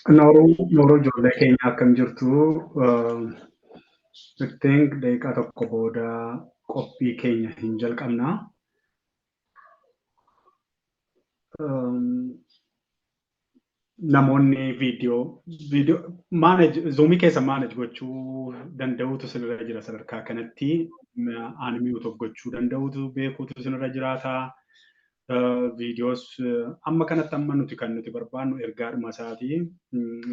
Nooruu, nooruu, ijoollee keenya, akkam jirtu? I think daqiiqaa tokko booda qophii keenya hin jalqabna. Namoonni viidiyoo manage Zoomii keessa manage gochuu danda'uutu isinirra jira. Sadarkaa kanatti unmute of gochuu danda'uutu beekuutu isinirra jiraata. Viidiyoos amma kanatti amma nuti kan nuti barbaannu ergaadhuma isaati.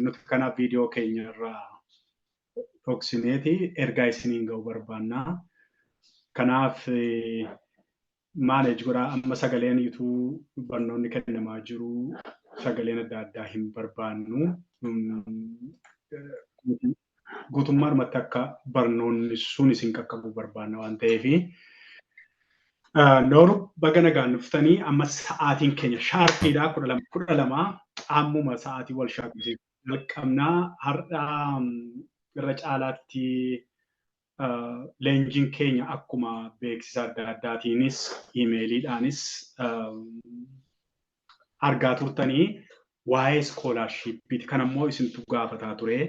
Nuti kanaaf viidiyoo keenya irraa dhoksineeti ergaa isiniin ga'u barbaanna. Kanaaf manage godhaa. Amma sagaleen utuu barnoonni kennamaa jiru sagaleen adda addaa hin barbaannu. Guutummaadhumatti akka barnoonni sun isin qaqqabu barbaanna waan ta'eefi. Nooru, baga nagaan dhuftanii. Amma sa'aatiin keenya sharpiidha, 12:12. Ammuma sa'aatii wal shaakisiisu jalqabnaa. Har'a irra caalaatti leenjiin keenya akkuma beeksisa adda addaatiinis iimeeliidhaanis argaa turtanii waa'ee scholarshipiiti. Kan ammoo isintu gaafataa ture.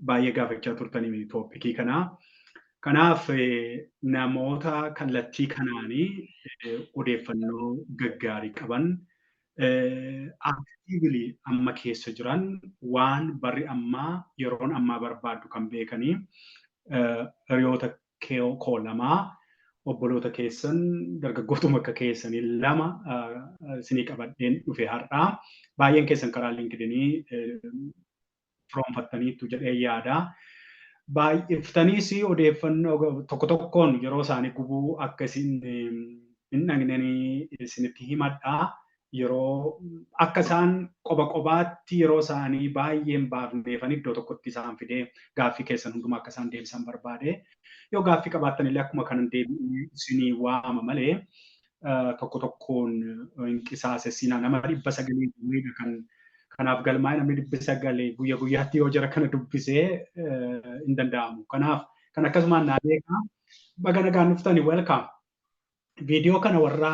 Baay'ee gaafachaa turtanii topicii kanaa. Kanaaf namoota kallattii kanaanii odeeffannoo gaggaarii qaban, actively amma keessa jiran, waan barri ammaa yeroon ammaa barbaaddu kan beekanii, hiriyoota koo lamaa, obboloota keessan, dargaggootuma akka keessanii lama isinii qabadheen dhufe har'aa. Baay'een keessan karaa LinkedInii firoonfattaniitu jedhee yaada. Baay'iftaniis odeeffannoo tokko tokkoon yeroo isaanii gubuu akka isin hin dhaqnanii isinitti himadha. Yeroo akka isaan qoba qobaatti yeroo isaanii baay'ee hin baafneefan iddoo tokkotti isaan fidee gaaffii keessan hundumaa akka isaan deebisan barbaade. Yoo gaaffii qabaattan illee akkuma kanan deebi'ee isinii waama malee tokko tokkoon hin qisaasessinaa. Nama 900 wayiidha kan kanaaf galmaa'ee. Namni 900 guyya guyyaatti yoo jara kana dubbisee hin danda'amu. Kanaaf kan akkasumaan naa beekaa. Baga nagaan dhuftani, welcome. Viidiyoo kana warra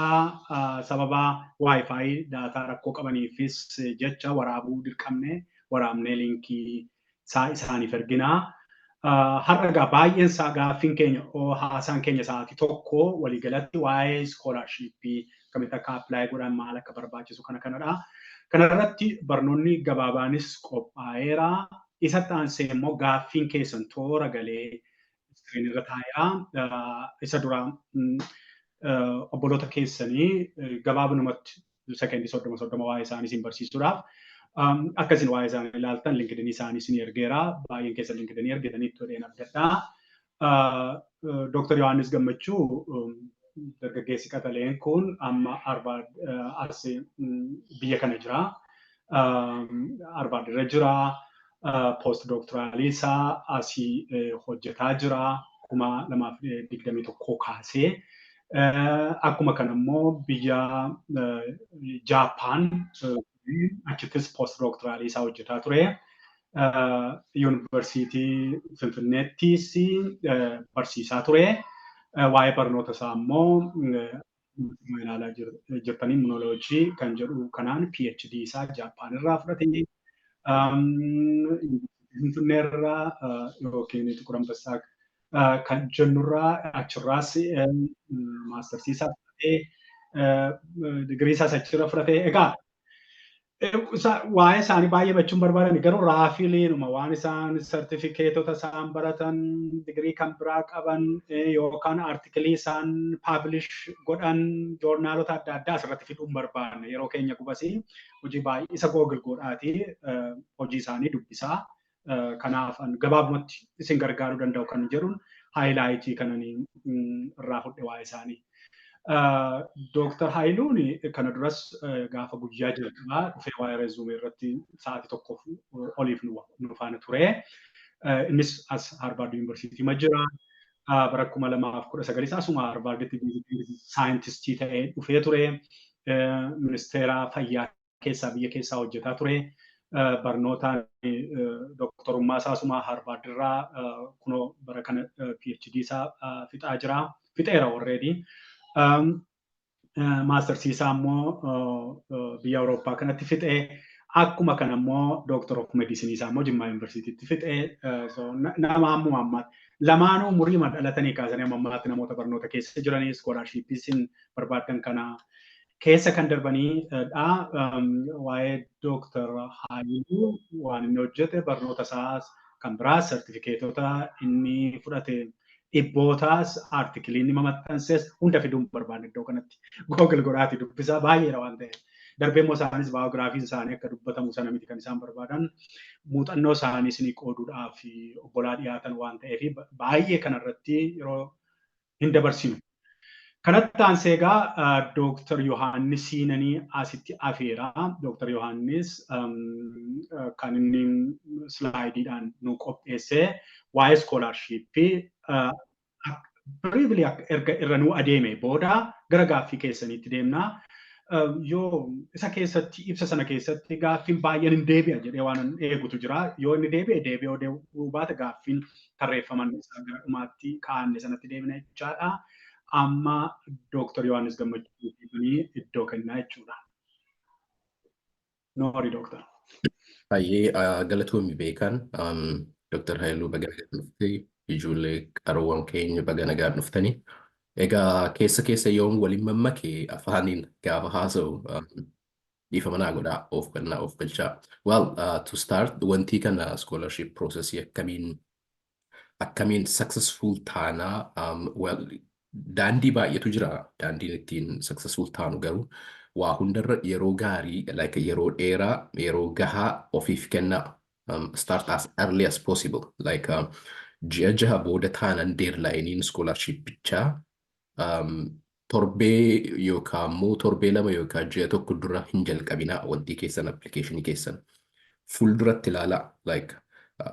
sababa WiFi data rakkoo qabaniifis jecha waraabuu dirqamne, waraabnee linkii isaa isaaniif erginaa. Har'a egaa baay'een isaa gaaffiin keenya, haasaan keenya sa'aatii tokko waliigalatti waa'ee scholarshipii, akkamitti akka apply godhan, maal akka barbaachisu kana kanadha. Kanarratti barnoonni gabaabaanis qophaa'eera. Isatti aansee immoo gaaffiin keessan toora galee screen irra taa'eera. Isa dura obboloota keessanii gabaabinumatti sekendii 30 30 waa'ee isaanii isin barsiisuudhaaf akka isin waa'ee isaanii ilaaltan LinkedInii isaanii isin ergeera. Baay'een keessan LinkedInii ergitanii itti godheen abdadha. Dooktar Yohaannis Gammachuu, dargaggeessi qaxaleen kun amma Harvard as biyya kana jira. Harvard irra jira. Post doctoralii isaa asii hojjetaa jira. 2021 kaasee. Akkuma kana immoo biyya Jaappaan achittis post doctoralii isaa hojjetaa ture. Yuunivarsiitii Finfinneettis barsiisaa ture. Waa'ee barnoota isaa immoo ilaalaa jirtanii, immunology kan jedhu kanaan PhD isaa Jaappaan irraa fudhate. Finfinnee irraa yookiin Xiqur Ambassaa kan jennurraa achirraas mastersii isaa fudhatee, digirii isaas achirra fudhatee. Egaa waa'ee isaanii baay'ee bachuun barbaadan garuu roughlyinuma waan isaan sartifikeetota isaan baratan, digirii kan biraa qaban yookaan articleii isaan publish godhan joornaalota adda addaa asirratti fiduun barbaanne. Yeroo keenya qubasii hojii baay'ee isa Google godhaatii hojii isaanii dubbisaa. Kanaaf gabaabumatti isin gargaaruu danda'u kan jedhuun highlightii kananii irraa fudhe waa'ee isaanii. Dooktar Haayiluun kana duras gaafa guyyaa jalqabaa dhufee waa'ee resume irratti sa'aatii tokkoof oliif nu faana ture. Innis as Harvard Yuunivarsiitii ma jira. Bara 2019 asuma Harvarditti scientistii ta'ee dhufee ture. Ministeera fayyaa keessaa biyya keessaa hojjetaa ture. Barnoota dooktorummaa isaa asuma Harvard irraa kunoo bara kana PhD isaa fixaa jira. Fixeera already. Mastersii isaa immoo biyya Awurooppaa kanatti fixee Akkuma kana immoo Doctor of Medicine isaa immoo Jimmaa Yuunivarsiitiitti fixee, nama ammuma ammaatti lamaanuu umurii dhalatanii kaasanii amma ammaatti namoota barnoota keessa jiranii, scholarshippii isin barbaadan kana keessa kan darbanii dha. Waa'ee Dooktar Haayiluu, waan inni hojjete, barnoota isaas kan biraas, sartifikeetota inni fudhate dhibbootaas, artikilii inni maxxanses hunda fiduun barbaanne iddoo kanatti. Google godhaati dubbisaa, baay'eedha waan ta'eef. Darbee immoo isaanis biographyn isaanii akka dubbatamu sana miti kan isaan barbaadan, muuxannoo isaanii isinii qooduudhaaf obbolaa dhiyaatan waan ta'eef baay'ee kanarratti yeroo hin dabarsinu. Kanatti aansee egaa Dooktar Yohaannis Siinanii asitti afeera. Dooktar Yohaannis kan inni slideiidhaan nu qopheessee waa'ee scholarshippii briefly erga irra nu adeeme booda gara gaaffii keessaniitti deemna. Yoo isa keessatti, ibsa sana keessatti gaaffiin baay'een hin deebi'a jedhee waan eegutu jira. Yoo inni deebi'e deebi'ee, yoo deebi'uu baate gaaffiin tarreeffaman isaa gara dhumaatti kaa'anne sanatti deebina jechaadha. Amma Dooktar Yohaannis Gammachuu iddoo kennaa jechuudha. Noori, Dooktar. Baay'ee galatoomi beekan. Dooktar Haayiluu, baga nagaan dhuftee, ijoollee qaroowwan keenya baga nagaan dhuftanii. Egaa keessa keessa yoon waliin mammake afaaniin gaafa haasa'u dhiifama naa godhaa, of kennaa, of galchaa. Well, to start, wanti kana scholarship process akkamiin successful taanaa? Well, daandii baay'eetu jira daandiin ittiin successful taanu, garuu waa hundarra yeroo gaarii, like yeroo dheeraa, yeroo gahaa ofiif kennaa. Start as early as possible, like ji'a 6 booda taanan deadlineiin scholarshipichaa, torbee yookaan immoo torbee 2 yookaan ji'a 1 dura hin jalqabinaa wantii keessan, applicationii keessan. Fuulduratti ilaalaa, like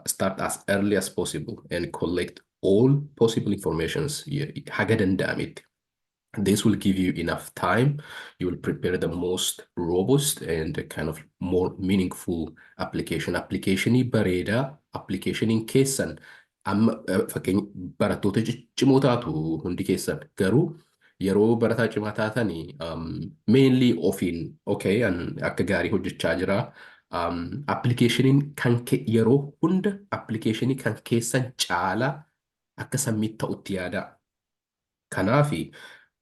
start as early as possible and collect all possible informations haga danda'ametti. This will give you enough time. You will prepare the most robust and kind of more meaningful application. Applicationii bareedaa, applicationiin keessan amma fakkeenya barattoota ciccimoo taatu hundi keessan, garuu yeroo barataa cimaa taatanii mainly ofiin okay an akka gaarii hojjechaa jira. Applicationiin kan yeroo hunda applicationii kan keessan caalaa akka submit ta'utti yaadaa. Kanaafi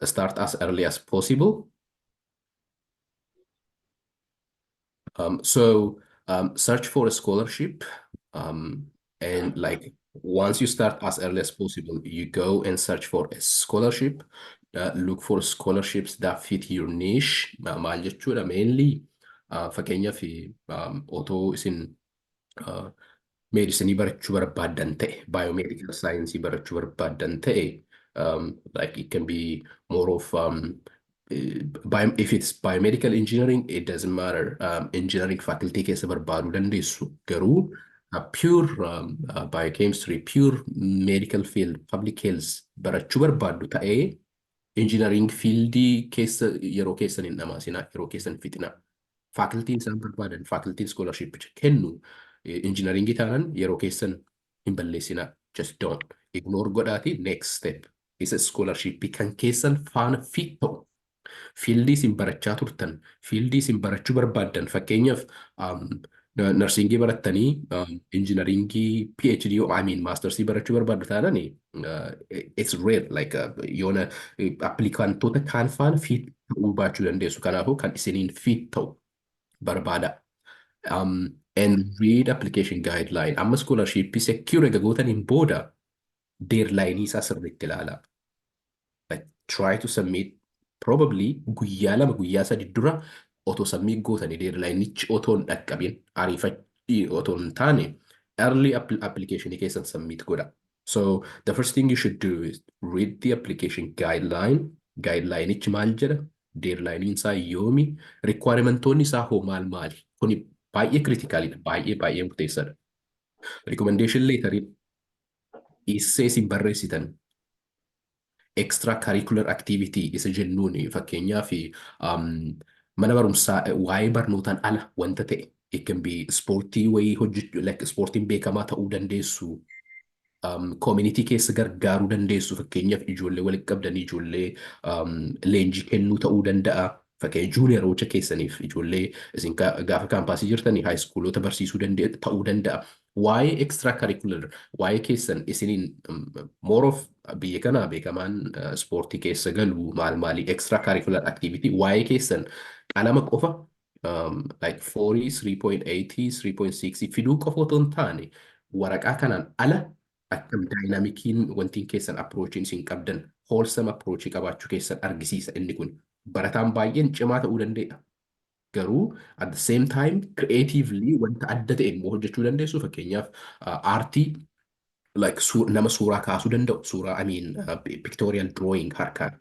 start as early as possible. So search for a scholarship, and like once you start as early as possible, you go and search for a scholarship. Look for scholarships that fit your niche. Maal jechuudha? Mainly fakkeenyaaf otoo isin medicineii barachuu barbaaddan ta'e, biomedical science barachuu barbaaddan ta'e, like it can be more of if it's biomedical engineering, it doesn't matter, engineering faculty keessa barbaaduu dandeessu, garuu pure biochemistry, pure medical field, public health barachuu barbaaddu ta'ee engineering fieldii keessa yeroo keessan hin dhamaasinaa, yeroo keessan hin fixinaa. Facultyn isaan barbaadan, facultyn scholarship kennu engineeringii taanan yeroo keessan hin balleessinaa. Just don't. Ignore godhaati next step. Isa scholarship kan keessan faana fit ta'u. Fieldii isin barachaa turtan, fieldii isin barachuu barbaaddan, fakkeenyaaf nursingii barattanii engineeringii PhD, I mean mastersii barachuu barbaaddu taanani, it's rare, like yoona applicantoota kaan faana fit ta'uu baachuu dandeessu. Kanaafuu kan isiniin fit ta'u barbaada. And read application guideline. Amma scholarship secure eega gootaniin booda deadline isaa sirriitti ilaala. Like try to submit probably guyyaa 2, guyyaa 3 dura otoo submit gootanii, deadlineichi otoo hin dhaqqabin, ariifachii otoo hin taane, early application keessan submit godha. So the first thing you should do is read the application guideline. Guidelineichi maal jedha? Deadlineiin isaa yoomi? Requirementoonni isaa hoo maal maali? Kuni baay'ee criticalidha. Baay'ee baay'ee murteessaadha. Recommendation letterii essay isin barreessitan, extra curricular activity isa jennuun, fakkeenyaaf mana barumsaa waa'ee barnootaan ala wanta ta'e, it can be ispoortii wayii hojjechuu, like ispoortiin beekamaa ta'uu dandeessu, community keessa gargaaruu dandeessu, fakkeenyaaf ijoollee walitti qabdanii ijoollee leenjii kennuu ta'uu danda'a. Fakkeenya junioroota keessaniif, ijoollee isin gaafa campusii jirtanii high schoolota barsiisuu ta'uu danda'a. Waa'ee extra curricular, waa'ee keessan isiniin more of biyya kanaa beekamaan ispoortii keessa galu, maal maalii, extra curricular activity, waa'ee keessan qalama qofa like 40, 3.80, 3.6 fiduu qofa otoo hin taane, waraqaa kanaan ala akkam dynamiciin wantiin keessan, approachiin isin qabdan, wholesome approachii qabaachuu keessan argisiisa inni kun. Barataan baay'een cimaa ta'uu danda'a. Garuu at the same time creatively wanta adda ta'e immoo hojjechuu dandeessu. Fakkeenyaaf aartii, like nama suuraa kaasuu danda'u, suuraa, I mean pictorial drawing harkaan,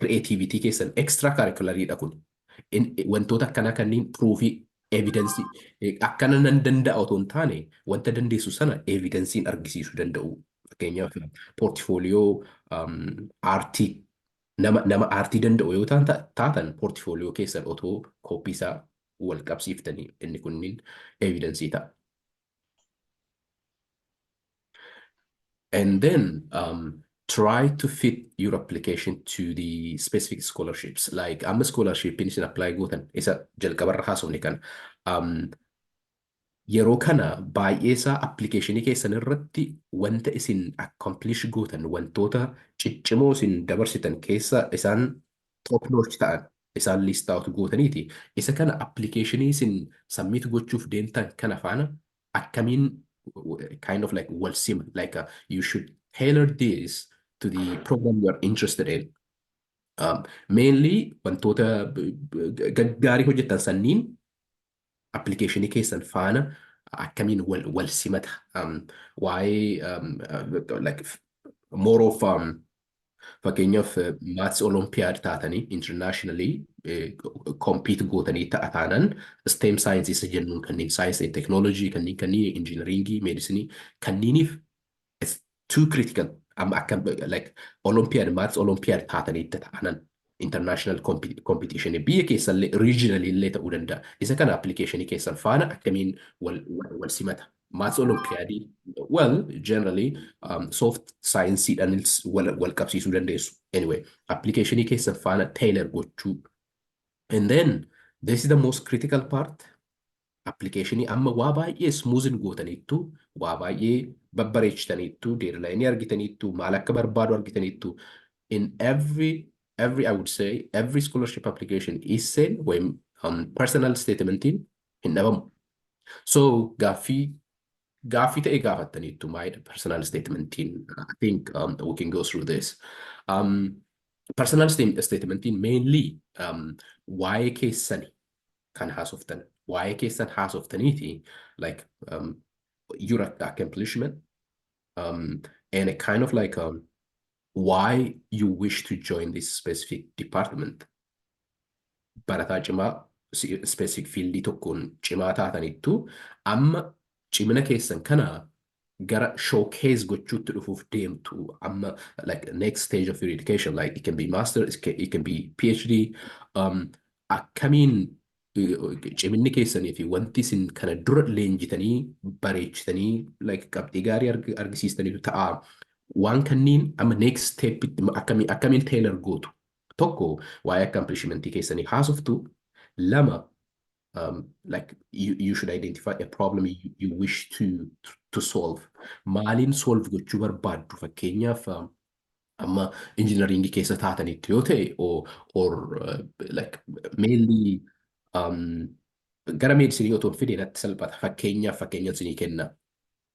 creativity keessan extra curriculariidha kun. Wantoota akkanaa kanneen proofii, evidence, akkana nan danda'a otoo hin taane, wanta dandeessu sana evidenceiin argisiisuu danda'u. Fakkeenyaaf portfolio aartii, nama aartii danda'u yoo taatan, portfolio keessan otoo copy isaa wal qabsiiftanii, inni kunniin evidence ta'a. And then try to fit your application to the specific scholarships. Like amma scholarshipin isin apply gootan isa jalqabarra haasofne kana. Yeroo kana baay'ee isaa applicationii keessan irratti wanta isin accomplish gootan, wantoota ciccimoo isin dabarsitan keessa isaan top notch ta'an isaan list out gootaniiti. Isa kana applicationii isin submit gochuuf deemtan kana faana akkamiin kind of like wal sima, like you should tailor this to the program you are interested in. Mainly wantoota gaggaarii hojjetan sanniin applicationii keessan faana akkamiin wal simata. Waa'ee like more of fakkeenyaaf maths olympiad taatanii internationally compete gootanii ta'a taanan, STEM science isa jennuun kanneen, science and technology kanneen engineering, medicine kanneeniif it's too critical. Amma akka like olympiad, maths olympiad taatanii ta'anan, international competition biyya keessallee regionally illee ta'uu danda'a. Isa kana applicationii keessan faana akkamiin wal simata? Maths olympiadii, well, generally soft science-dhaan wal qabsiisuu dandeessu. Anyway, applicationii keessan faana tailor gochuu. And then this is the most critical part. Applicationii amma waa baay'ee smoothing gootaniittu, waa baay'ee babbareechitaniittu, deadline argitaniittu, maal akka barbaadu argitaniittu. In every, I would say, every scholarship application essay ወይም personal statementiin hin dhabamu. So gaaffii ta'e gaafattaniittu, maalidha personal statementiin? I think we can go through this. Personal statementiin mainly waa'ee keessani kan haasoftan, waa'ee keessan haasoftaniiti, like your accomplishment and a kind of like why you wish to join this specific department. Barataa cimaa specific fieldii tokkoon cimaa taatanittu, amma cimina keessan kana gara showcase gochuutti dhufuuf deemtu. Amma like next stage of your education, like it can be master, it can be PhD, akkamiin ciminni keessanii fi wanti isin kana dura leenjitanii bareechitanii, like qabxii gaarii argisiistaniitu ta'a. Waan kanniin amma next step akkamiin tailor gootu? Tokko, waa'ee accomplishmentii keessanii haasoftu. Lama, like you should identify a problem you wish to solve. Maaliin solve gochuu barbaaddu? Fakkeenyaaf amma engineering keessa taatanitti yoo ta'e, or like mainly gara medicine otoo hin fidee natti salphata. Fakkeenyaaf, fakkeenya isinii kenna.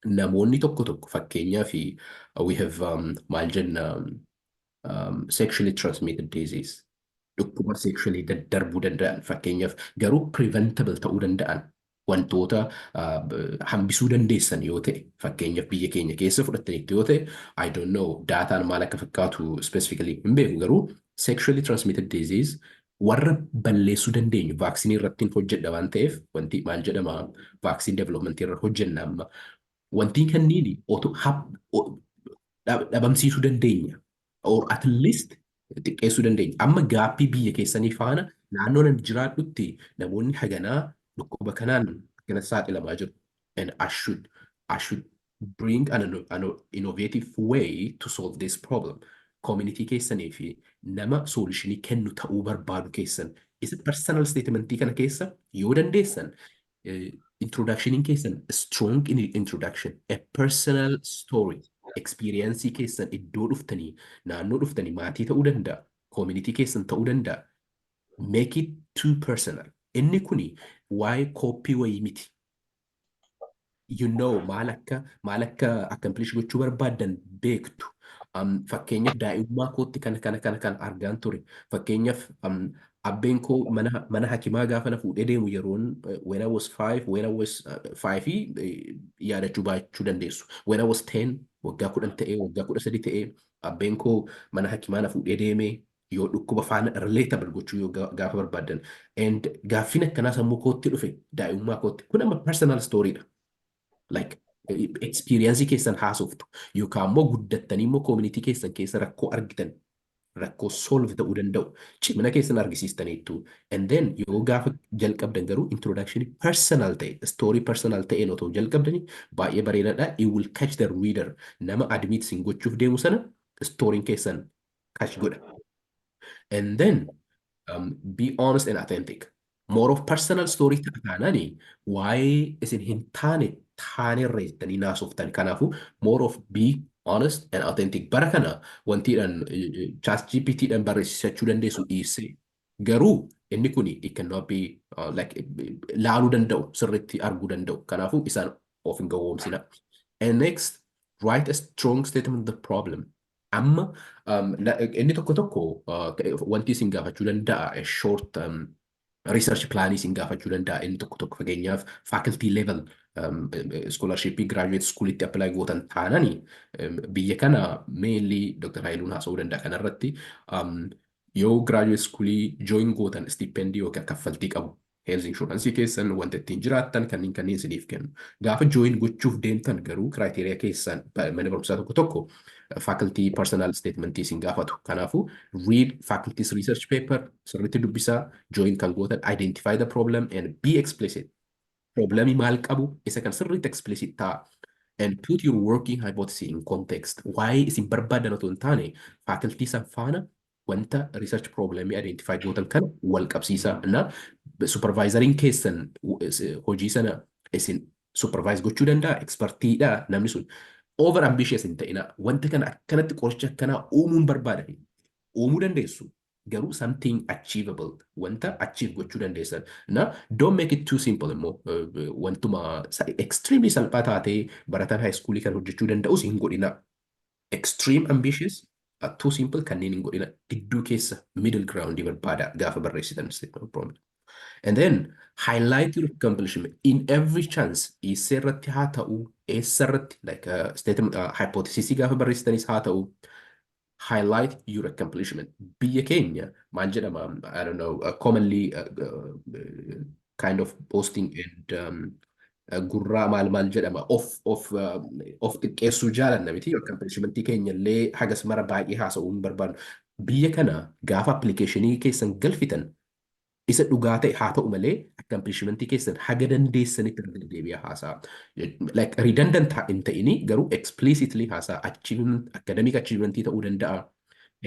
Namoonni tokko tokko, fakkeenyaaf we have maal jenna, sexually transmitted disease, dhukkuba sexually daddarbuu danda'an, fakkeenyaaf garuu preventable ta'uu danda'an, wantoota hambisuu dandeessan yoo ta'e, fakkeenyaaf biyya keenya keessa fudhattanitti yoo ta'e, I don't know, dataan maal akka fakkaatu specifically hin beeku, garuu sexually transmitted disease warra balleessuu dandeenyu vaccineii irratti hojjedha waan ta'eef, wanti maal jedhama, vaccine development irra hojjenna. Amma wanti kanniini otoo dhabamsiisuu dandeenya or at least xiqqeessuu dandeenya. Amma gapii biyya keessanii faana naannoo nan jiraadhutti namoonni haganaa dhukkuba kanaan akkana saaxilamaa jiru. And I should bring an innovative way to solve this problem. Community keessanii fi nama solutionii kennu ta'uu barbaadu keessan Isa personal statementii kana keessa yoo dandeessan introductioniin keessan strong introduction, a personal story, experience keessan, iddoo dhuftanii, naannoo dhuftanii, maatii ta'uu danda'a, community keessan ta'uu danda'a. Make it too personal. Inni kuni waa'ee copy wayii miti. Maal akka accomplish gochuu barbaaddan beektu. Fakkeenyaaf daa'imummaa kootti kana kana kana kana argaan ture. Fakkeenyaaf abbeen koo mana hakimaa gaafa na fuudhee deemu yeroon when I was five yaadachuu baachuu dandeessu. When I was 10, waggaa 10 ta'ee, waggaa 13 ta'ee, abbeen koo mana hakimaa na fuudhee deemee yoo dhukkuba faana relatable gochuu yoo gaafa barbaaddan. And gaaffiin akkanaa sammuu kootti dhufe daa'imummaa kootti. Kun amma personal story dha. Like experience keessan haasoftu yookaan immoo guddattanii immoo community keessan keessa rakkoo argitan, rakkoo solve ta'uu danda'u, cimina keessan argisiistaniittu. And then yoo gaafa jalqabdan garuu introduction personal ta'e, story personal ta'een otoo jalqabdanii baay'ee bareedaadha. It will catch the reader. Nama admit sin gochuuf deemu sana storyin keessan catch godha. And then be honest and authentic. More of personal story taanaani waa'ee isin hin taane taanerra jettanii naasoftan. Kanaafuu more of be honest and authentic. Bara kana wantiidhaan Chat GPTdhaan barreessachuu dandeessu dhiisee, garuu inni kuni it cannot be like laaluu danda'u, sirriitti arguu danda'u. Kanaafuu isaan of hin gowwoomsina. And next, write a strong statement of the problem. Amma inni tokko tokko wanti isin gaafachuu danda'a, a short research plan isin gaafachuu danda'a inni tokko tokko. Fakkeenyaaf faculty level scholarship graduate schoolitti apply gootan taanani, biyya kana mainly Dr. Haayiluun haasa'uu danda'a kanarratti, yoo graduate schoolii join gootan stipendii yookaan kaffaltii qabu, health insurance keessan, wanta ittiin jiraattan kanneen kanneen isiniif kennu. Gaafa join gochuuf deemtan garuu criteria keessan mana barumsaa tokko tokko faculty personal statement isin gaafatu. Kanaafuu read faculty's research paper, sirriitti dubbisaa, join kan gootan, identify the problem and be explicit. Problemii maal qabu isa kan sirriitti explicit ta'a. And put your working hypothesis in context. Waa'ee isin barbaadan otoo hin taane faculty san faana wanta research problemii identify gootan kana wal qabsiisaa. Na supervisoriin keessan hojii sana isin supervise gochuu danda'a, expertiidha namni sun. Over ambitious hin ta'ina. Wanta kana akkanatti qoricha akkanaa uumuun barbaada. Uumuu dandeessu. Garuu something achievable, wanta achieve gochuu dandeessan. Na don't make it too simple immoo, wantuma extremely salphaa taatee barataan high schoolii kan hojjechuu danda'us hin godhina. Extreme ambitious, too simple kanneen hin godhina. Gidduu keessa middle ground barbaada gaafa barreessitan statement of problem. And then highlight your accomplishment in every chance. Eessa irratti haa ta'u, eessa irratti, like statement hypothesis gaafa barreessitanis haa ta'u, highlight your accomplishment. Biyya keenya maal jedhama, I don't know, commonly kind of boasting and gurraa maal maal jedhama, of xiqqeessuu jaalanna miti? Accomplishmentii keenya illee hagas mara baay'ee haasa'uu hin barbaadnu. Biyya kana gaafa applicationii keessan galfitan isa dhugaa ta'e haa ta'u malee accomplishmentii keessan haga dandeessanitti irra deddeebi'aa haasa'a. Like redundant hin ta'ini, garuu explicitly haasa'a. Achievement, academic achievementii ta'uu danda'a.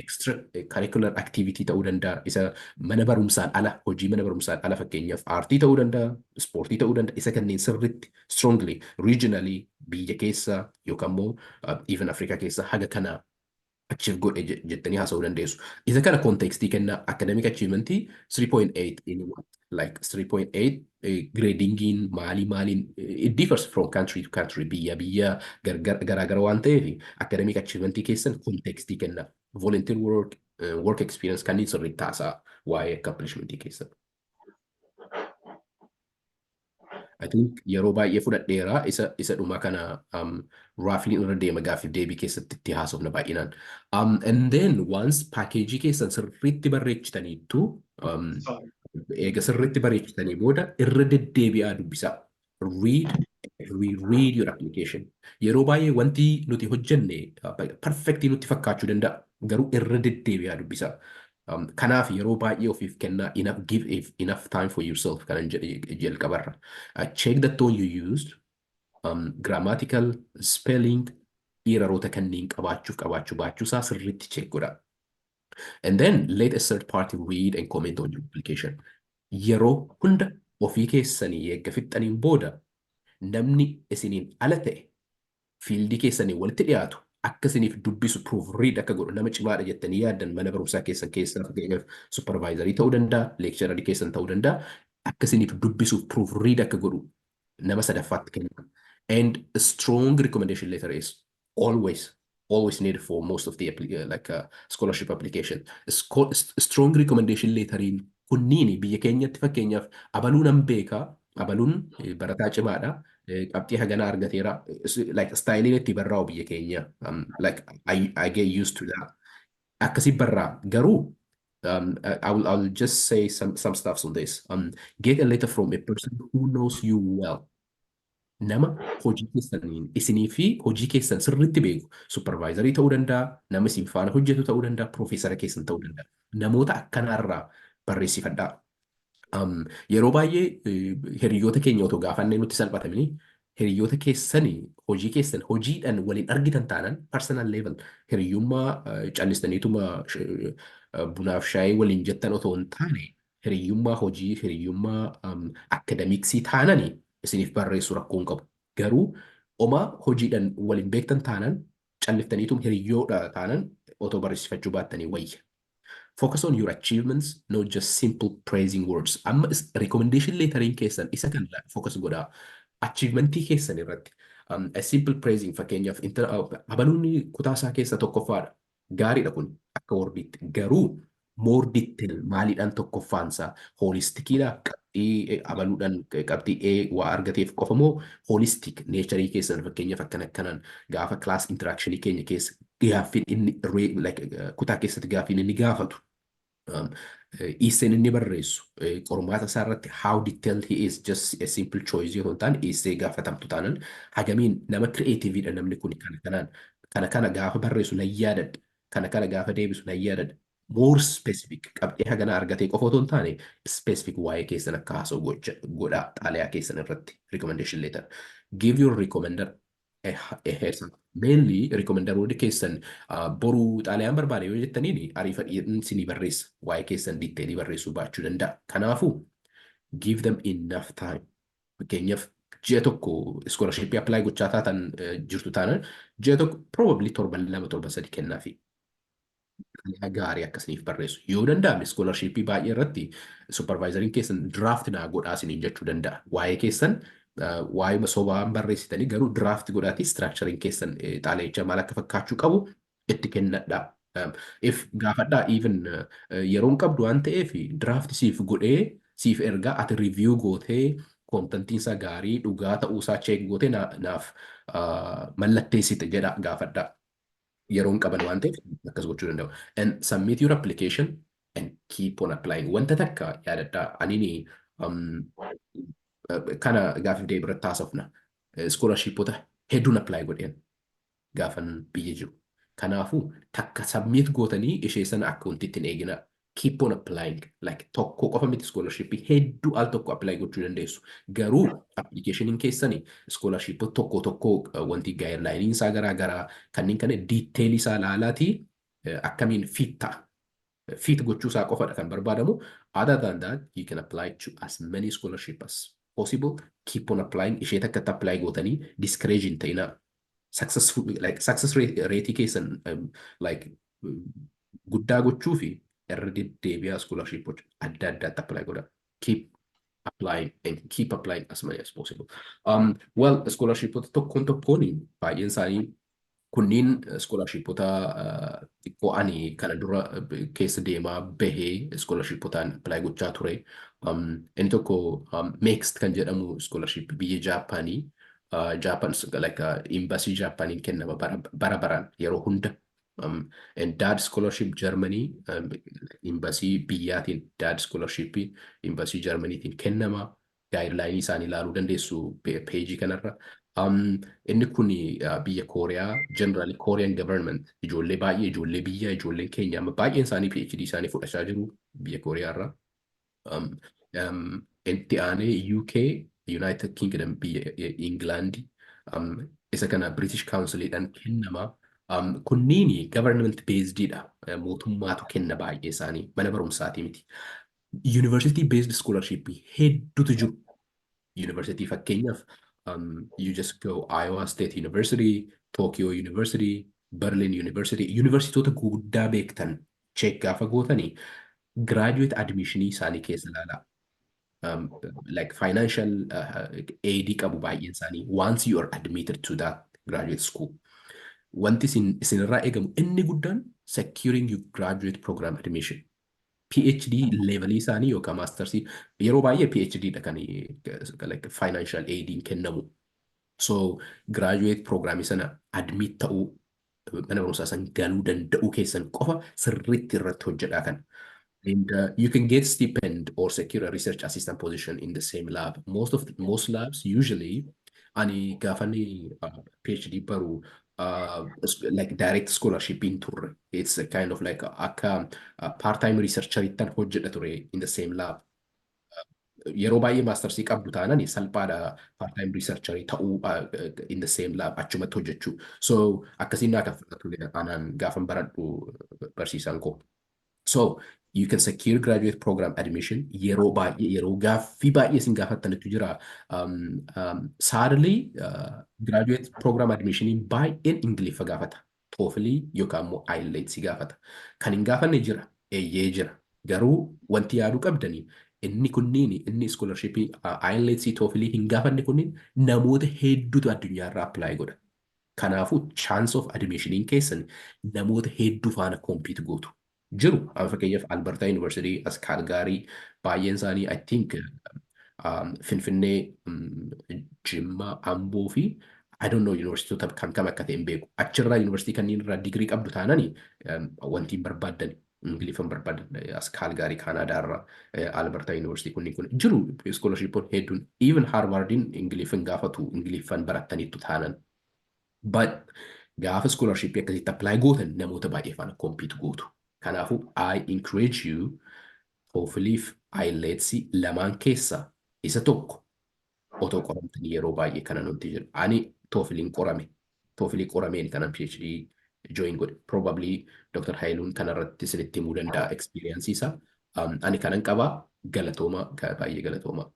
Extra curricular activity ta'uu danda'a. Isa mana barumsaan ala, hojii mana barumsaan ala, fakkeenyaaf aartii ta'uu danda'a, ispoortii ta'uu danda'a. Isa kanneen sirriitti strongly, regionally, biyya keessa yookaan immoo even Afrikaa keessa haga kana achieve godhe jettanii haasa'uu dandeessu. Isa kana contextii kennaa. Academic achievementii 3.8 in what? Like 3.8 gradingiin maalii maaliin, it differs from country to country, biyya biyya garaagara waan ta'eef academic achievementii keessan contextii kennaa. Volunteer work, work experience kanneen sirriitti haasa'a waa'ee accomplishmentii keessan. I think yeroo baay'ee fudhadheera. Isa dhuma kana roughly irra deema, gaaffiif deebii keessatti itti haasofna baay'inaan. And then once packageii keessan sirriitti barreechitaniittu, eega sirriitti barreechitanii booda irra deddeebi'aa dubbisaa. Read, reread your application. Yeroo baay'ee wanti nuti hojjenne perfectii nutti fakkaachuu danda'a. Garuu irra deddeebi'aa dubbisaa. Kanaaf yeroo baay'ee ofiif kennaa, enough, give enough time for yourself kanan jedhe jalqabarra. Check the tone you used, grammatical, spelling, erroroota kanneen qabaachuuf qabaachuu baachuusaa sirriitti check godhaa. And then let a third party read and comment on your application. Yeroo hunda ofii keessanii eegga fixxaniin booda namni isiniin ala ta'e, fieldii keessanii walitti dhiyaatu, akka isiniif dubbisu, proof read akka godhu, nama cimaadha jettanii yaaddan mana barumsaa keessan keessaa, fakkeenyaaf supervisorii ta'uu danda'a, lecturerii keessan ta'uu danda'a, akka isiniif dubbisuuf, proof read akka godhu nama sadaffaatti kenna. And a strong recommendation letter is always always needed for most of the like scholarship application. Strong recommendation letteriin kunniin biyya keenyatti, fakkeenyaaf, abaluun nan beekaa, abaluun barataa cimaadha, qabxii haganaa argateera, like styleiin itti barraa'u biyya keenya, like I get used to that, akkasii barraa. Garuu I will just say some stuffs on this. Get a letter from a person who knows you well. Nama hojii keessaniin isinii fi hojii keessan sirriitti beeku, supervisorii ta'uu danda'a, nama isin faana hojjetu ta'uu danda'a, piroofeesara keessan ta'uu danda'a. Namoota akkanaarraa barreessifadhaa. Yeroo baay'ee hiriyoota keenya otoo gaafannee nutti salphatamini. Hiriyoota keessanii hojii keessan hojiidhaan waliin argitan taanaan, personal level hiriyyummaa callistaniituma bunaaf shaayii waliin jettan otoo hin taane, hiriyyummaa hojii, hiriyyummaa academicsii taananii isiniif barreessuu rakkoo hin qabu. Garuu oma hojiidhaan waliin beektan taanaan, calliftaniitum hiriyyoodha taanaan, otoo barreessifachuu baattanii wayya. Focus on your achievements, not just simple praising words. Amma recommendation letteriin keessan isa kan focus godhaa. Achievementii keessan irratti. A simple praising, fakkeenyaaf, abaluun kutaa isaa keessa tokkoffaadha. Gaariidha kun akka wordiitti. Garuu more detail, maaliidhaan tokkoffaansaa, holisticiidha, qabxii abaluudhaan qabxii A waa argateef qofa moo holistic natureii keessan, fakkeenyaaf, akkana akkanaan gaafa class interactionii keenya keessa gaaffiin inni like, kutaa keessatti gaaffiin inni gaafatu, esseen inni barreessu, qormaata isaa irratti how detailed he is, just a simple choice yoo hin taane, essay gaafatamtu taanan hagamiin nama creativeidha namni kun, kana kanaan kana kana gaafa barreessu nan yaadadha, kana kana gaafa deebisu nan yaadadha. More specific, qabxii hagana argatee qofa otoo hin taane, specific waa'ee keessan akka haasa'u godhaa xaalayaa keessan irratti, recommendation letter. Give your recommender a heads up. Mainly recommenderoonni keessan boruu xaalayaan barbaade yoo jettaniin ariifadhiin isinii barreessa, waa'ee keessan detailii barreessuu baachuu danda'a. Kanaafuu give them enough time. Fakkeenyaaf, ji'a 1 scholarship apply gochaa taatan jirtu taanaan, ji'a 1, probably torban 2, torban 3 kennaafi. Xalayaa gaarii akkasiniif barreessu. Yoo danda'ame scholarshipii baay'ee irratti supervisoriin keessan draft naa godhaa isiniin jechuu danda'a. Waa'ee keessan waa'ee sobaan barreessitanii garuu draft godhaatii structuring keessan xalayicha maal akka fakkaachuu qabu itti kennadhaa. If gaafadhaa, even yeroon qabdu waan ta'eef draft siif godhee siif ergaa, ati review gootee contentiin isaa gaarii dhugaa ta'uusaa check gootee naaf mallatteessite jedha gaafadhaa. Yeroon qaban waan ta'eef akkas gochuu danda'u. And submit your application and keep on applying. Wanta takka yaadadhaa, anini kana gaafiif deebii irratti haasofna. Scholarshipota hedduun apply godheen gaafan biyya jiru. Kanaafuu takka submit gootanii ishee sana akka wanti ittiin eegina. Keep on applying. Like tokko qofa miti, scholarshipii hedduu al tokko apply gochuu dandeessu. Garuu applicationiin keessani scholarship tokko tokko wanti guidelineiin isaa garaa garaa, kanneen kana detailii isaa ilaalaatii akkamiin fit ta'a. Fit gochuu isaa qofadha kan barbaadamu. Other than that, you can apply to as many scholarship as possible. Keep on applying. Ishee takkatti apply gootanii discourage hin ta'inaa. Successful, like success rate keessan like guddaa gochuu fi irra deddeebi'aa scholarship adda addaatti apply godha. Keep applying and keep applying as many as possible. Well, scholarshipota tokkoon tokkoon baay'een isaanii kunniin scholarshipota xiqqoo ani kana dura keessa deemaa bahee scholarshipotaan apply gochaa ture. Inni tokko MEXT kan jedhamu scholarship biyya Jaapaanii, Japan, like embassy Jaapaniin kennama bara baraan yeroo hunda. And DAAD scholarship Germany, embassy biyyaatiin, DAAD scholarship embassy Germanytiin kennama. Guideline isaanii ilaaluu dandeessu pageii kanarra. Inni kun biyya Kooriyaa, generally Korean government, ijoollee baay'ee, ijoollee biyya, ijoolleen keenya amma baay'een isaanii PhD isaanii fudhachaa jiru biyya Kooriyaa irraa. Itti aanee UK, United Kingdom, biyya England, isa kana British Councilidhaan kennama. Kunniini government based dha. Mootummaatu kenna baay'ee isaanii, mana barumsaatii miti. University based scholarship hedduutu jiru. University fakkeenyaaf you just go Iowa State University, Tokyo University, Berlin University, universitoota guguddaa beektan check gaafa gootanii graduate admissionii isaanii keessa ilaalaa. Like financial aid qabu baay'een isaanii once you are admitted to that graduate school. Wanti isinirraa eegamu inni guddaan securing your graduate program admission. PhD levelii isaanii yookaan mastersii, yeroo baay'ee PhD dha kan like financial aidiin kennamu. So graduate programii sana admit ta'uu, mana barumsaa san galuu danda'uu keessan qofa sirriitti irratti hojjedhaa kan. And you can get stipend or secure a research assistant position in the same lab. Most labs usually, ani gaafani PhD baru like direct scholarship in turre. It's a kind of like akka part-time researcher ittan hojjedha ture in the same lab. Yeroo baay'ee mastersii qabdu taanani salphaadha part-time researcher ta'uu, in the same lab achumatti hojjechuu. So akkasiin naa kaffala ture anaan gaafan baradhu barsiisaan koo. So you can secure graduate program admission. Yeroo baay'ee yeroo gaaffii baay'ee isin gaafattanitu jira. Sadly, graduate program admissioniin baay'een Ingiliffa gaafata. TOEFL yookaan immoo IELTS gaafata. Kan hin gaafanne jira, eeyyee jira. Garuu wanti yaaduu qabdanii inni kunniin inni scholarshipii IELTS, TOEFL hin gaafanne kunniin namoota hedduutu addunyaarraa apply godha. Kanaafuu chance of admissioniin keessan namoota hedduu faana compete gootu. Jiru amma fakkeenyaaf Alberta University as Calgary baay'een isaanii, I think Finfinnee, Jimma, Amboo fi I don't know yuunivarsiitota kam kam akka ta'e hin beeku. Achirraa yuunivarsiitii kanneen irraa digirii qabdu taanani wanti hin barbaaddan Ingiliffan barbaadan as Kaalgaarii Kaanaadaarraa Alberta Yuunivarsiitii kunniin kun jiru scholarshipoon hedduun, even Harvardiin Ingiliffan gaafatu Ingiliffan barattaniittu taanan. But gaafa scholarshipii akkasitti apply gootan namoota baay'ee faana compete gootu. Kanaafuu I encourage you, TOEFLiif IELTS lamaan keessaa isa tokko otoo qoramtanii yeroo baay'ee kana nuti jedhu. Ani TOEFLiin qorame. TOEFLii qorameen kanan PhD join godhe. Probably Dr. Hailuun kanarratti isinitti himuu danda'a experience isaa. Ani kanan qabaa, galatooma, baay'ee galatooma.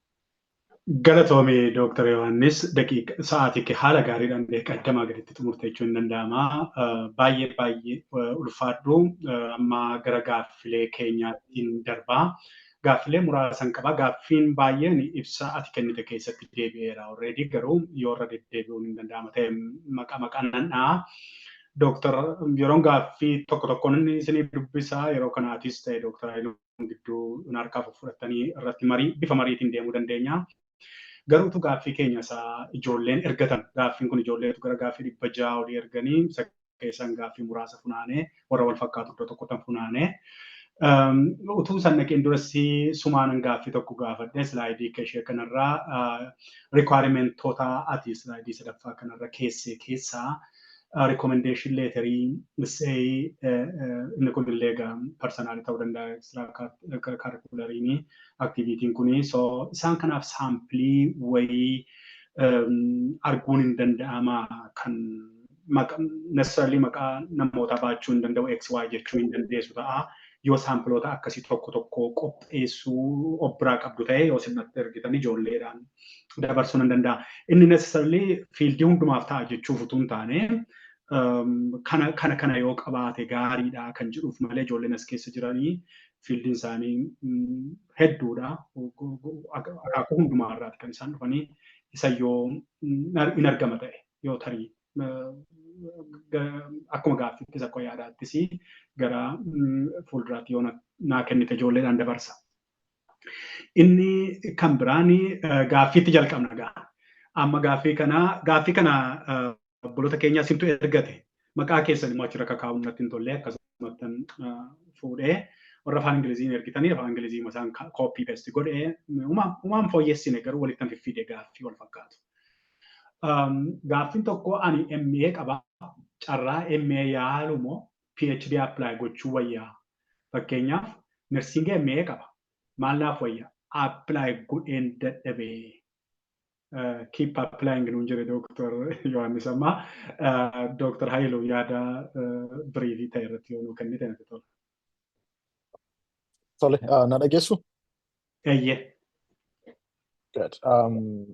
Galatoomii Dooktar Yohaannis, daqiiqa sa'aatii kee haala gaariidhaan daqiiqa gaditti xumurte jechuun hin danda'ama. Baay'ee baay'ee ulfaadhu. Amma gara gaaffilee keenyaattiin darbaa. Gaaffilee muraasan qaba. Gaaffiin baay'een ibsa ati kennite keessatti deebi'eera already, garuu yoo irra deddeebi'uun hin danda'ama ta'e maqaa maqaan nan dha'a. Dooktar, yeroon gaaffii tokko tokkoon inni isinii dubbisaa, yeroo kanaatis ta'e Dooktar Hayiluun gidduu harkaa fudhatanii irratti marii bifa mariitiin deemuu dandeenya. Garuutu gaaffii keenya isaa ijoolleen ergatan, gaaffiin kun ijoolleetu gara gaaffii 600 olii erganii, isa keessan gaaffii muraasa funaanee warra wal fakkaatu iddoo tokkotti funaanee. Utuu san dhaqeen duratti sumaanan gaaffii tokko gaafadhe. Slideii ishee kanarraa requirementoota ati slideii sadaffaa kanarra keessee keessaa recommendation letterii essay, inni kun illee egaa personalii ta'uu danda'a, extracurriculariin activityn kuni, so isaan kanaaf sampleii wayii arguun hin danda'ama kan necessarily maqaa namoota baachuu hin danda'u, XY jechuu hin dandeessu ta'a. Yoo sampleoota akkasii tokko tokko qopheessuu of biraa qabdu ta'e, yoo sinatti ergitan ijoolleedhaan dabarsuu nan danda'a. Inni necessarily fieldii hundumaaf ta'a jechuuf utuu hin taane, kana yoo qabaate gaariidha kan jedhuuf malee, ijoolleen as keessa jiranii fieldiin isaanii hedduudha. Akaakuu hundumaa irraati kan isaan dhufanii, isa yoo hin argama ta'e, yoo tarii akkuma gaaffiittis akka yaadaattis gara fuulduraatti yoo naa kennite ijoolleedhaan dabarsa. Inni kan biraan gaaffiitti jalqabna gaa. Amma gaaffii kana obboloota keenya isintu ergate. Maqaa keessan immoo achirra kakaa'uun natti hin tolle, akkasumatti fuudhee warra afaan Ingiliziin ergitanii afaan Ingilizii isaan copy paste godhee umaan fooyyessine, garuu walitti fiffide gaaffii wal fakkaatu. Gaaffiin tokko, ani MA qaba. Carraa MA yaalu moo PhD apply gochuu wayyaa? Fakkeenyaaf nursing MA qaba. Maal naaf wayya? Apply godheen dadhabee. Keep applying nuun jedhe Dooktar Yohaannis amma. Dooktar Haayiluu, yaada briefii ta'e irratti yoo nuu kennite natti tola. Tole, na dhageessu? Eeyyee. Good.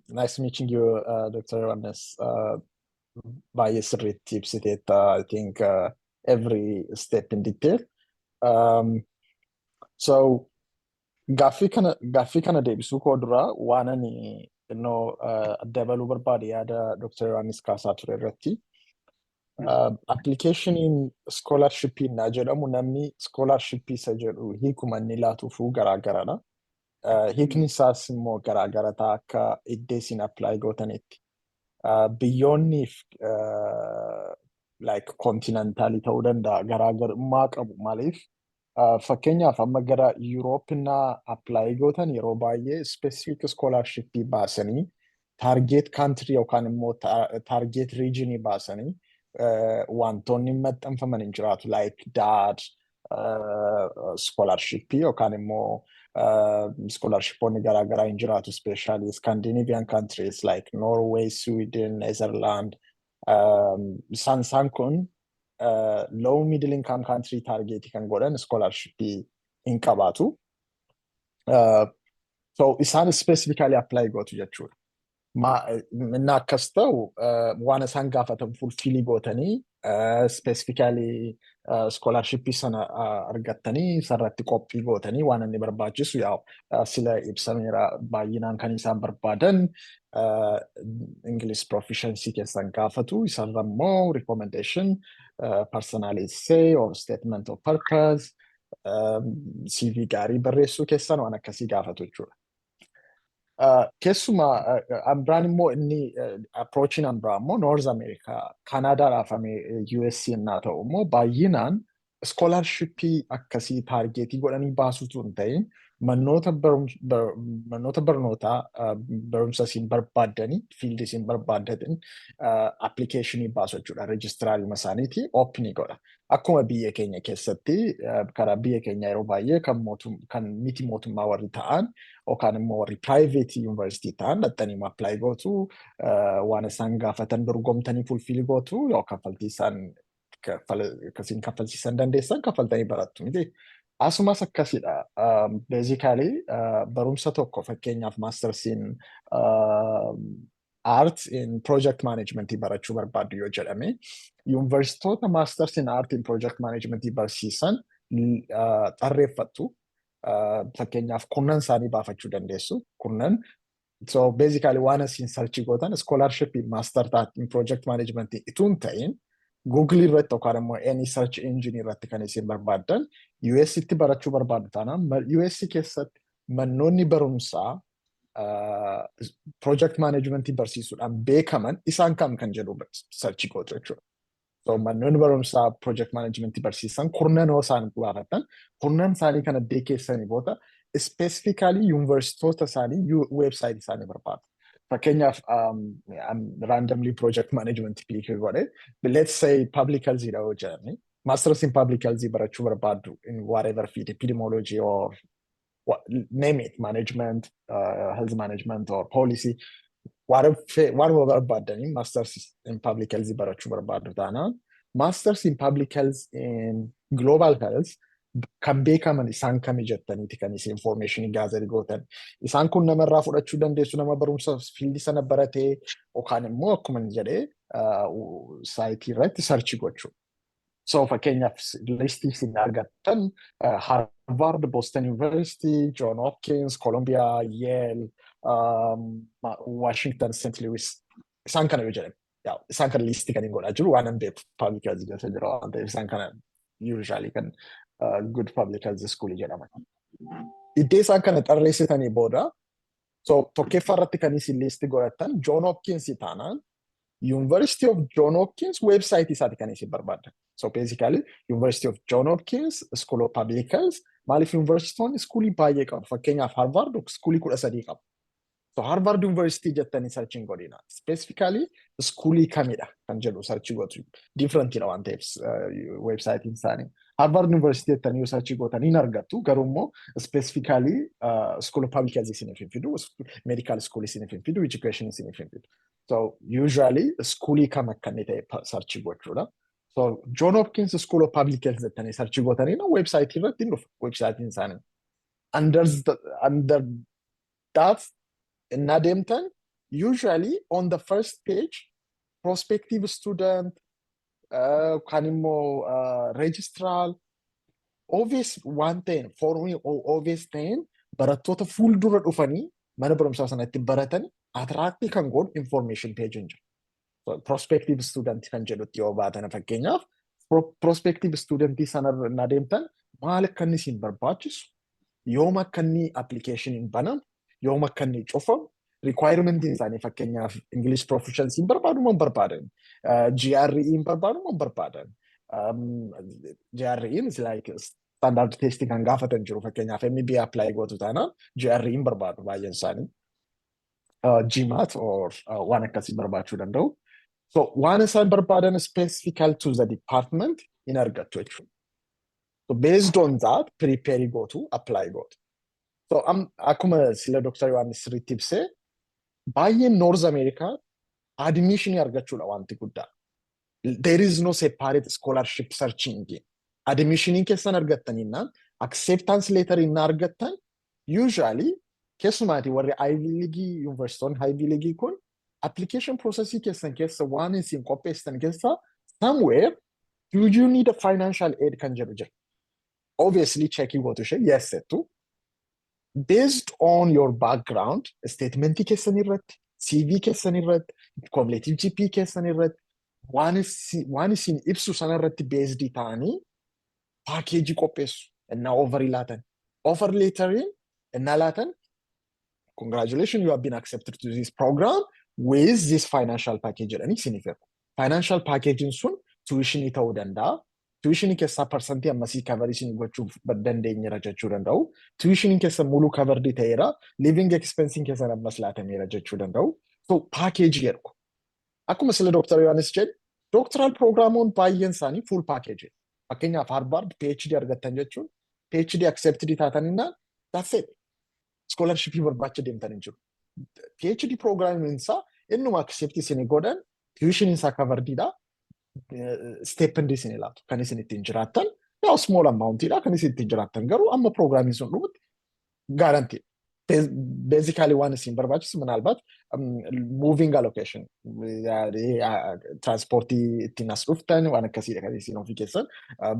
Nice meeting you, Dr. Yohannes. Baay'ee sirriitti ibsiteetta, I think, every step in detail. So gaaffii kana deebisuu koo dura waan ani xinnoo dabaluu barbaade yaada Dr. Yohannes kaasaa ture irratti. Applicationiin scholarshipii naa jedhamu, namni scholarshipii isa jedhu hiikuma inni laatuufuu garaagaradha. Hiikni isaas immoo garaagara ta'a akka iddoo isin apply gootanitti. Biyyoonniif like continentalii ta'uu danda'a, garaagarummaa qabu. Maaliif, fakkeenyaaf amma gara Yuurooppinaa apply gootan, yeroo baay'ee specific scholarshipii baasanii, target country yookaan immoo target regionii baasanii wantoonni maxxanfaman hin jiraatu, like DAAD scholarshipii yookaan immoo scholarshipoonni garaagaraa hin jiraatu, especially Scandinavian countries like Norway, Sweden, Netherland. Isaan kun low middle income country target kan godhan scholarshipii hin qabaatu. So isaan specifically apply gootu jechuudha. Inni akkas ta'u, waan isaan gaafatan fulfillii gootanii, specifically scholarshipii sana argattanii, isarratti qophii gootanii, waan inni barbaachisu yaa sila ibsameera. Baay'inaan kan isaan barbaadan English proficiency keessan gaafatu. Isarra immoo recommendation, personal essay or statement of purpose, CV gaarii barreessuu keessan, waan akkasii gaafatu jechuudha. Keessumaa ambiraan immoo inni approachiin ambiraa immoo North America, Kanaadaadhaaf US yennaa ta'u immoo, baay'inaan scholarshipii akkasii targetii godhanii baasutu hin ta'in, manoota barnootaa barumsa isin barbaaddanii, fieldii isin barbaaddatin applicationii baasu jechuudha. Registrarima isaaniiti openii godha. Akkuma biyya keenya keessatti, karaa biyya keenya yeroo baay'ee kan miti mootummaa warri ta'an yookaan immoo warri private university ta'an dhaxxanii apply gootu, waan isaan gaafatan dorgomtanii fulfill gootu, yoo kaffaltii isaan akkasiin kaffalchiisan dandeessan kaffaltanii barattu miti. Asumas akkasidha. Basically barumsa tokko, fakkeenyaaf masters in art in project management barachuu barbaaddu yoo jedhame, yuunivarsiitoota masters in art in project management barsiisan tarreeffattu. Fakkeenyaaf 10 isaanii baafachuu dandeessu. 10. So basically waan asiin search gootan scholarship master in project management ituu hin ta'in, Google irratti yookaan immoo any search engine irratti kan isin barbaaddan, US tti barachuu barbaaddu taanaan, US keessatti mannoonni barumsaa project management barsiisuudhaan beekaman isaan kam kan jedhu search gootu jechuudha. So mannoonni barumsaa project management barsiisan 10 isaan baafatan, 10 isaanii kana addee keessanii booda specifically yuunivarsiitoota isaanii website isaanii barbaadu. Fakkeenyaaf randomly project management pick godhe, let's say public health dha yoo jedhani, masters in public health barachuu barbaaddu in whatever field, epidemiology or what, name it, management, health management or policy, waanuma barbaaddanii masters in public health barachuu barbaaddu taanaan, masters in public health in global health kan beekaman isaan kami jettaniiti kan isin information gather gootan. Isaan kun namarraa fudhachuu dandeessu, nama barumsa fieldii sana baratee, yookaan immoo akkuma inni jedhee siteii irratti search gochuu. So fakkeenyaaf listii isin argattan Harvard, Boston University, John Hopkins, Columbia, Yale, Washington, St. Louis, isaan kana yoo jedhame. Isaan kana listii kan hin godhaa jiru waan hin beeku public health keessa jira waan ta'eef, isaan kana usually kan good public health school jedhaman. Iddoo isaan kana tarreessitanii booda, so tokkeeffaa irratti kan isin listii godhattan John Hopkins taanaan, University of John Hopkins website isaati kan isin barbaaddan. So basically University of John Hopkins School of Public Health. Maaliif, yuunivarsiitoonni schoolii baay'ee qabu. Fakkeenyaaf Harvard schoolii 13 qaba. So Harvard University jettanii search hin godhina. Specifically schoolii kamidha kan jedhu search gootu. Differentidha waan ta'eef websiteiin isaanii. Harvard University jettanii yoo search gootan hin argattu, garuu immoo specifically School of Public Health isiniif hin fidu, Medical School isiniif hin fidu, Education isiniif hin fidu. So usually schoolii kam akka inni ta'e search gochuudha. So John Hopkins School of Public Health jettanii search gootanii website irratti hin dhufa website isaanii. Under that innaa deemtan, usually on the first page prospective student kan immoo registrar obvious waan ta'een, formii obvious ta'een, barattoota fuuldura dhufanii mana barumsaa sanatti baratan attract kan godhu information page hin jiru. So, prospective student kan jedhutti yoo baatan, fakkeenyaaf prospective student sanarra innaa deemtan, maal akka inni isin barbaachisu, yoom akka inni application hin banamu, yoom akka inni cufamu, requirementiin isaanii, fakkeenyaaf English proficiency hin barbaadu moo hin barbaadan, GRE hin barbaadu moo hin barbaadan. GRE is like standard test kan gaafatan jiru. Fakkeenyaaf MBA apply gootu taanaan GRE hin barbaadu baay'een isaanii. GMAT or waan akkasii barbaachuu danda'u. So waan isaan barbaadan specific to the department hin argattu jechuudha. So based on that prepare gootu, apply gootu. So akkuma sila Dr. Yohaannis sirriitti ibsee, baay'een North America admission argachuudha wanti guddaa. There is no separate scholarship searching. Admissionii keessan argattaninnaan, acceptance letter inni argattan, usually keessumaati warri Ivy League, yuunivarsiitonni Ivy League kun application processii keessan keessa waan isin qopheessitan keessa somewhere "Do you need a financial aid?" kan jedhu jira. Obviously checkii gootu ishee, yes jettu. Based on your background, statementii keessan irratti, CV keessan irratti, cumulative GPA keessan irratti, waan isin ibsu sana irratti based ta'anii packageii qopheessu innaa offerii laatan. Offer letteriin innaa laatan, "Congratulations, you have been accepted to this program with this financial package" jedhanii isiniif ergu. Financial packagein sun tuitionii ta'uu danda'a. Tuitionii keessaa percentii ammasii coverii isin gochuu dandeenyeera jechuu danda'u. Tuitioniin keessa muluu covered ta'eera. Living expensiin keessan ammas laatameera jechuu danda'u. So packageii ergu. Akkuma sila Dr. Yohaannis jedhe, doctoral programoon baay'een isaanii full package. Fakkeenyaaf Harvard PhD argattan jechuun, PhD accepted taataninnaan, that's it. Scholarshipii barbaacha deemtan hin jiru. PhD programmiin isaa innuma accept isin godhan, tuitioniin isaa coveredidha. Stipendii isin laatu kan isin ittiin jiraattan, yaa small amountidha kan isin ittiin jiraattan, garuu amma programiin sun dhumutti guarantee. Basically waan isin barbaachisu ምናልባት moving allocation, transportii ittiin as dhuftan, waan akkasiidha kan isin ofii keessan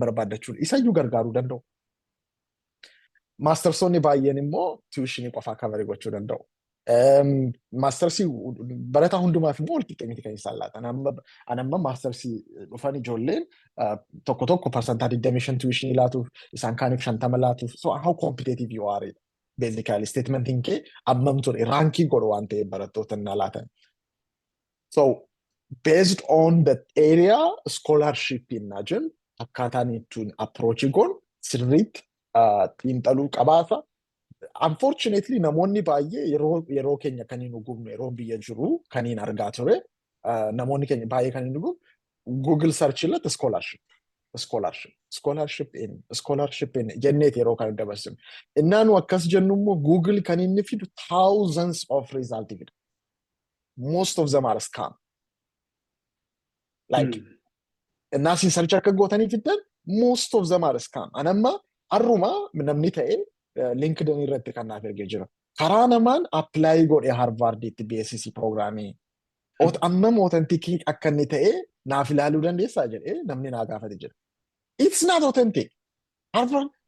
barbaaddachuun isayyuu gargaaruu danda'u. Mastersoonni baay'een immoo tuitionii qofaa coverii gochuu danda'u. Mastersii barataa hundumaaf immoo wal qixxee miti kan isaan laatan. An amma mastersii dhufan ijoolleen tokko tokko 25% tuitionii laatuuf, isaan kaaniif 50 laatuuf. So how competitive you are basically, statementiin kee ammam ture, rankii godhu waan ta'eef barattoota innaa laatan. So based on that area, scholarship innaa jennu akkaataan ittiin approach goonu sirriitti xiinxaluu qabaata. Unfortunately namoonni baay'ee yeroo keenya kan hin gubnu, yeroo biyya jiru kan hin argaa ture, namoonni keenya baay'ee kan hin gubnu Google search irratti scholarship, scholarship, scholarship in, scholarship in jenneeti yeroo kan dabarsinu. Innaa nu akkas jennu immoo Google kan inni fidu thousands of result fida. Most of them are scam. Like innaa isin search akka gootanii fiddan, most of them are scam. Anamma har'uma namni ta'e LinkedIn irratti kan naaf ergee jira. Karaa namaan apply godhe Harvarditti BSc programii. Ammam authenticii akka inni ta'e naaf ilaaluu dandeessaa jedhee namni naa gaafate jira. It's not authentic.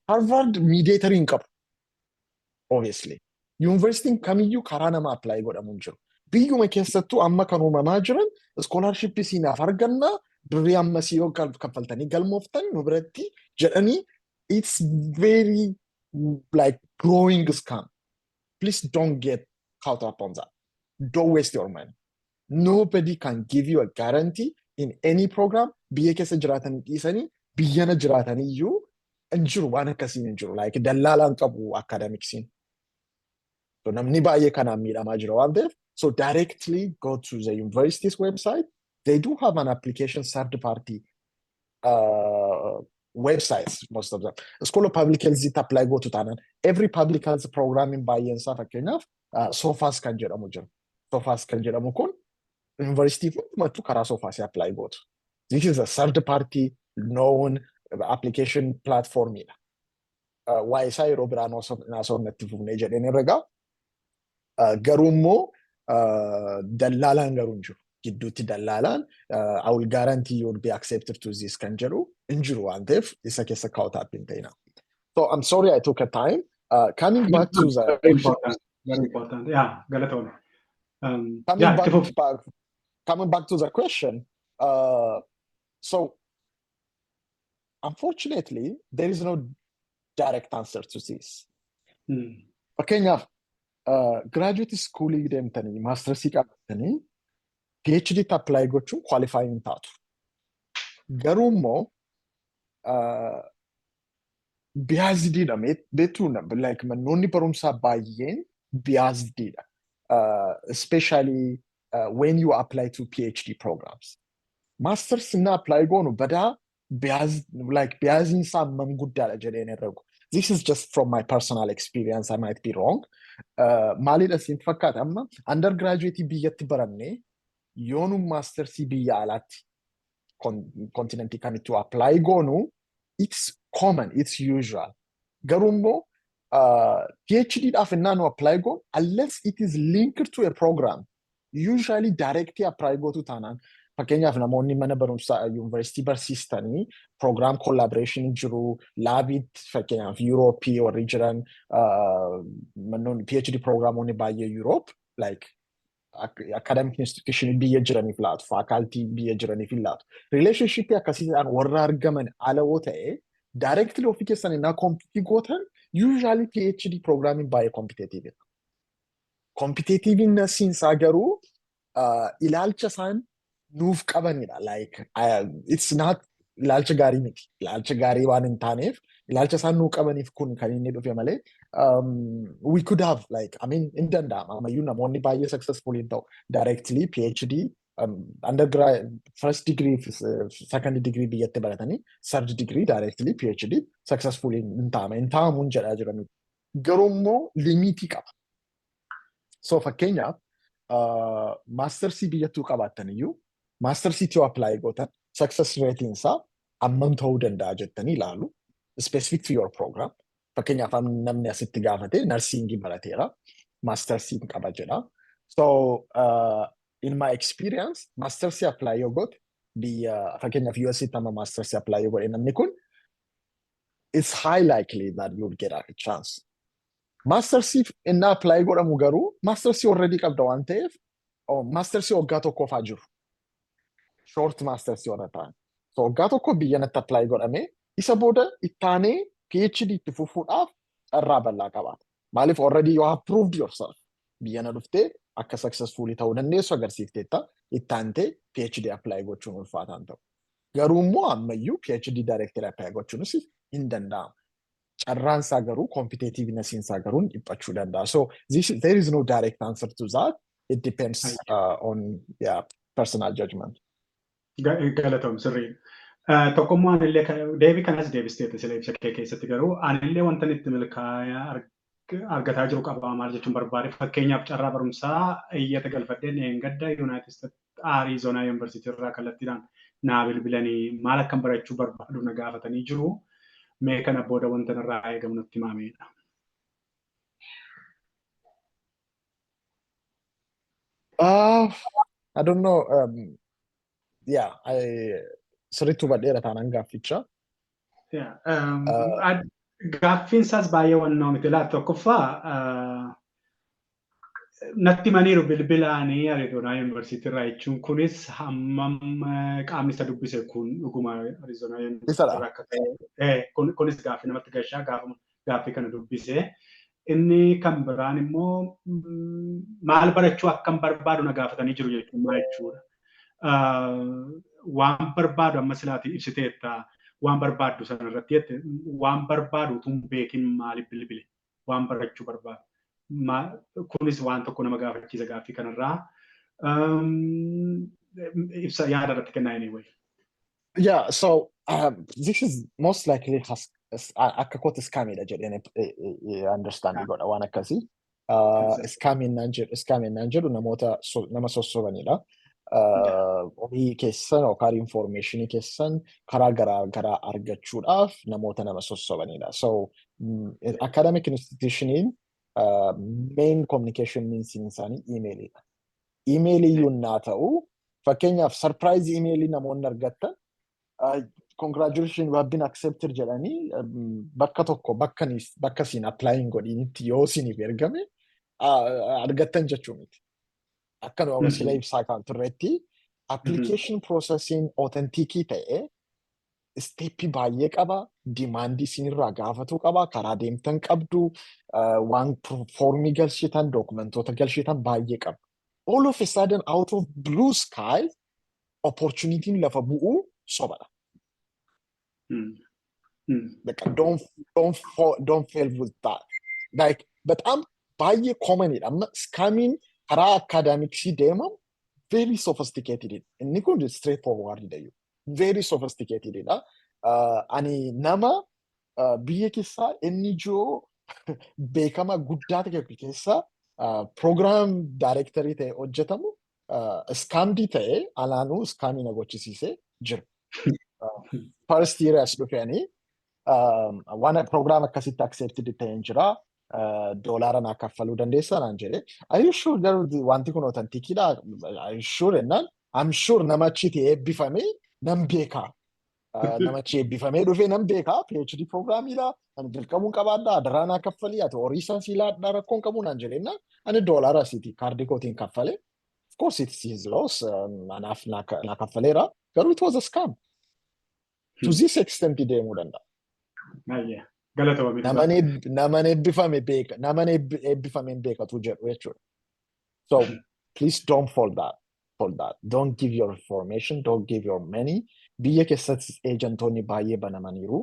Harvard mediatorii hin qabu. Obviously. Yuunivarsiitiin kamiyyuu karaa nama apply godhamu hin jiru. Biyyuma keessattuu amma kan uumamaa jiran scholarshipii siinaaf argannaa, birrii ammasii yoo kaffaltanii galmooftan nu biratti jedhanii, it's very like growing scam. Please don't get caught up on that. Don't waste your money. Nobody can give you a guarantee in any program. Biyya keessa jiraatanii dhiisanii biyyana jiraatanii iyyuu hin jiru, waan akkasiin hin jiru. Like dallaalaan qabu academicsiin. So namni baay'ee kanaan miidhamaa jira waan ta'eef, so directly go to the university's website. They do have an application third party Websites, most of them. School of Public Health itti apply gootu taanaan, every public health programming baay'een isaa, fakkeenyaaf SOPHAS kan jedhamu jira. SOPHAS kan jedhamu kun yuunivarsiitii hundumattuu karaa SOPHAS apply gootu. This is a third party known application platformidha. Waa'ee isaa yeroo biraa naasoo natti fufnee jedheen herregaa. Garuu immoo dallaalaan garuu hin jiru. Gidduutti dallaalaan "I will guarantee you will be accepted to this" kan jedhu hin jiru waan ta'eef, isa keessa caught up hin ta'ina. So I'm sorry I took a time. Coming back to the Very important. Very important. Yeah, galatoome. Coming back to the question. So unfortunately, there is no direct answer to this. Fakkeenyaaf, graduate schoolii deemtanii mastersii qabatanii PhD tti apply gochuun qualify hin taatu. Garuu immoo biasediidha beektuu, like manoonni barumsaa baay'een biasediidha. Especially when you apply to PhD programs. Masters inni apply goonu badaa bias, like biasiin isaa hammam guddaadha jedheen herregu. This is just from my personal experience, I might be wrong. Maalidha siin fakkaata, amma undergraduate biyyatti barannee yoonu mastersii biyya alaatti continentii kamittuu apply goonu, it's common, it's usual. Garuu immoo PhD dhaaf innaa nu apply goonu, unless it is linked to a program, usually directly apply gootu taanaan, fakkeenyaaf namoonni mana barumsaa yuunivarsiitii barsiistanii program collaboration jiru, labiitti, fakkeenyaaf Yuurooppii warri jiran, manoonni PhD programoonni baay'ee Europe like academic institution biyya jiraniif laatu, faculty biyya jiraniif hin laatu. Relationship akkasiidhaan warra argaman ala yoo ta'e, directly ofii keessan innaa compete gootan, usually PhD programming baay'ee competitive. Competitiveness isaa garuu ilaalcha isaan nuuf qabanidha. Like it's not ilaalcha gaarii miti. Ilaalcha gaarii waan hin taaneef, ilaalcha isaan nuu qabaniif kun kan inni dhufe malee, we could have, like, I mean, hin danda'ama. Ammayyuu namoonni baay'ee successful hin ta'u. Directly PhD undergrad first degree, second degree biyyatti baratanii third degree directly PhD successful hin ta'ama. Hin ta'amuun jedhaa jiran. Garuu immoo limitii qaba. So fakkeenyaaf mastersii biyyattuu qabaattan iyyuu, mastersii yoo apply gootan, success rating isaa hammam ta'uu danda'a jettanii ilaalu, specific to your program. Fakkeenyaaf, namni asitti gaafate nursingii barateera, mastersii qaba jedha. So in my experience, mastersii apply yoo goote biyya, fakkeenyaaf US tti amma mastersii apply yoo godhe namni kun, it's high likely that you'll get a chance. Mastersii inni apply godhamu garuu mastersii already qabda waan ta'eef, mastersii waggaa tokkoofaa jiru. Short mastersii warra ta'an. So waggaa tokko biyya natti apply godhame, isa booda ittaanee PhD itti fufuudhaaf carraa bal'aa qabaata. Maaliif? Already you have proved yourself. Biyya na dhuftee akka successfully ta'uu dandeessu agarsiifteetta, ittaantee PhD apply gochuun ulfaataan ta'u. Garuu immoo ammayyuu PhD directly apply gochuunis hin danda'amu. Carraan isaa garuu, competitiveness isaa garuu dhiphachuu danda'a. So there is no direct answer to that. It depends on, yeah, personal judgment. Galatoom, sirrii. Tokkummaa anillee deebii kanas deebisteetta sila ibsa kee keessatti, garuu anillee wanta itti milkaa'aa argataa jiru qaba. Maal jechuun barbaade, fakkeenyaaf carraa barumsaa iyyata galfadheen eengadda United States Arizona Yuunivarsiitii irraa kallattiidhaan naa bilbilanii maal akkan barachuu barbaadu na gaafatanii jiru. Mee kana booda wanta narraa eegamu natti himameedha. I don't know. Yeah, I sirriitti hubadheera taanaan gaafficha. Gaaffiin isaas baay'ee wannoo miti laata. Tokkoffaa, natti himaniiru bilbilaanii Arizoonaa Yuunivarsiitii irraa jechuun kunis hammam qaamni isa dubbise kun dhuguma Arizoonaa Yuunivarsiitii irraa akka ta'e kunis gaaffii namatti gashaa gaaffii kana dubbise. Inni kan biraan immoo maal barachuu akkan barbaadu na gaafatanii jiru jechuun maal jechuudha? Waan barbaadu amma silaati ibsiteetta, waan barbaaddu sana irratti jette, waan barbaadu utuu hin beekin maaliif bilbile waan barachuu barbaadu? Kunis waan tokko nama gaafachiisa gaaffii kanarraa. Ibsa yaada irratti kennaa anyway. Yeah, so this is most likely has akka kootti scamidha jedheen understand godha waan akkasii. Scamiin naan jedhu namoota nama sossobanidha. Horii keessan yookaan informationii keessan karaa garaa garaa argachuudhaaf namoota nama sossobanidha. So academic institutioniin main communication means isaanii emailidha. Emailii iyyuu naa ta'u, fakkeenyaaf surprise emailii namoonni argattan, "Congratulations, you have been accepted" jedhanii bakka tokko bakka isin applying godhinitti yoo isiniif ergame argattan jechuu miti. Akkanuma sila ibsaa kan turretti application processing authenticii ta'e steppii baay'ee qaba, demandii isinirraa gaafatuu qaba, karaa deemtan qabdu, waan formii galchitan, documentoota galchitan baay'ee qaba. All of a sudden, out of blue sky, opportunityin lafa bu'uu sobadha. Like, don't fail with that. Like, በጣም baay'ee commonidha. Amma scamiin karaa academicsii deemamu very sophisticated. Inni kun straight forward dha. Very sophisticated dha. Ani nama biyya keessaa NGO beekama guddaa ta'e keessa program directorii ta'e hojjetamu scamdii ta'e alaanuu scamii na gochisiisee jira. First year as dhufeanii waan program akkasitti accepted ta'een jira. Doolaara naa kaffaluu dandeessaa naan jedhe. "Are you sure garuu wanti kun authenticidha? Are you sure?" jennaan, "I'm sure, nama achitti eebbifamee nan beekaa. Nama achi eebbifamee dhufee nan beekaa, PhD programiidha. Ani dirqamuun qabaadha, adaraa naa kaffalii, ati horii isaan sii laadhaa, rakkoon qabu" naan jedhennaan ani doolaara asiiti kaardii kootiin kaffale. Of course it's his loss, anaaf naa kaffaleera. Garuu it was a scam. To this extent deemuu danda'a. Galatoomii. Naman eebbifame beeka, naman eebbifameen beekatu jedhu jechuudha. So please don't fall that. For that. Don't give your information, don't give your money. Biyya keessatti agentoonni baay'ee banamaniiru.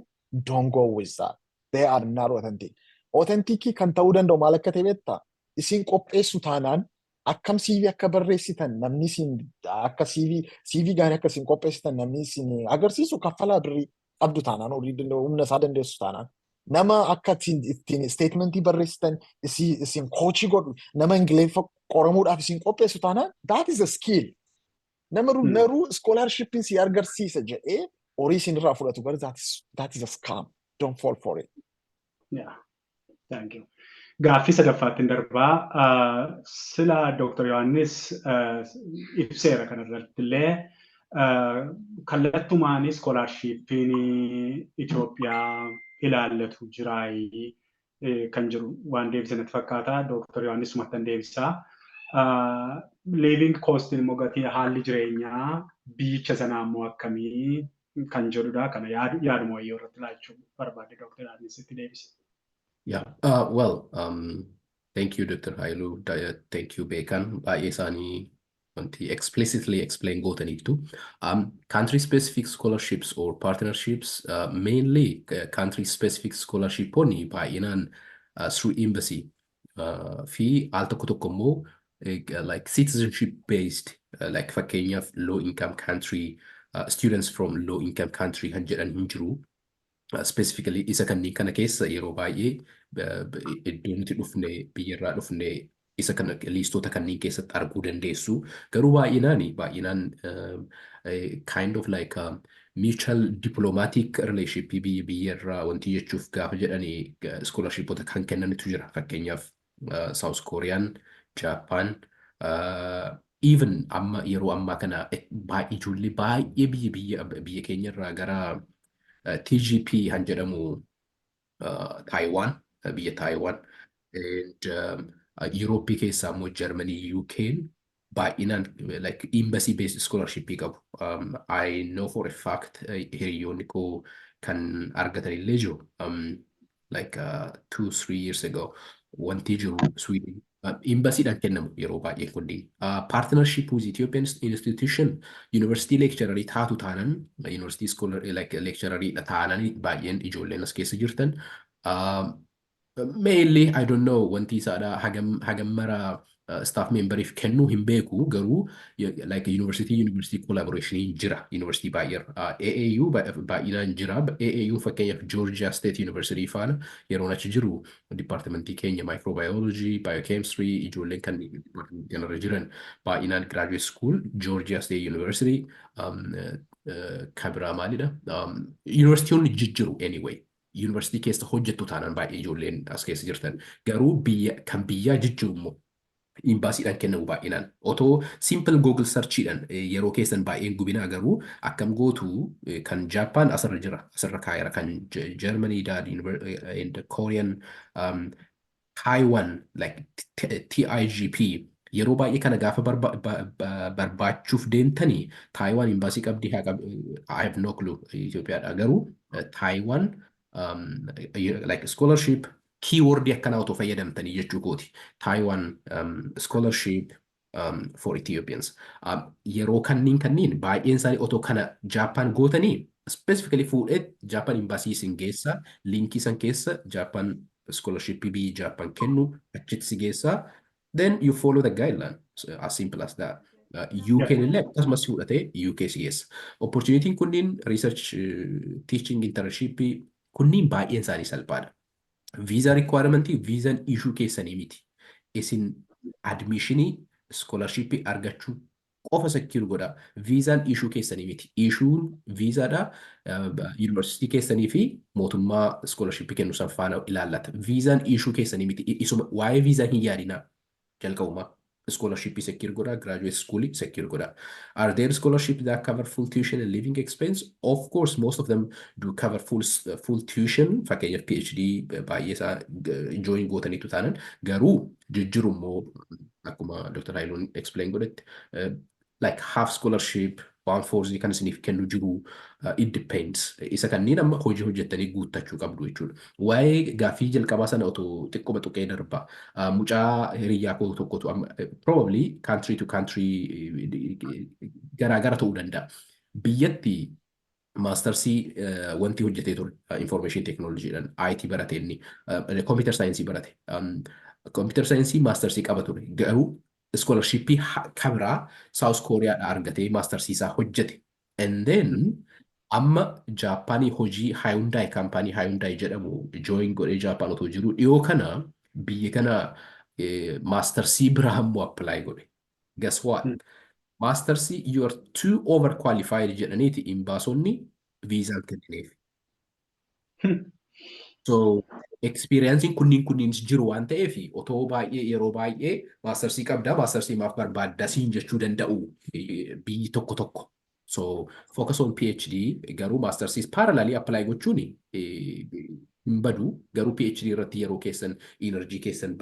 Don't go with that. They are not authentic. Authentic kan ta'uu danda'u maal akka ta'e beektaa? Isin qopheessu taanaan, akkam CV akka barreessitan namni isin akka CV gaarii akka isin qopheessitan namni isin agarsiisu, kaffalaa, birrii qabdu taanaan, horii humna isaa dandeessu taanaan. Nama akka ittiin statementii barreessitan isin coachii godhu, nama Ingiliffa qoramuudhaaf isin qopheessu taanaan, that is a skill. Nama naruu scholarshipiin si agarsiisa jedhee horii isin irraa fudhatu garuu that is a scam. Don't fall for it. Yeah. Thank you. Gaaffii sadaffaatti darbaa. Sila Dr. Yohaannis ibseera kanarratti illee, kallattumaan scholarshipiin Itoophiyaa ilaallatu jiraayii kan jiru waan deebise natti fakkaata. Dr. Yohaannis sumattan deebisaa. Living cost immoo, gatii haalli jireenyaa biyyicha sanaa immoo akkamii kan jedhudha. Kana yaaduma wayyoo irratti laachuu barbaade Dr. Yohaannis itti deebise. Yeah, well, thank you, Dr. Hailu. Thank you, Bekan. Baay'ee isaanii wanti explicitly explain gootaniitu. Country specific scholarships or partnerships, mainly country specific scholarshiponni baay'inaan through embassy fi al tokko tokko immoo like citizenship based, like fakkeenyaaf low income country, students from low income country kan jedhan hin jiru. Specifically isa kanneen kana keessa yeroo baay'ee iddoo nuti dhufne, biyyarraa dhufne, isa kana listoota kanneen keessatti arguu dandeessu. Garuu baay'inaan kind of like mutual diplomatic relationship biyya biyyarraa wanti jechuuf gaafa jedhanii scholarshipota kan kennanitu jira. Fakkeenyaaf South Korean, Japan, even amma yeroo ammaa kana baay'ee ijoollee baay'ee biyya keenyarraa gara TGP kan jedhamu Taiwan, biyya Taiwan and Eurooppii keessaa immoo Germany, UK baay'inaan like embassy based scholarship qabu. I know for a fact hiriyoonni koo kan argatan illee jiru. Like 2, 3 years ago wanti jiru Sweden embassy-dhaan kennamu yeroo baay'ee kunniin. Partnership with Ethiopian institution, university lecturerii taatu taanan, university scholar like lecturerii taanan, baay'een ijoolleen as keessa jirtan Mainly, I don't know, wanti isaadha hagam mara staff memberiif kennuu hin beeku, garuu like university collaboration jira university baay'eerra. AAU baay'inaan jira. AAU fakkeenyaaf Georgia State University faana yeroon achi jiru departmentii keenya microbiology, biochemistry, ijoolleen kan departmentii kanarra jiran baay'inaan graduate school Georgia State University kabiraa maalidha? Universityoonni jijjiru anyway. Yuunivarsiitii keessa hojjettu taanaan baay'ee ijoolleen as keessa jirtan, garuu biyya kan biyyaa jijjiru immoo embassydhaan kennamu baay'inaan. Otoo simple Google searchiidhaan yeroo keessan baay'een gubinaa, garuu akkam gootu, kan Japan asirra jira, asirra kaayera, kan Germany dad and Korean, Taiwan, like TIGP. Yeroo baay'ee kana gaafa barbaachuuf deemtanii Taiwan embassy qabdi haa I have no clue Itoophiyaadha, garuu Taiwan like scholarship keyword akkanaa otoo fayyadamtanii jechuu kooti. Taiwan scholarship for Ethiopians. Yeroo kanniin baay'een isaanii otoo kana Japan gootanii specifically fuudhee Japan embassy isin geessa, linkii san keessa Japan scholarship biyyi Japan kennu achitti si geessa, then you follow the guideline. So, as simple as that. UK illee akkasumas fudhatee UK si geessa. Opportunitiin kunniin research, teaching, internship kunniin baay'een isaanii salphaadha. Visa requirement, viisaan issue keessanii miti. Isin admissionii scholarship argachuu qofa secure godha. Viisaan issue keessanii miti. Issueun viisaadha yuunivarsiitii keessanii fi mootummaa scholarship kennu san faana ilaallata. Viisaan issue keessanii miti. Isuma waa'ee viizaa hin yaadinaa jalqabumaa. Scholarship secure godha, graduate school secure godha. Are there scholarship that cover full tuition and living expense? Of course, most of them do cover full tuition. Fakkeenyaaf PhD baay'ee isaa join gootaniitu taanan, garuu jijjiiru immoo akkuma Dr. Hailuun explain godhetti like half scholarship, one fourth kan isiniif kennu jiru, it depends. Isa kanneen amma hojii hojjettanii guuttachuu qabdu jechuudha. Waa'ee gaaffii jalqabaa sana otoo xiqquma tuqee darba. Mucaa hiriyyaa koo tokkotu amma probably country to country garaagara ta'uu danda'a. Biyyatti mastersii wanti hojjetee ture information technologyidhaan IT barate, inni computer science barate. Computer science mastersii qaba ture, garuu scholarshipii kabiraa South Koreaadhaa argatee mastersii isaa hojjete. And then amma Jaapaanii hojii Hyundai, kaampaanii Hyundai jedhamu join godhee Jaapaan otoo jiru dhiyoo kana biyya kana mastersii biraa immoo apply godhe. Guess what? Mastersii "You are too overqualified" jedhaniiti embassonni viizaan kennineef. So experienceiin kunniin jiru waan ta'eef otoo baay'ee yeroo baay'ee mastersii qabdaa, mastersii maaf barbaadda siin jechuu danda'u biyyi tokko tokko. So focus on PhD, garuu mastersiis parallelly apply gochuun hin badu, garuu PhD irratti yeroo keessan, energy keessan,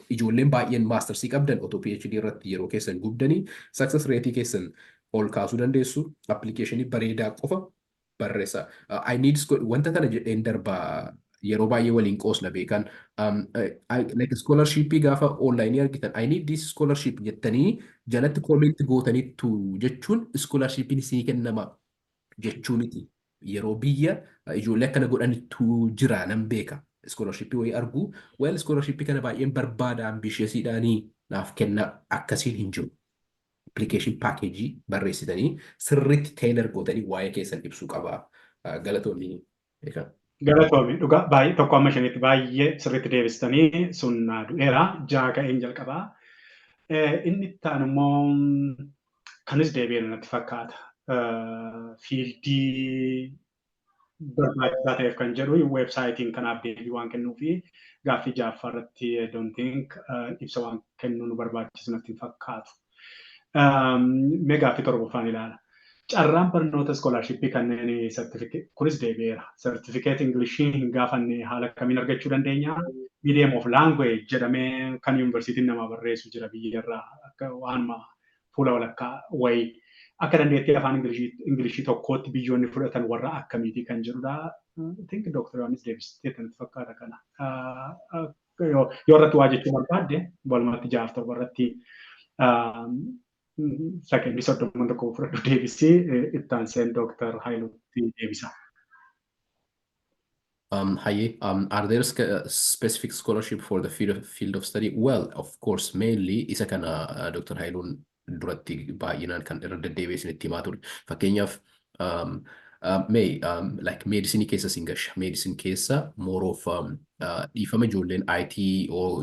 ijoolleen baay'een mastersii qabdan otoo PhD irratti yeroo keessan gubdanii success rate keessan ol kaasuu dandeessu. Applicationii bareedaa qofa barreessa. I need wanta kana jedheen darbaa, yeroo baay'ee waliin qoosna beekan, like scholarshipii gaafa online argitan "I need this scholarship" jettanii jalatti comment gootaniittu jechuun scholarshipiin isinii kennama jechuu miti. Yeroo biyya ijoollee akkana godhanittu jira nan beeka. Scholarshipii wayii argu, "Well, scholarshipii kana baay'een barbaada, ambitiousiidhaanii naaf kenna," akkasiin hin jiru. Application package barreessitanii sirriitti tailor gootanii waa'ee keessan ibsuu qaba. Galatoomii beekan. Galatoomi, dhugaa baay'ee tokko amma shanitti baay'ee sirriitti deebistanii sun du'eera, ja'a ka'een jalqabaa. Inni itti aanu immoo kanis deebi'eera natti fakkaata. Fieldii barbaachisaa ta'eef kan jedhu websiteiin kanaaf deebii waan kennuu fi gaaffii ja'affaa irratti don't think ibsa waan kennuu nu barbaachisu natti hin fakkaatu. Mee gaaffii torbaffaan ilaala. Carraan barnoota scholarshipii kanneen certificate, kunis deebi'eera. Certificate Ingilishii hin gaafanne haala kamiin argachuu dandeenya? Medium of language jedhamee kan yuunivarsiitiin namaa barreessu jira biyyarraa, akka waanuma fuula walakkaa wayii. Akka dandeettii afaan Ingilishii tokkootti biyyoonni fudhatan warra akkamiitii kan jedhudha. I think Dr. Yohaannis deebistee kanatti fakkaata kana. Yoo irratti waa jechuu barbaadde, walumatti ja'aaf torba irratti sekendii 30 tokko fudhadhu, deebisii, itti aanseen Dr. Haayiluutti deebisa. Haye, are there specific scholarship for the field of study? Well, of course, mainly isa kana Dr. Hailuun duratti baay'inaan kan irra deddeebi'ee isinitti himaa ture. Fakkeenyaaf, may like medicine keessa sin gasha. Medicine keessa more of dhiifama, ijoolleen IT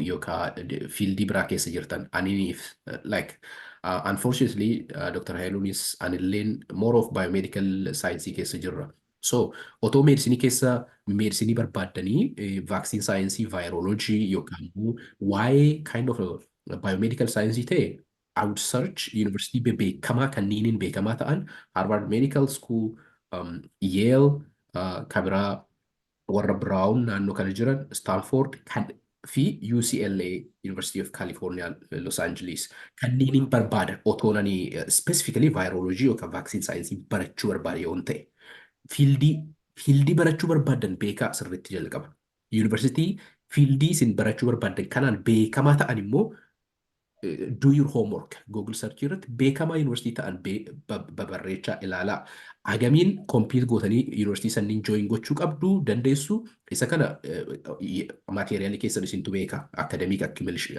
yookaan fieldii biraa keessa jirtan aniniif like unfortunately Dr. Hailuunis anilleen more of biomedical science keessa jirra. So, otoo medicineii keessa medicineii barbaaddanii vaccine science, virology yookaan immoo waa'ee kind of biomedical science ta'e, I would search university beekamaa kanniiniin beekamaa ta'an Harvard Medical School, Yale, kabiraa warra Brown naannoo kana jiran, Stanford kan fi UCLA, University of California Los Angeles kanniiniin barbaada otoo nani specifically virology yookaan vaccine science barachuu barbaada yoon ta'e. Fieldii barachuu barbaaddan beekaa sirriitti jalqaba. Yuunivarsiitii fieldii isin barachuu barbaaddan kanaan beekamaa ta'an immoo do your homework. Google search irratti beekamaa yuunivarsiitii ta'an babarreechaa ilaalaa. Hagamiin compete gootanii yuunivarsiitii sanniin join gochuu qabdu dandeessu. Isa kana materialii keessan isintu beeka. Academic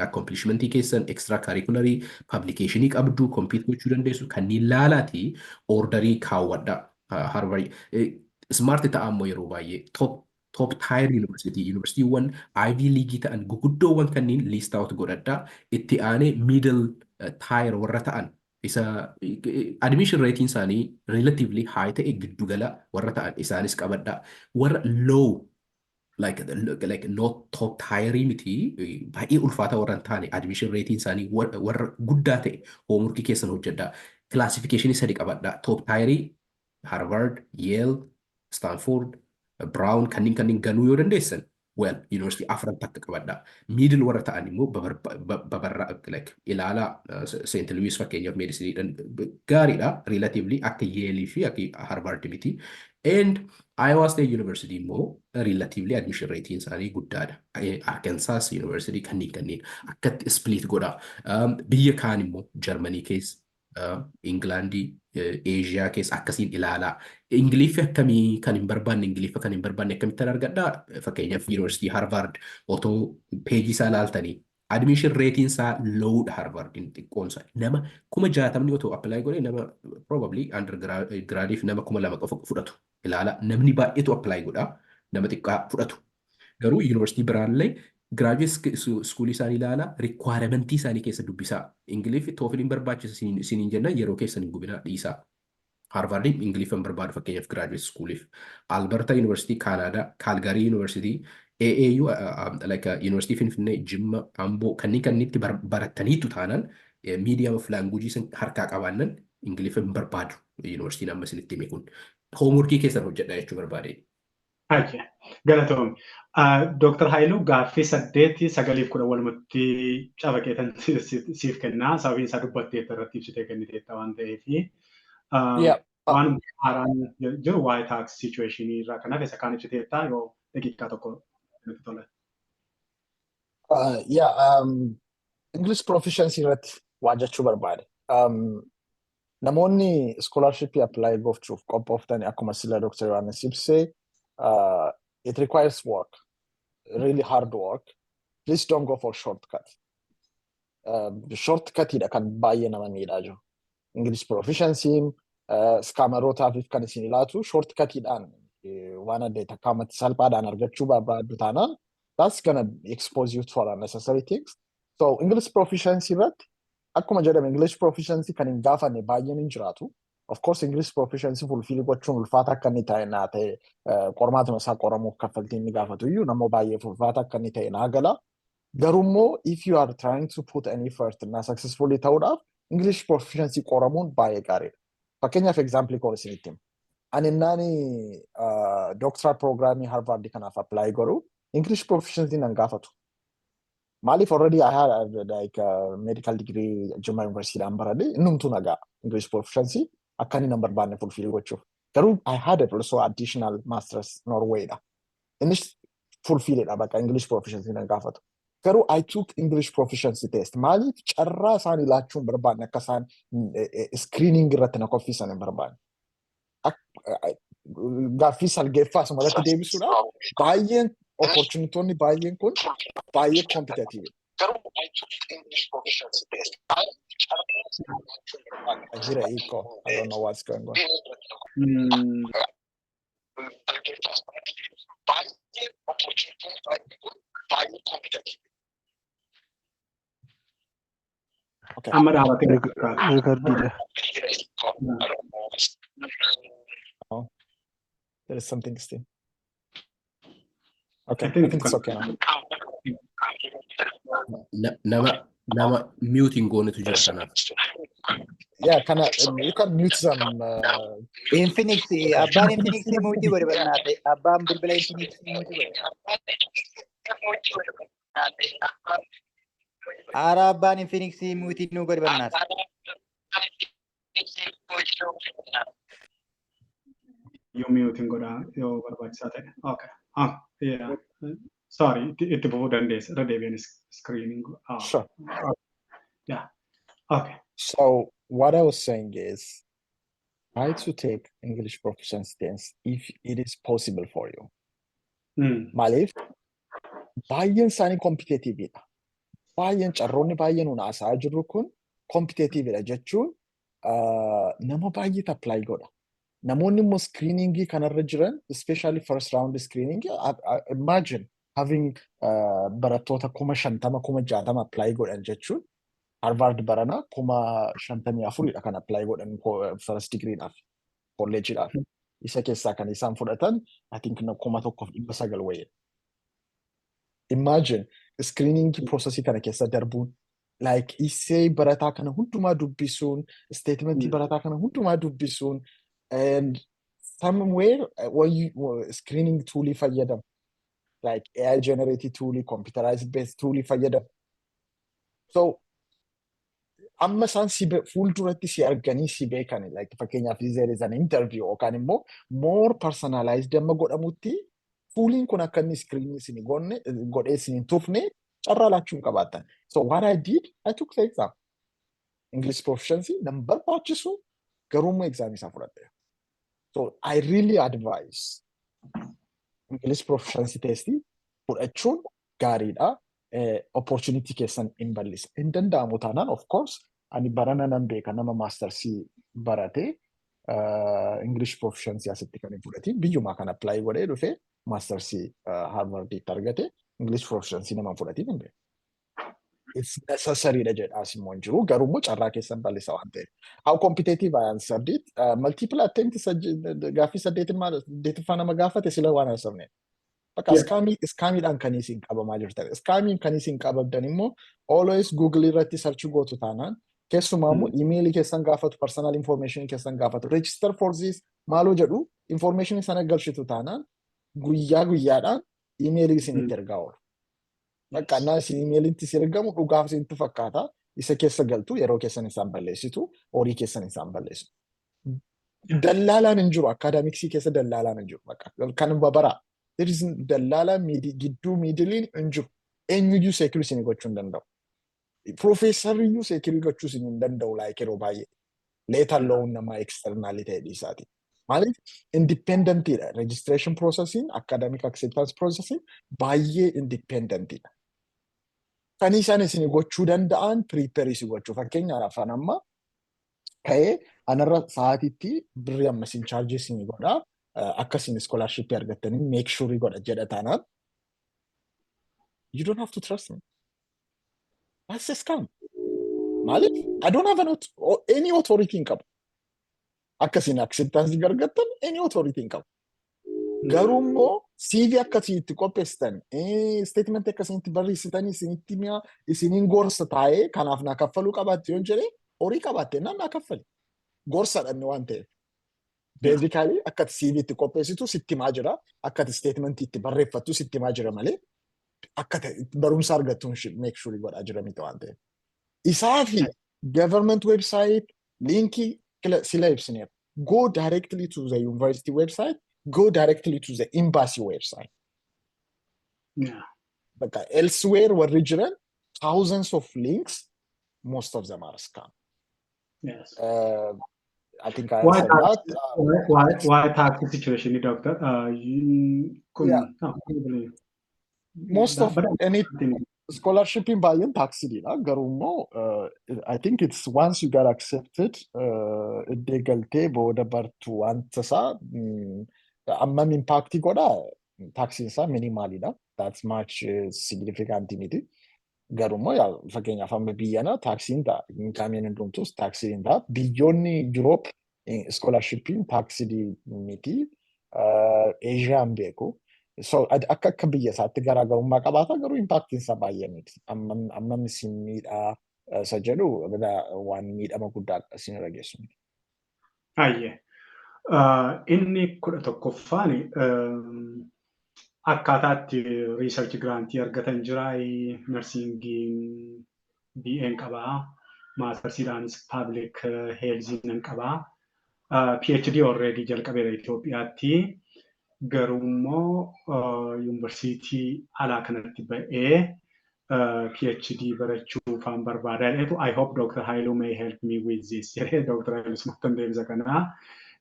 accomplishmentii keessan, extra curricularii, publicationii qabdu, compete gochuu dandeessu. Kanneen laalaatii orderii kaawwadhaa. Harvard smart ta'a ammoo yeroo baay'ee top tier university, universitiiwwan Ivy League ta'an guguddoowwan kanneen list out godhadhaa. Itti aanee middle tier warra ta'an, isa admission rating isaanii relatively high ta'e, giddugala warra ta'an isaanis qabadhaa. Warra low, like not top tier miti, baay'ee ulfaata warra hin taane, admission rating isaanii warra guddaa ta'e homeworkii keessan hojjedhaa. Classification sadi qabadhaa: top tier Harvard, Yale, Stanford, Brown kanneen ganuu yoo dandeessan, well, university afran takka qabadhaa. Middle warra ta'an immoo babarra like ilaalaa. St. Louis fakkeenyaaf medicine gaariidha relatively, akka Yale fi akka Harvard miti. And Iowa State University immoo relatively admission rating isaanii guddaadha. Arkansas University kanneen akkatti split godha. Biyya kaan immoo Germany keessa, Ingilandii, Eeshiyaa keessa akkasiin ilaalaa. Ingiliffi akkamii kan hin barbaanne, Ingiliffa kan hin barbaanne akkamittan argadhaa? Fakkeenyaaf Yuunivarsiitii Harvard otoo pageii isaa ilaaltanii admission rating isaa lowdha. Harvardiin xiqqoon isaa nama 60,000 otoo apply godhee nama probably undergradiif nama 2,000 qofa fudhatu. Ilaala, namni baay'eetu apply godha, nama xiqqaa fudhatu. Garuu yuunivarsiitii biraallee graduate schoolii isaanii ilaala, requirementii isaanii keessa dubbisaa. Ingiliffi TOEFLiin barbaachisa isiniin jenna, yeroo keessan hin gubinaa, dhiisaa. Harvardiin Ingiliffa hin barbaadu fakkeenyaaf graduate schooliif. Alberta University Canada, Calgary University, AAU, like University Finfinnee, Jimma, Amboo kanneen kanneetti barattaniitu taanaan, medium of language san harkaa qabaannan Ingiliffa hin barbaadu yuunivarsiitiin amma isinitti hime kun. Homeworkii keessan hojjedha jechuu barbaade. Hayyee, galatoomii. Dooktar Haayiluu, gaaffii 8, 9 fi 10 walumatti cafaqeetan siif kennaa. Sababiin isaa dubbatteetta, irratti ibsitee kenniteetta waan ta'eef. Waan haaraan jiru waa'ee tax situationii irraa kanaaf isa kaan ibsiteetta, yoo daqiiqaa tokko nutti tola. Yeah, English proficiency irratti waa jechuu barbaade. Namoonni scholarship apply gochuuf qophooftan, akkuma sila Dr. Yohaannis ibsee, it requires work, really hard work. Please don't go for shortcut. Shortcutidha kan baay'ee nama miidhaa jiru. English proficiency scammerootaaf kan isin ilaatu shortcutidhaan waan adda takkaamatti salphaadhaan argachuu barbaaddu taanaan, that's gonna expose you to unnecessary things. So English proficiency irratti akkuma jedhame, English proficiency kan hin gaafanne baay'een hin jiraatu. Of course, English proficiency fulfill gochuun ulfaata akka inni ta'e naa ta'e, qormaatuma isaa qoramuuf kaffaltiin inni gaafatu iyyuu nama baay'eef ulfaata akka inni ta'e naa gala. Garuu if you are trying to put an effort na successfully ta'uudhaaf, English proficiency qoramuun baay'ee gaariidha. Fakkeenyaaf, example koo isinitti hima. Ani innaani doctoral programmii Harvard kanaaf apply godhu English proficiency nan gaafatu. Maaliif? Already I had like medical degree Jimma University dhaan baradhe, innumtuu nagaa English proficiency akka inni nan barbaanne fulfill gochuuf. Garuu I had also additional masters Norway dha. Innis fulfill dha, bakka English proficiency nan gaafatu. Garuu I took English proficiency test. Maaliif? Carraa isaan ilaachuu hin barbaanne, akka isaan screening irratti na koffisan hin barbaanne. Gaaffii salgeeffaa asumarratti deebisuudhaaf, baay'een opportunitoonni baay'een kun baay'ee competitive. I hear an echo. I don't know what's going on. Okay. Amma dhaabatee fakkaata. Recordiidha. Oh, there is something still. Okay, I think I think it's okay now. Nama mute hin goonetu jira kanaaf. Yeah, kana you can mute them. Infinix, abbaan Infinix mute godhe barnaate. Abbaan bilbila Infinix mute godhe. Haaraa abbaan Infinix mute nu godhe barnaate. Yoo mute hin godhaa yoo barbaachisaa ta'e. Okay. Ah, yeah. Sorry, itti fufuu dandeessa. Irra deebi'een screening. Ah, Sure. Yeah. Okay. So what I was saying is, try to take English proficiency test if it is possible for you. Maaliif, baay'een isaanii competitiveidha. Baay'een carroonni baay'een nuun haasa'aa jirru kun competitiveidha jechuun nama baay'eetu apply godha. Namoonni immoo screeningii kanarra jiran, especially first round screening, imagine having barattoota 50,000, 60,000 apply godhan jechuun, Harvard barana 54,000dha kan apply godhan first degreedhaaf, kolleejiidhaaf. Isa keessaa kan isaan fudhatan, I think, 1,900 wayii. Imagine screening processii kana keessa darbuun, like essay barataa kana hundumaa dubbisuun, statementii barataa kana hundumaa dubbisuun, and somewhere when you screening toolii fayyadamu, like AI generated toolii, computerized based toolii fayyadamu. So amma isaan si fuulduratti si arganii si beekan, like fakkeenyaaf there is an interview yookaan immoo more personalized amma godhamutti, tooliin kun akka inni screening isin gonne godhee isin hin tufne carraa laachuu hin qabaattan. So what I did, I took the exam. English proficiency nan barbaachisu, garuu immoo exam isaa fudhadhe. So I really advise English proficiency test fudhachuun gaariidha. Opportunity keessan hin bal'isa. Hin danda'amu taanaan, of course, ani barana nan beeka nama mastersii barate English proficiency asitti kan hin fudhatin, biyyumaa kan apply godhee dhufee mastersii Harvarditti argate, English proficiency nama hin fudhatin hin beeku. It's necessary dha jedhaas immoo hin jiru, garuu immoo carraa keessan bal'isa waan ta'eef. How competitive, I answered it. Multiple attempt gaaffii saddeetiffaa nama gaafate sila waan haasofne. Bakka scamiidhaan kan isin qabamaa jirtan. Scamiin kan isin qababdan immoo always Google irratti search gootu taanaan, keessumaa immoo emailii keessan gaafatu, personal information keessan gaafatu, register for this maaloo jedhu, information sana galchitu taanaan guyyaa guyyaadhaan emailii isinitti ergaa oolu. Bakka annaa isin emailitti isin ergamu dhugaaf isinitti fakkaata. Isa keessa galtu, yeroo keessan isaan balleessitu, horii keessan isaan balleessitu. Dallaalaan hin jiru, academicsii keessa dallaalaan hin jiru. Bakka kan babaraa. There is dallaalaa gidduu, middleiin hin jiru. Eenyuyyuu secure isin gochuu hin danda'u. Profeesarriyyuu secure gochuu isin hin danda'u, like yeroo baay'ee. Let alone nama externally ta'e dhiisaati. Maaliif, independentiidha. Registration processiin, academic acceptance processiin baay'ee independentiidha. Kan isaan isin gochuu danda'an prepare isin gochuu. Fakkeenyaaf an amma ka'ee anarra sa'aatiitti birrii amma isin charge isin godhaa, akka isin scholarship argattanii make sure godha jedha taanaan, you don't have to trust me. That's a scam. Maaliif, I don't have any authority hin qabu. Akka isin acceptance argattan any authority hin qabu. Garuu immoo CV akkasii itti qopheessitan, statement akkasii itti barreessitanii isinitti mi'a isiniin gorsa taa'ee, kanaaf naa kaffaluu qabaatte yoon jedhee, horii qabaatte naan naa kaffali. Gorsa dhanne waan ta'eef. Basically akka ati CV itti qopheessitu sitti himaa jira. Akka ati statement itti barreeffattu sitti himaa jira malee akka barumsa argattu make sure godhaa jira miti waan ta'eef. Isaa fi government website linkii sila ibsineera. Go directly to the university website, go directly to the embassy website. Bakka elsewhere warri jiran thousands of links, most of them are scam. I think I Why answered tax, that. Why tax situation, doctor? Kun, Yeah. no, probably. Most of But any scholarship baay'een taxiidha. Garuu immoo I think it's once you get accepted, iddee galtee booda bartu wanta isaa ammam impact godha, taxiin isaa minimalidha. That's much significant miti. Garuu immoo yaa fakkeenyaaf amma biyyana taxiin ta'a. Incomeen hundumtus taxiin ta'a. Biyyoonni Europe scholarshipiin taxii miti. Asiaan beeku. So akka biyya isaatti garaagarummaa qabaata, garuu impactiin isaa baay'ee miti. Ammam isin miidhaa isa jedhu waan miidhama guddaa isin irra geessu miti. Ayyee. Inni 11ffaan akkaataa itti research grantii argatan jira. Nursingiin BA'n qabaa. Mastersiidhaanis public health nan qabaa. PhD already jalqabeera Itoophiyaatti. Garuu immoo yuunivarsiitii alaa kanatti ba'ee PhD barachuufaan barbaada jedheetu, "I hope Dr. Hailu may help me with this," jedhee Dr. Hailu sumatti deebisa kanaa.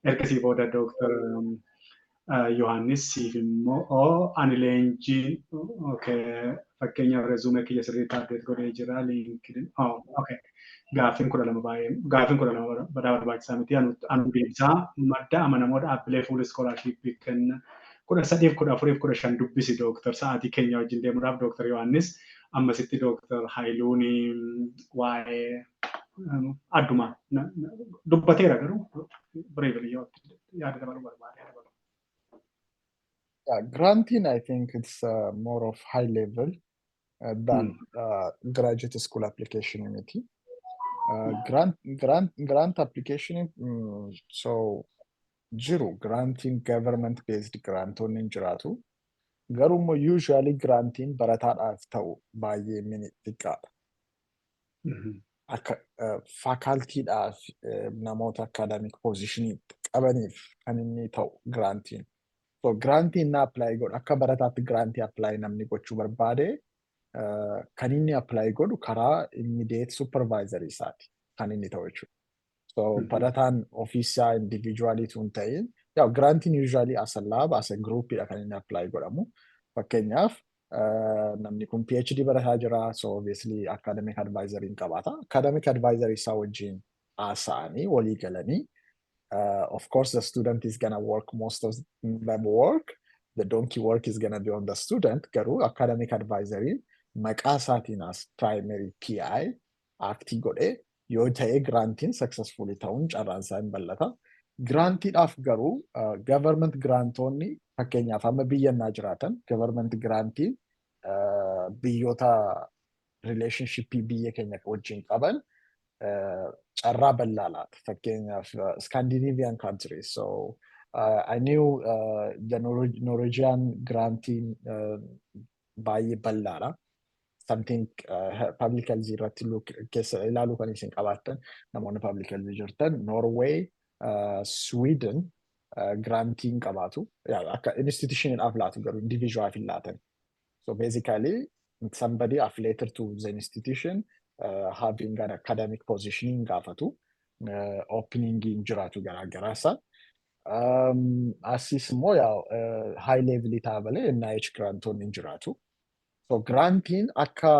Ergasii booda Dr. Yohaannis siif immoo ani leenjii, okay, fakkeenyaaf resume kiyya sirriitti update godhee jira, LinkedIn, oh, okay. Gaaffiin 12 baay'ee, gaaffiin 12 badaa barbaachisaa miti, anu deebisaa. Madda amanamoo dhaabbilee full scholarship kenna 13f 14f 15 dubbisi dooktar, sa'aatii keenya wajjin deemuudhaaf. Dooktar Yohaannis, ammasitti Dooktar Haayiluun waa'ee adduma dubbateera, garuu briefly yoo yaada dabaluu barbaade dabalu. Yeah, granting, I think it's more of high level than graduate school application miti. Grant application, so jiru grantiin government based grantonni hin jiraatu. Garuu immoo usually grantiin barataadhaaf ta'u baay'ee mini xiqqaadha. Akka facultydhaaf, namoota academic positionii qabaniif kan inni ta'u grantiin. So grantiin na apply godhu, akka barataatti grantii apply namni gochuu barbaade, kan inni apply godhu karaa immediate supervisor isaati kan inni ta'u jechuudha. So barataan ofiisaa individually tun ta'in, yaa grantiin usually as a lab, as a groupidha kan inni apply godhamu. Fakkeenyaaf namni kun PhD barataa jira, so obviously academic advisor hin qabaata. Academic advisor isaa wajjin haasa'anii walii galanii, of course the student is gonna work most of the work, the donkey work is gonna be on the student, garuu academic advisor maqaa isaatiin as primary PI act godhee yoo ta'e grantiin successfully ta'uun carraan isaa hin bal'ata. Grantiidhaaf garuu government grantoonni, fakkeenyaaf amma biyya innaa jiraatan, government grantiin biyyoota relationshipii biyya keenya wajjin qaban carraa bal'aa laata. Fakkeenyaaf Scandinavian countries. So I knew the Norwegian grantiin baay'ee bal'aadha. Something public health irratti keessa ilaaluu kan isin qabaattan, namoonni public health jirtan, Norway, Sweden grantiin qabaatu. Akka institutioniidhaaf laatu, garuu individualaaf hin laatan. So basically somebody affiliated to the institution, having an academic positioning gaafatu. Opening hin jiraatu garaagaraa isaa. Asis immoo yaa high level ta'a malee NIH grantoonni hin jiraatu. So grantiin akka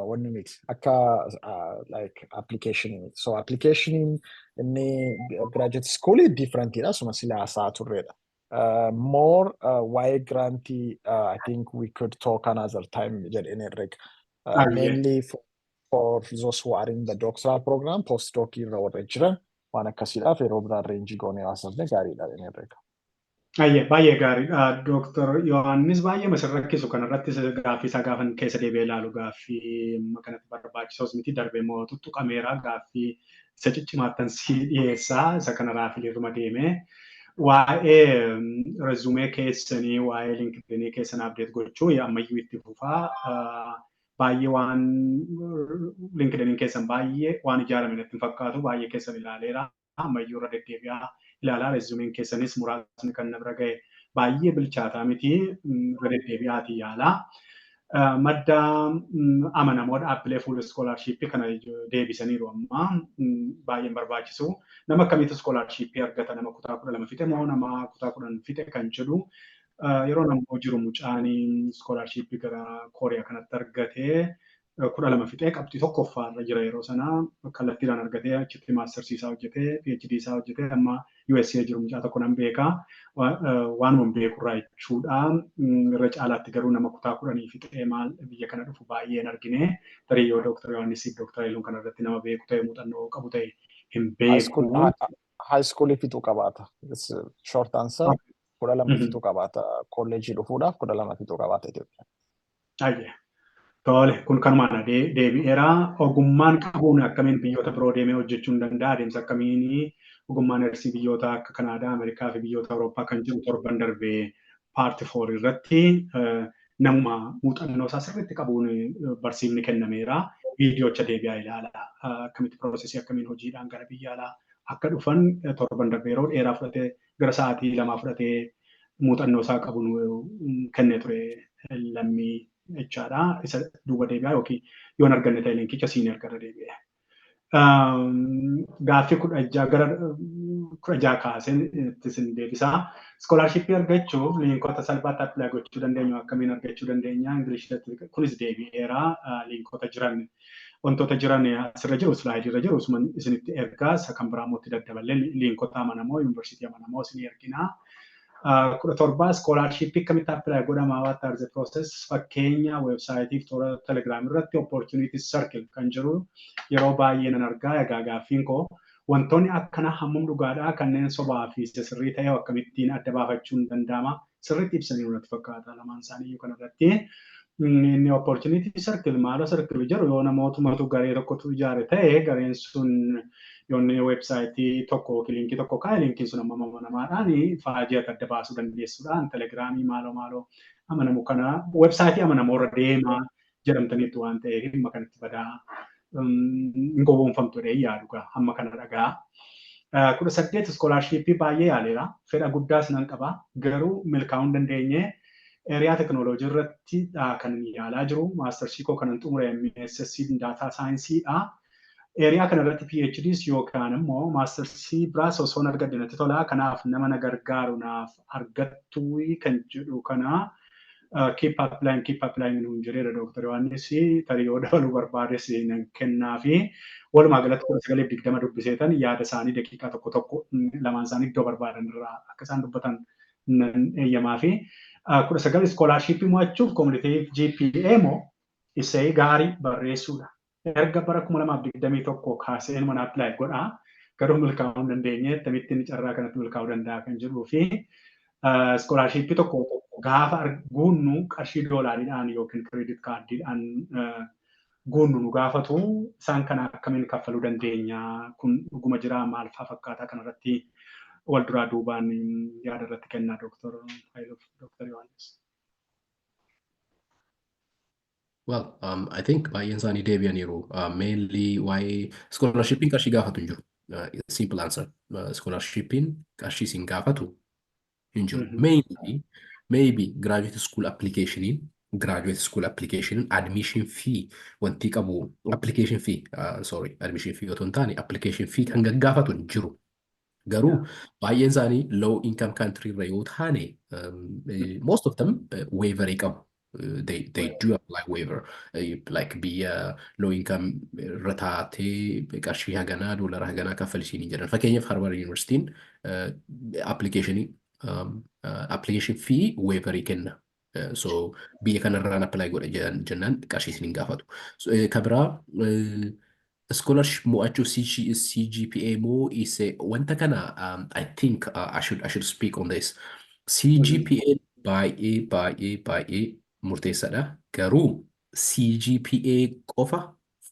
wanni miti, akka like application miti. So application inni graduate school differentidha, suma sila haasa'aa turredha. More waa'ee grantii I think we could talk another time jedheen herrega. Mainly for those who are in the doctoral program, postdoc irra warra jiran, waan akkasiidhaaf yeroo biraa arrange goonee haasofne gaariidha jedheen herrega. Ayyee, baay'ee gaariidha. Dooktar Yohaannis baay'ee masin rakkisu kanarratti gaaffii isaa gaafan keessa deebi'ee ilaalu, gaaffii amma kanatti barbaachisos miti, darbee immoo tuttuqameera, gaaffii isa ciccimaattan si dhiyeessaa isa kana raafiliirruma deemee. Waa'ee resume keessanii, waa'ee LinkedInii keessan update gochuu ammayyuu itti fufaa. Baay'ee waan LinkedIn keessan baay'ee waan ijaarame natti hin fakkaatu, baay'ee keessan ilaaleera. Ammayyuu irra deddeebi'aa ilaalaa. Resumeen keessanis muraasni kan na bira ga'e baay'ee bilchaataa miti, irra deddeebi'aatii yaalaa. Madda amanamoo dhaabbilee full scholarship kana deebisaniiru amma baay'een barbaachisu. Nama akkamiitu scholarship argata? Nama kutaa 12 fixe moo nama kutaa 10 fixe kan jedhu, yeroo namoo jiru mucaan scholarship gara Kooriyaa kanatti argatee 12 fixee qabxii tokkoffaarra jira. Yeroo sana kallattiidhaan argatee achitti mastersii isaa hojjetee, PhD isaa hojjetee amma USA jiru mucaa tokko nan beekaa, waanuma beekurraa jechuudha. Irra caalaatti garuu nama kutaa 10 fixee maal biyya kana dhufu baay'ee hin argine. Tarii yoo Dooktar Yohaannisiif Dooktar Hayiluun kana irratti nama beeku ta'e, muuxannoo qabu ta'e, hin beeku. High school fixuu qabaata. Short answer, 12 fixuu qabaata. Kolleejii dhufuudhaaf 12 fixuu qabaata Itoophiyaa. Ayyee. Tole, kun kanumaan deebi'eera. Ogummaan qabuun akkamiin biyyoota biroo deemee hojjechuu hin danda'a? Adeemsa akkamiin ogummaan nursii biyyoota akka Kanaadaa, Ameerikaa fi biyyoota Awurooppaa kan jiru torban darbee part 4 irratti namuma muuxannoo isaa sirriitti qabuun barsiifni kennameera. Viidiyoocha deebi'aa ilaala. Akkamitti processii akkamiin hojiidhaan gara biyya alaa akka dhufan torban darbee yeroo dheeraa fudhatee, gara sa'aatii 2 fudhatee muuxannoo isaa qabu kennee ture lammii jechaadha. Isa duuba deebi'aa yookiin yoon arganne ta'e linkicha siin ergarra deebi'e. Gaaffii 16, gara 16 kaaseen itti isin deebisaa. Scholarshipii argachuuf linkota salphaatti apply gochuu dandeenyu akkamiin argachuu dandeenya? Ingilishatti kunis deebi'eera. Linkota jiran, wantoota jiran asirra jiru, slideii irra jiru isinitti ergaa. Isa kan biraa immoo itti daddaballee linkota amanamoo, yuunivarsiitii amanamoo isinii ergina. 17, scholarshipii akkamitti apply godhama? What are the process? Fakkeenya websiteii fi toora Telegram irratti Opportunity Circle kan jiru yeroo baay'ee nan argaa. Egaa gaaffiin koo, wantoonni akkana hammam dhugaadhaa? Kanneen sobaa fi sirrii ta'e akkamittiin adda baafachuun danda'ama? Sirriitti ibsanii natti fakkaata lamaan isaanii kanarratti. Inni Opportunity Circle maaloo circle jedhu, yoo namootumatu garee tokkotu ijaare ta'e, gareen sun yoo inni websiteii tokko yookiin linkii tokko kaa'e, linkiin sun amma amanamaadhaan faajii akka adda baasuu dandeessuudhaan Telegramii maaloo maaloo amanamu kana websiteii amanamoo irra deemaa jedhamtaniitu waan ta'eef dhimma kanatti badaa hin gowwoomfamtu jedhee yaadu hamma kana dhagaa. 18, scholarshipii baay'ee yaaleera. Fedha guddaas nan qaba. Garuu milkaa'uu hin dandeenye. Area teknooloojii irratti kan yaalaa jiru. Mastersii koo kanan xumure MSc data scienceiidha. Area kana irratti PhDs yookaan immoo mastersii biraas osoo argadhe natti tola. Kanaaf nama na gargaaru naaf argattuu kan jedhu kana keep applying, keep applying nuun jedheera Dooktar Yohaannis. Tarii yoo dabaluu barbaades nan kennaa fi walumaa galatti 19f 20 dubbiseetan yaada isaanii daqiiqaa tokko tokko lamaan isaanii iddoo barbaadan irraa akka isaan dubbatan nan eeyyamaa fi 19, scholarshipii mo'achuuf cumulative GPA moo essay gaarii barreessuudha? Erga bara 2021 kaasee mana apply godhaa, garuu milkaa'uu hin dandeenye. Akkamittiin carraa kanatti milkaa'uu danda'a kan jedhuu fi scholarshipii tokko tokko gaafa guunnu qarshii doolaariidhaan yookiin credit cardiidhaan guunnu nu gaafatu. Isaan kana akkamiin kaffaluu dandeenya? Kun dhuguma jira? Maal fa'aa fakkaataa kanarratti wal duraa duubaan yaada irratti kennaa, Dooktar Hayiluuf Dooktar Yohaannis. Well, I think baay'een isaanii deebi'aniiru. Mainly waa'ee scholarshipiin qarshii gaafatu hin jiru. Simple answer. Scholarshipiin qarshii isin gaafatu hin jiru. Mainly, maybe graduate school applicationiin admission fee wanti qabu, application fee, sorry, admission fee otoo hin taane application fee kan gaggaafatu hin jiru. Garuu baay'een isaanii low income country irra yoo taane, most of them waiverii qabu. They do apply waiver, like biyya low income irra taatee qarshii haganaa, doolara haganaa kaffalisiin jedhan. Fakkeenyaaf Harvard Universityin application fee waiverii kenna. So biyya kanarraan apply godha jennaan qarshii isin hin gaafatu. So, ka biraa scholarship mo'achuuf CGPA moo isa wanta kana, I think I should speak on this. CGPA baay'ee baay'ee baay'ee murteessaadha. Garuu CGPA qofa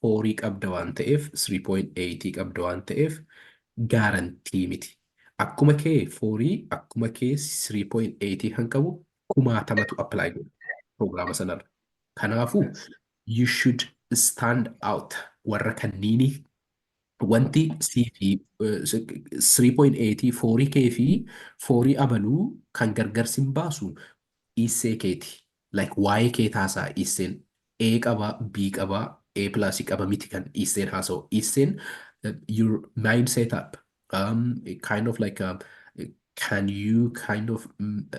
fourii qabda waan ta'eef, 3.8 qabda waan ta'eef guarantee miti. Akkuma kee fourii, akkuma kee 3.8 kan qabu kumaatamatu apply godha prograama sanarra. Kanaafuu you should stand out warra kanniini. Wanti C fi 3.8 fourii kee fi fourii abaluu kan gargar sin baasu essay keeti. Like waa'ee kee taasaa essayn A qaba, B qaba, A plus qaba miti kan essayn haasa'u. Essayn your mindset up. Kind of like can you kind of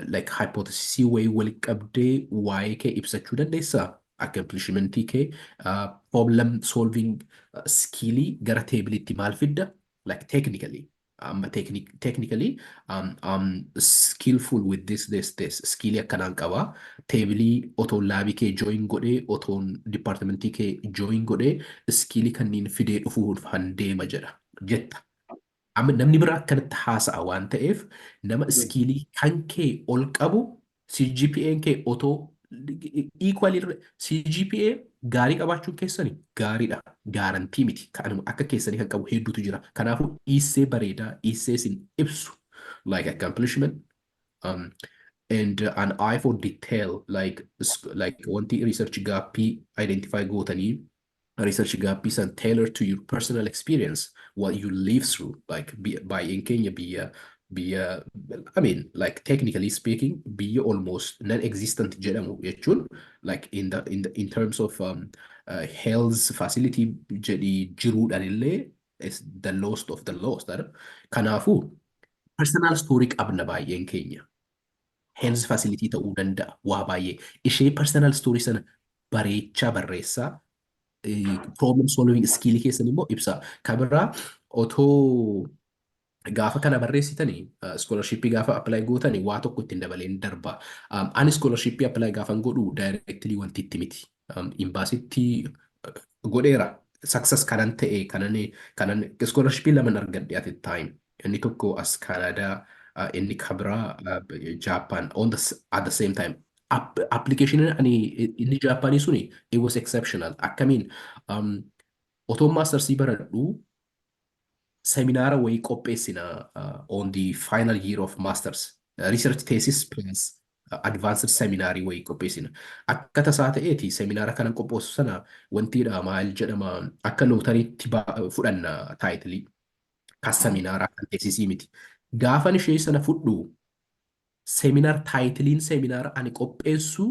like hypothesis wayii walitti qabdee waa'ee kee ibsachuu dandeessaa? Accomplishmentii kee, problem solving skillii gara tableitti maal fidda? Like technically. Technically I'm skillful with this, this, this skillii akkanaan qaba. Tableii otoon labii kee join godhee, otoon departmentii kee join godhee, skillii kanneen fidee dhufuuf han deema jedha jetta. Amma namni biraa akkanatti haasa'a waan ta'eef, nama skillii kan kee ol qabu, CGPA kee otoo equally CGPA gaarii qabaachuun keessani gaariidha. Guarantee miti. Kanuma akka keessanii kan qabu hedduutu jira. Kanaafuu essay bareedaa, essay isin ibsu, like accomplishment and an eye for detail, like wanti research gapii identify gootanii, research gapii san tailor to your personal experience, what you live through. Like baay'een keenya biyya, I mean, like technically speaking, biyya almost non-existent jedhamu jechuun, like in terms of health facility jedhii jiruudhaan illee is the lowest of the lowest. Kanaafuu personal story qabna baay'een keenya. Health facility ta'uu danda'a, waa baay'ee. Ishee personal story sana bareechaa barreessaa, problem solving skill keessan immoo ibsa. Kan biraa, otoo gaafa kana barreessitanii, scholarshipii gaafa apply gootanii, waa tokko ittiin dabaleen darba. Ani scholarshipii apply gaafan godhu directly wanti itti miti. Embassytti godheera. Success kanan ta'e kanan scholarshipii lama argadhe at a time. Inni tokko as Canada, inni kabiraa Japan on the at the same time. Application ani inni Jaappaanii suni, it was exceptional. Akkamiin? Otoo mastersii baradhu seminaara wayii qopheessina on the final year of masters, research thesis plus advanced seminaarii wayii qopheessina. Akka tasaa ta'eeti seminaara kanan qopheessu sana wantiidha, maal jedhama, akka lotaryitti fudhanna titleii kan seminaaraa, kan thesisii miti. Gaafan ishee sana fudhu, seminar titleiin seminaara ani qopheessu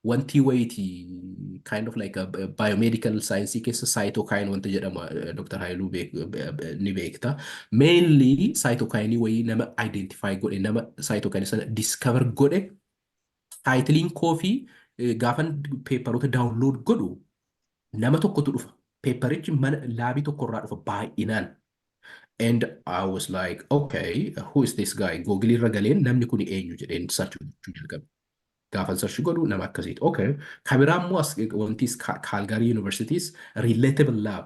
wanti wayiiti, kind of like a biomedical science keessa cytokine wanta jedhama, Dr. Hailuu ni beekta. Mainly cytokine wayii nama identify godhe, nama cytokine sana discover godhe. Titleiin koo fi gaafan paperoota download godhu nama tokkotu dhufa. Paperichi mana labii tokkorraa dhufa baay'inaan. And I was like, "Okay, who is this guy?" Google irra galeen namni kun eenyu jedheen search gochuu jalqabe. Gaafan search godhu nama akkasiiti. Okay. Kan biraa immoo as wanti Calgary Universities relatable lab,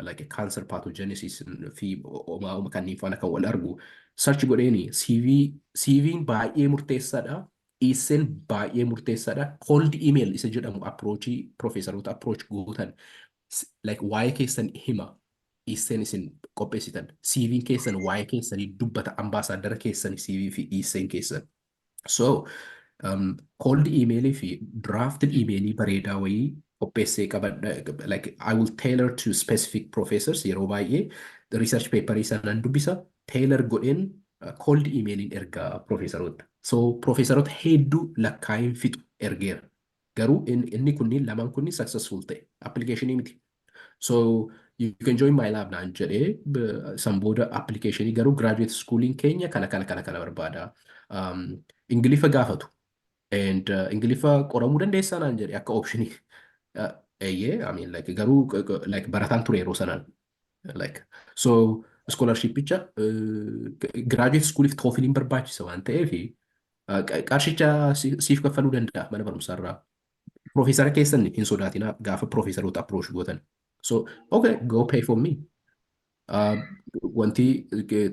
like a cancer pathogenesis fi oma kanneen faana kan wal argu search godheeni. CV, CV'n baay'ee murteessaadha. Essayn baay'ee murteessaadha. Cold email isa jedhamu approachii profeesaroota approach gootan, like waa'ee keessan hima. Essayn isin qopheessitan, CV'n keessan waa'ee keessanii dubbata, ambaasaadara keessanii CV fi essayn keessan. So cold emailii fi drafted emailii bareedaa wayii qopheessee qabadha. Like I will tailor to specific professors. Yeroo baay'ee research paperii sanan dubbisa, tailor godheen cold emailiin ergaa profeesaroota. So profeesaroota hedduu lakkaa'in fixu ergeera. Garuu inni kunniin lamaan kunniin successful ta'e, applicationii miti. So "You can join my lab" naan jedhee, san booda applicationii garuu graduate schooliin keenya kana kana kana kana barbaada. Ingiliffa gaafatu. And Ingiliffa qoramuu dandeessaa naan jedhe akka optionii. Eeyyee, I mean, like garuu like barataan ture yeroo sanaan. Like so scholarshipicha graduate schooliif TOEFLiin barbaachisa waan ta'eef qarshicha siif kaffaluu danda'a mana barumsaarraa. Profeesara keessan hin sodaatinaa gaafa profeesaroota approach gootan. So okay, go pay for me. Wanti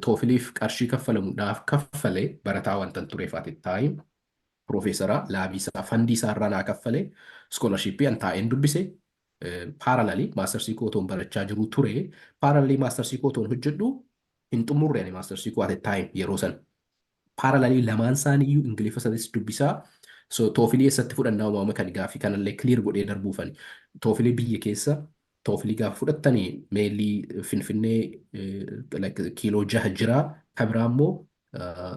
TOEFLiif qarshii kaffalamu naaf kaffale, barataa wantan tureef at time, profeesara labii isaa fundii isaarraa naa kaffale. Scholarshipii an taa'een dubbise parallelly mastersii koo otoon barachaa jiru ture. Parallelly mastersii koo otoon hojjedhu, hin xumurre ani mastersii koo at time yeroo san. Parallelly lamaan isaaniiyyuu Ingiliffa sanis dubbisaa. So TOEFLii eessatti fudhannaa uumama kan gaaffii kanallee clear godhee darbuufani. TOEFLii biyya keessa TOEFLii gaafa fudhattanii mainly Finfinnee like kiiloo 6 jira. Kan biraa immoo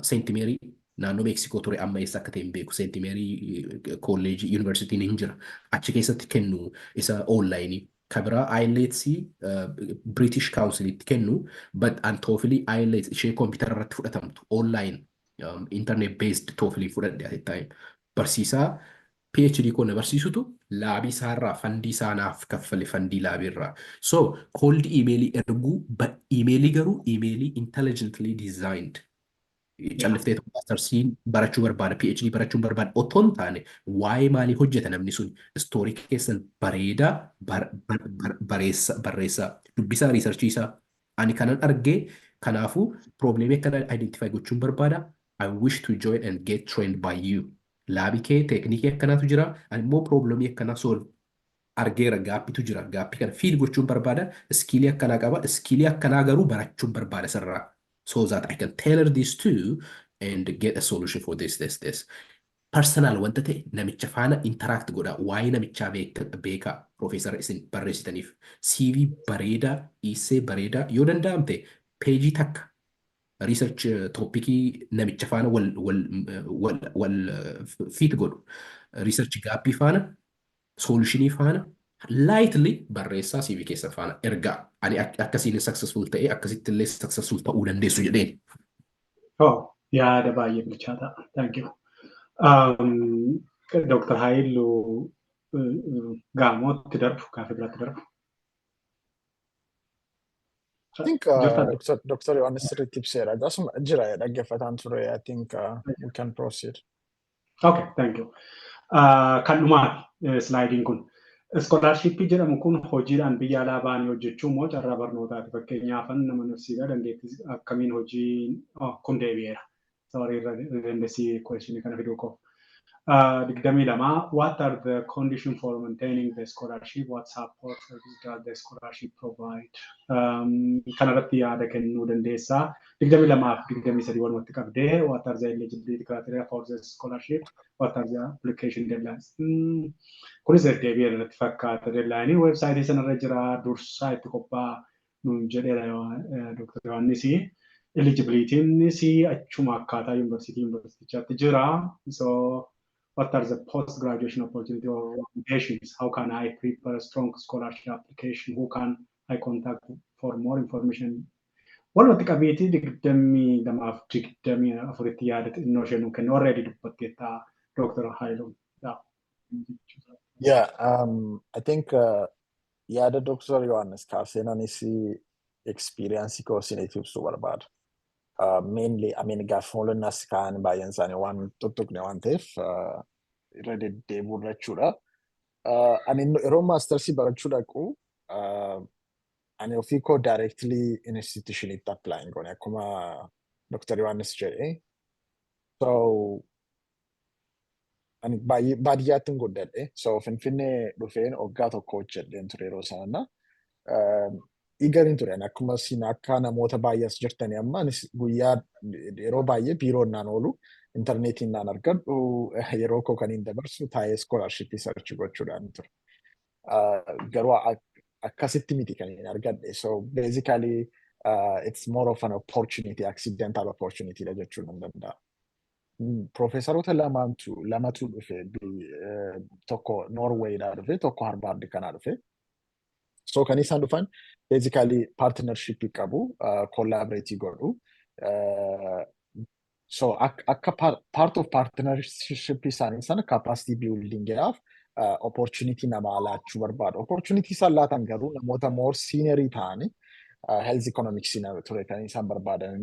Saint Mary Naannoo Meeksikoo ture, amma eessa akka ta'e hin beeku. Saint Mary Kolleejii Yuunivarsiitiin hin jira. Achi keessatti kennu isa onlineii. Kabiraa IELTS British Councilitti kennu, but an TOEFL, IELTS ishee koompitara irratti fudhatamtu, online internet based TOEFL fudhadhe at time. Barsiisaa PhD koo na barsiisutu labii isaarraa fundii isaa naaf kaffale, fundii labii irraa. So cold emailii erguu, emailii garuu emailii intelligently designed. Calliftee mastersiin barachuu barbaada, PhD barachuu barbaada otoo hin taane, waa'ee maalii hojjeta namni sun, story keessan bareedaa bareessa barreessaa, dubbisaa, researchii isaa. Ani kanan argee kanaafuu problemii akkana identify gochuun barbaada. I wish to join and get trained by you. Labii kee techniqueii akkanaatu jira. Ani immoo problemii akkanaa solve argeera, gapitu jira. Gapii kana fill gochuun barbaada. Skillii akkanaa qaba. Skillii akkanaa garuu barachuun barbaada sirraa. So that I can tailor these two and get a solution for this, this, this. Personal wanta ta'e namicha faana interact godha. Waa'ee namichaa beekaa profeesara isin barreessitaniif. CV bareedaa, essay bareedaa, yoo danda'amte pageii takka research topicii namicha faana wal wal wal wal fit godhu. Research gapii faana, solutionii faana lightly barreessaa, CV keessa faana ergaa. Ani akkasiin successful ta'ee akkasitti illee successful ta'uu dandeessu jedheen. Oh, yaada baay'ee bilchaataa. Thank you. Dr. Haayiluu Gaamootti darbu, gaaffii biraatti darbu. I think Dr. Yohaannis sirriitti ibseera. Akkasuma jira, dhaggeeffataan ture. I think we can proceed. Okay, thank you. Kan dhumaati slideiin kun. Scholarshipii jedhamu kun hojiidhaan biyya alaa ba'anii hojjechuu moo carraa barnootaati? Fakkeenyaaf nama nursiidha, dandeettii akkamiin hojii kun deebi'eera. Sorry, irra dandeessii questionii kana fiduu koo. 22. What are the conditions for maintaining the scholarship? What support service does the scholarship provide? Kanarratti yaada kennuu dandeessaa. 22 fi 23 walumatti qabdee, what are the eligibility criteria for the scholarship? What are the application deadlines? Kunis deebi'ee irratti fakkaata. Deadline websiteii sanarra jira, dursaa itti qophaa'a nuun jedheera Dr. Yohaannis. Eligibility'nis achuma akkaataa yuunivarsiitichaatti jira. So what are the post-graduation opportunity or recommendations? How can I prepare a strong scholarship application? Who can I contact for more information? Walumatti qabeetii 22f 24tti yaada xinnoo ishee nuu kennu, already dubbatteetta, Dr. Haayiluun. Yeah, I think yaada Dr. Yohaannis kaaseen anis experience koo isiniif ibsuu barbaada. Mainly, I mean, gaaffiiwwan kaan baay'een isaanii waan tuttuqne waan ta'eef irra deddeebi'uu jechuudha. Ani yeroo mastersii barachuu dhaqu ani ofii koo directly institutionitti apply hin goone, akkuma Dr. Yohaannis jedhe. So ani baadiyyaatti hin guddadhe. So Finfinnee dhufeen waggaa tokko hojjedheen ture yeroo sana. Eageriin ture. Akkuma isin akka namoota baay'ee as jirtanii amma anis guyyaa yeroo baay'ee biiroon naan oolu, intarneetiin naan argadhu, yeroo koo kan hin dabarsu taa'ee scholarshipii search gochuudhaan ture. Garuu akkasitti miti kan hin argadhe. So basically it's more of an opportunity, accidental opportunity dha jechuun nan danda'a. Profeesaroota lamatu dhufe, tokko Norweeyidhaa dhufe, tokko Harvard kanaa dhufe. So kan isaan dhufan basically partnership qabu, collaborate godhu. So akka part of partnership isaanii sana capacity buildingiidhaaf opportunity namaa laachuu barbaadu. Opportunity isaan laatan garuu namoota more seniorii ta'anii, health economics ture kan isaan barbaadan,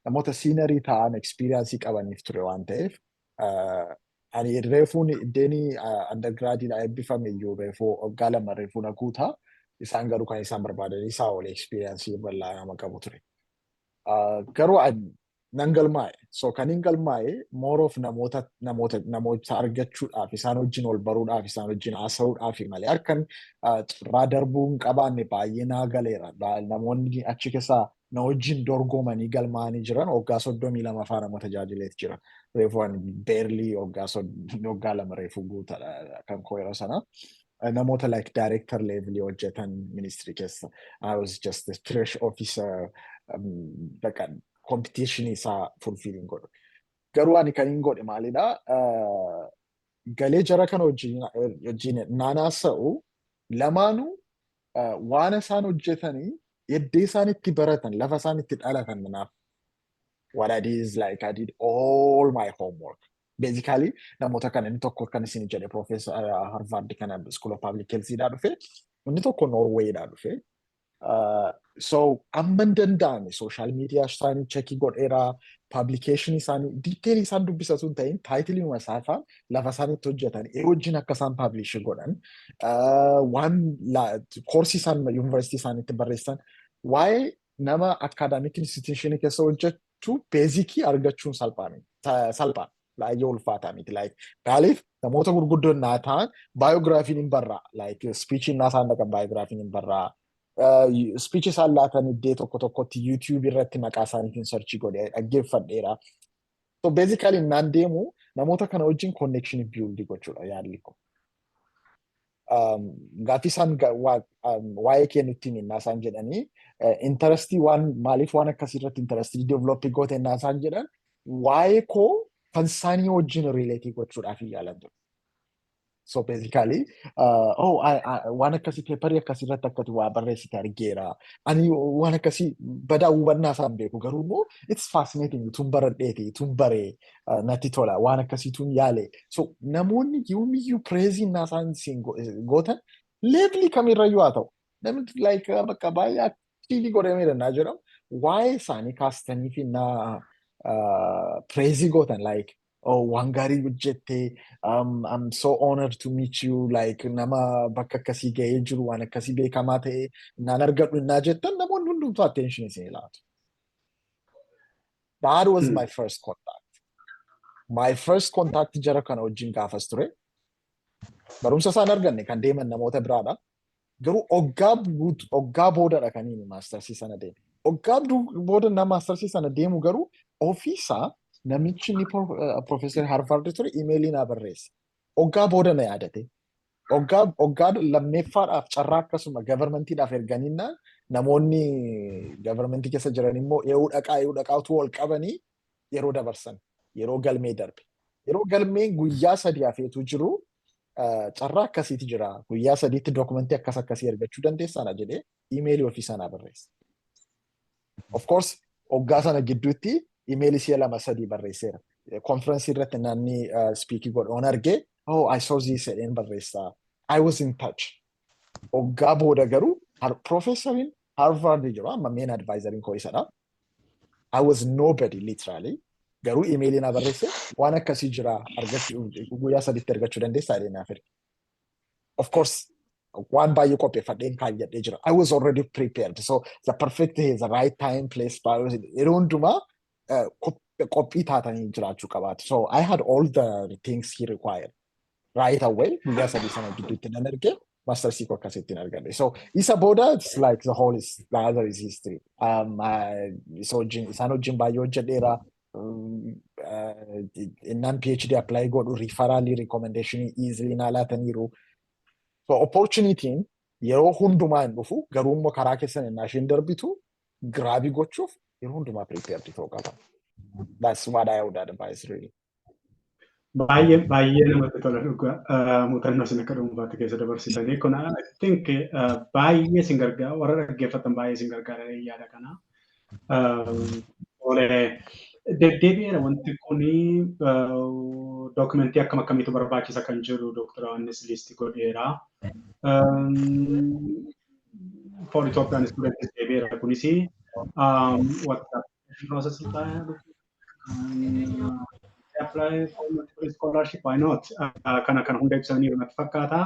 namoota seniorii ta'an, experience qabaniif ture waan ta'eef, ani reefuun iddeenii undergradiidha eebbifame iyyuu reefuu waggaa 2 reefuu na guutaa. Isaan garuu kan isaan barbaadan isaa ol experience bal'aa nama qabu ture. Garuu nan galmaa'e. So kan hin galmaa'e more of namoota argachuudhaaf, isaan wajjin ol baruudhaaf, isaan wajjin haasa'uudhaaf malee harkan carraa darbuu hin qabaanne baay'ee naa galeera. Namoonni achi keessaa na wajjin dorgomanii galmaa'anii jiran waggaa 32 faa nama tajaajileet jira. Reefuu ani barely waggaa 2 reefuu guutadha kan koo yeroo sana. Namoota like director level hojjetan ministry keessa. I was just a fresh officer, bakka competition isaa fulfilling godhu. Garuu ani kan hin godhe maalidha? Galee jara kana wajjin naanaasa'u, lamaanuu waan isaan hojjetanii, iddoo isaan itti baratan, lafa isaan itti dhalatan naaf. What I did is, like, I did all my homework. Basically, namoota kana inni tokko kan isin jedhe Professor Harvard kana School of Public Health dhaa dhufe, inni tokko Norway dhaa dhufe. So amma hin danda'ame social media isaanii check godheera, publication isaanii detail isaan dubbisatu hin ta'in, title isaa fa'aa, lafa isaan itti hojjetan, ee wajjin akka isaan publish godhan, waan course isaan yuunivarsiitii isaaniitti barreessan, waa'ee nama academic institution keessa hojjechuu basic argachuun salphaa salphaa baay'ee ulfaataa miti. Like, maaliif namoota gurguddoon naa ta'an biographyn hin barraa, like speech naa isaan dhaqan biographyn hin barraa, speech isaan laatan iddoo tokko tokkotti YouTube irratti maqaa isaaniitiin search godhee dhaggeeffadheera. So basically naan deemu namoota kana wajjin connection build gochuudha yaalli ko. Gaaffii isaan waa'ee kee nutti hinnaa isaan jedhanii, interest waan maaliif waan akkasii irratti interest develop goote innaa isaan jedhan, waa'ee koo kan isaanii wajjin relate gochuudhaaf yaalan ture. So basically, oh, waan akkasii, paper akkasii irratti akkati waa barreessite argeera. Ani waan akkasii badaa hubannaa isaan beeku, garuu immoo it's fascinating, tun baradheeti, tun baree natti tola, waan akkasii tun yaale. So namoonni yoomiyyuu praise naa isaan siin gootan, level kamirrayyuu haa ta'u. Namni like bakka baay'ee active godhamee naa jedhamu waa'ee isaanii kaastanii fi naa praise gootan, like, "Oh, waan gaarii hojjette, I'm so honored to meet you," like nama bakka akkasii ga'ee jiru, waan akkasii beekamaa ta'e naan argadhu innaa jettan, namoonni hundumtuu attention isin laatu. That was my first contact. My first contact jara kana wajjin gaafas ture. Barumsa isaan arganne kan deeman namoota biraadha. Garuu oggaa boodadha kan inni masters sana deeme. Oggaa booda na masters sana deemu garuu ofiisaa namichi inni Professor Harvard ture email naa barreesse. Oggaa booda na yaadate. Oggaa lammeeffaadhaaf carraa akkasuma governmentiidhaaf erganinnaan, namoonni government keessa jiran immoo ee'uu dhaqaa utuu ol qabanii yeroo dabarsan, yeroo galmee darbe. Yeroo galmeen guyyaa 3 hafeetu jiru, carraa akkasiiti jira, guyyaa 3tti document akkas akkasii argachuu dandeessaana jedhee email ofii sanaa barreesse. Of course, oggaa sana gidduutti email si'a lama sadii barreesseera. Conference irratti namni speak godhu argee, "Oh, I saw this," jedheen barreessaa. I was in touch. Oggaa booda garuu professoriin Harvard jiru amma main advisoriin koo isadha. I was nobody, literally. Garuu email na barreesse, waan akkasii jira, argachuu guyyaa 3tti argachuu dandeessaa jedhee naaf erge. Of course, waan baay'ee qopheeffadheen kaayyadhee jira. I was already prepared. So the perfect, the right time, place, yeroo hundumaa qophii taatanii jiraachuu qabaatu. So I had all the things he required. Right away, guyyaa 3 sana gidduutti nan erge, masters koo akkasittiin argadhe. So isa booda it's like the whole is the other is history. Isaan wajjin baay'ee hojjedheera. Innaan PhD apply godhu referral recommendation easily naa laataniiru. So opportunityn yeroo hundumaa hin dhufu, garuu immoo karaa keessan innaa isheen darbitu grab gochuuf yeroo hundumaa prepared ta'uu qaba. That's what I would advise, really. Baay'ee baay'ee namatti tola dhugaa, muuxannoo isin akka dhuunfaatti keessa dabarsitanii kun I think baay'ee isin gargaara, warra dhaggeeffatan baay'ee isin gargaara yaada kana. Olee, deddeebi'eera wanti kuni, document akkam akkamiitu barbaachisa kan jedhu Dr. Yohaannis list godheera. For Ethiopian students deebi'eera kunis, what the process apply for multiple scholarship, why not, kana hunda ibsaniiru natti fakkaata.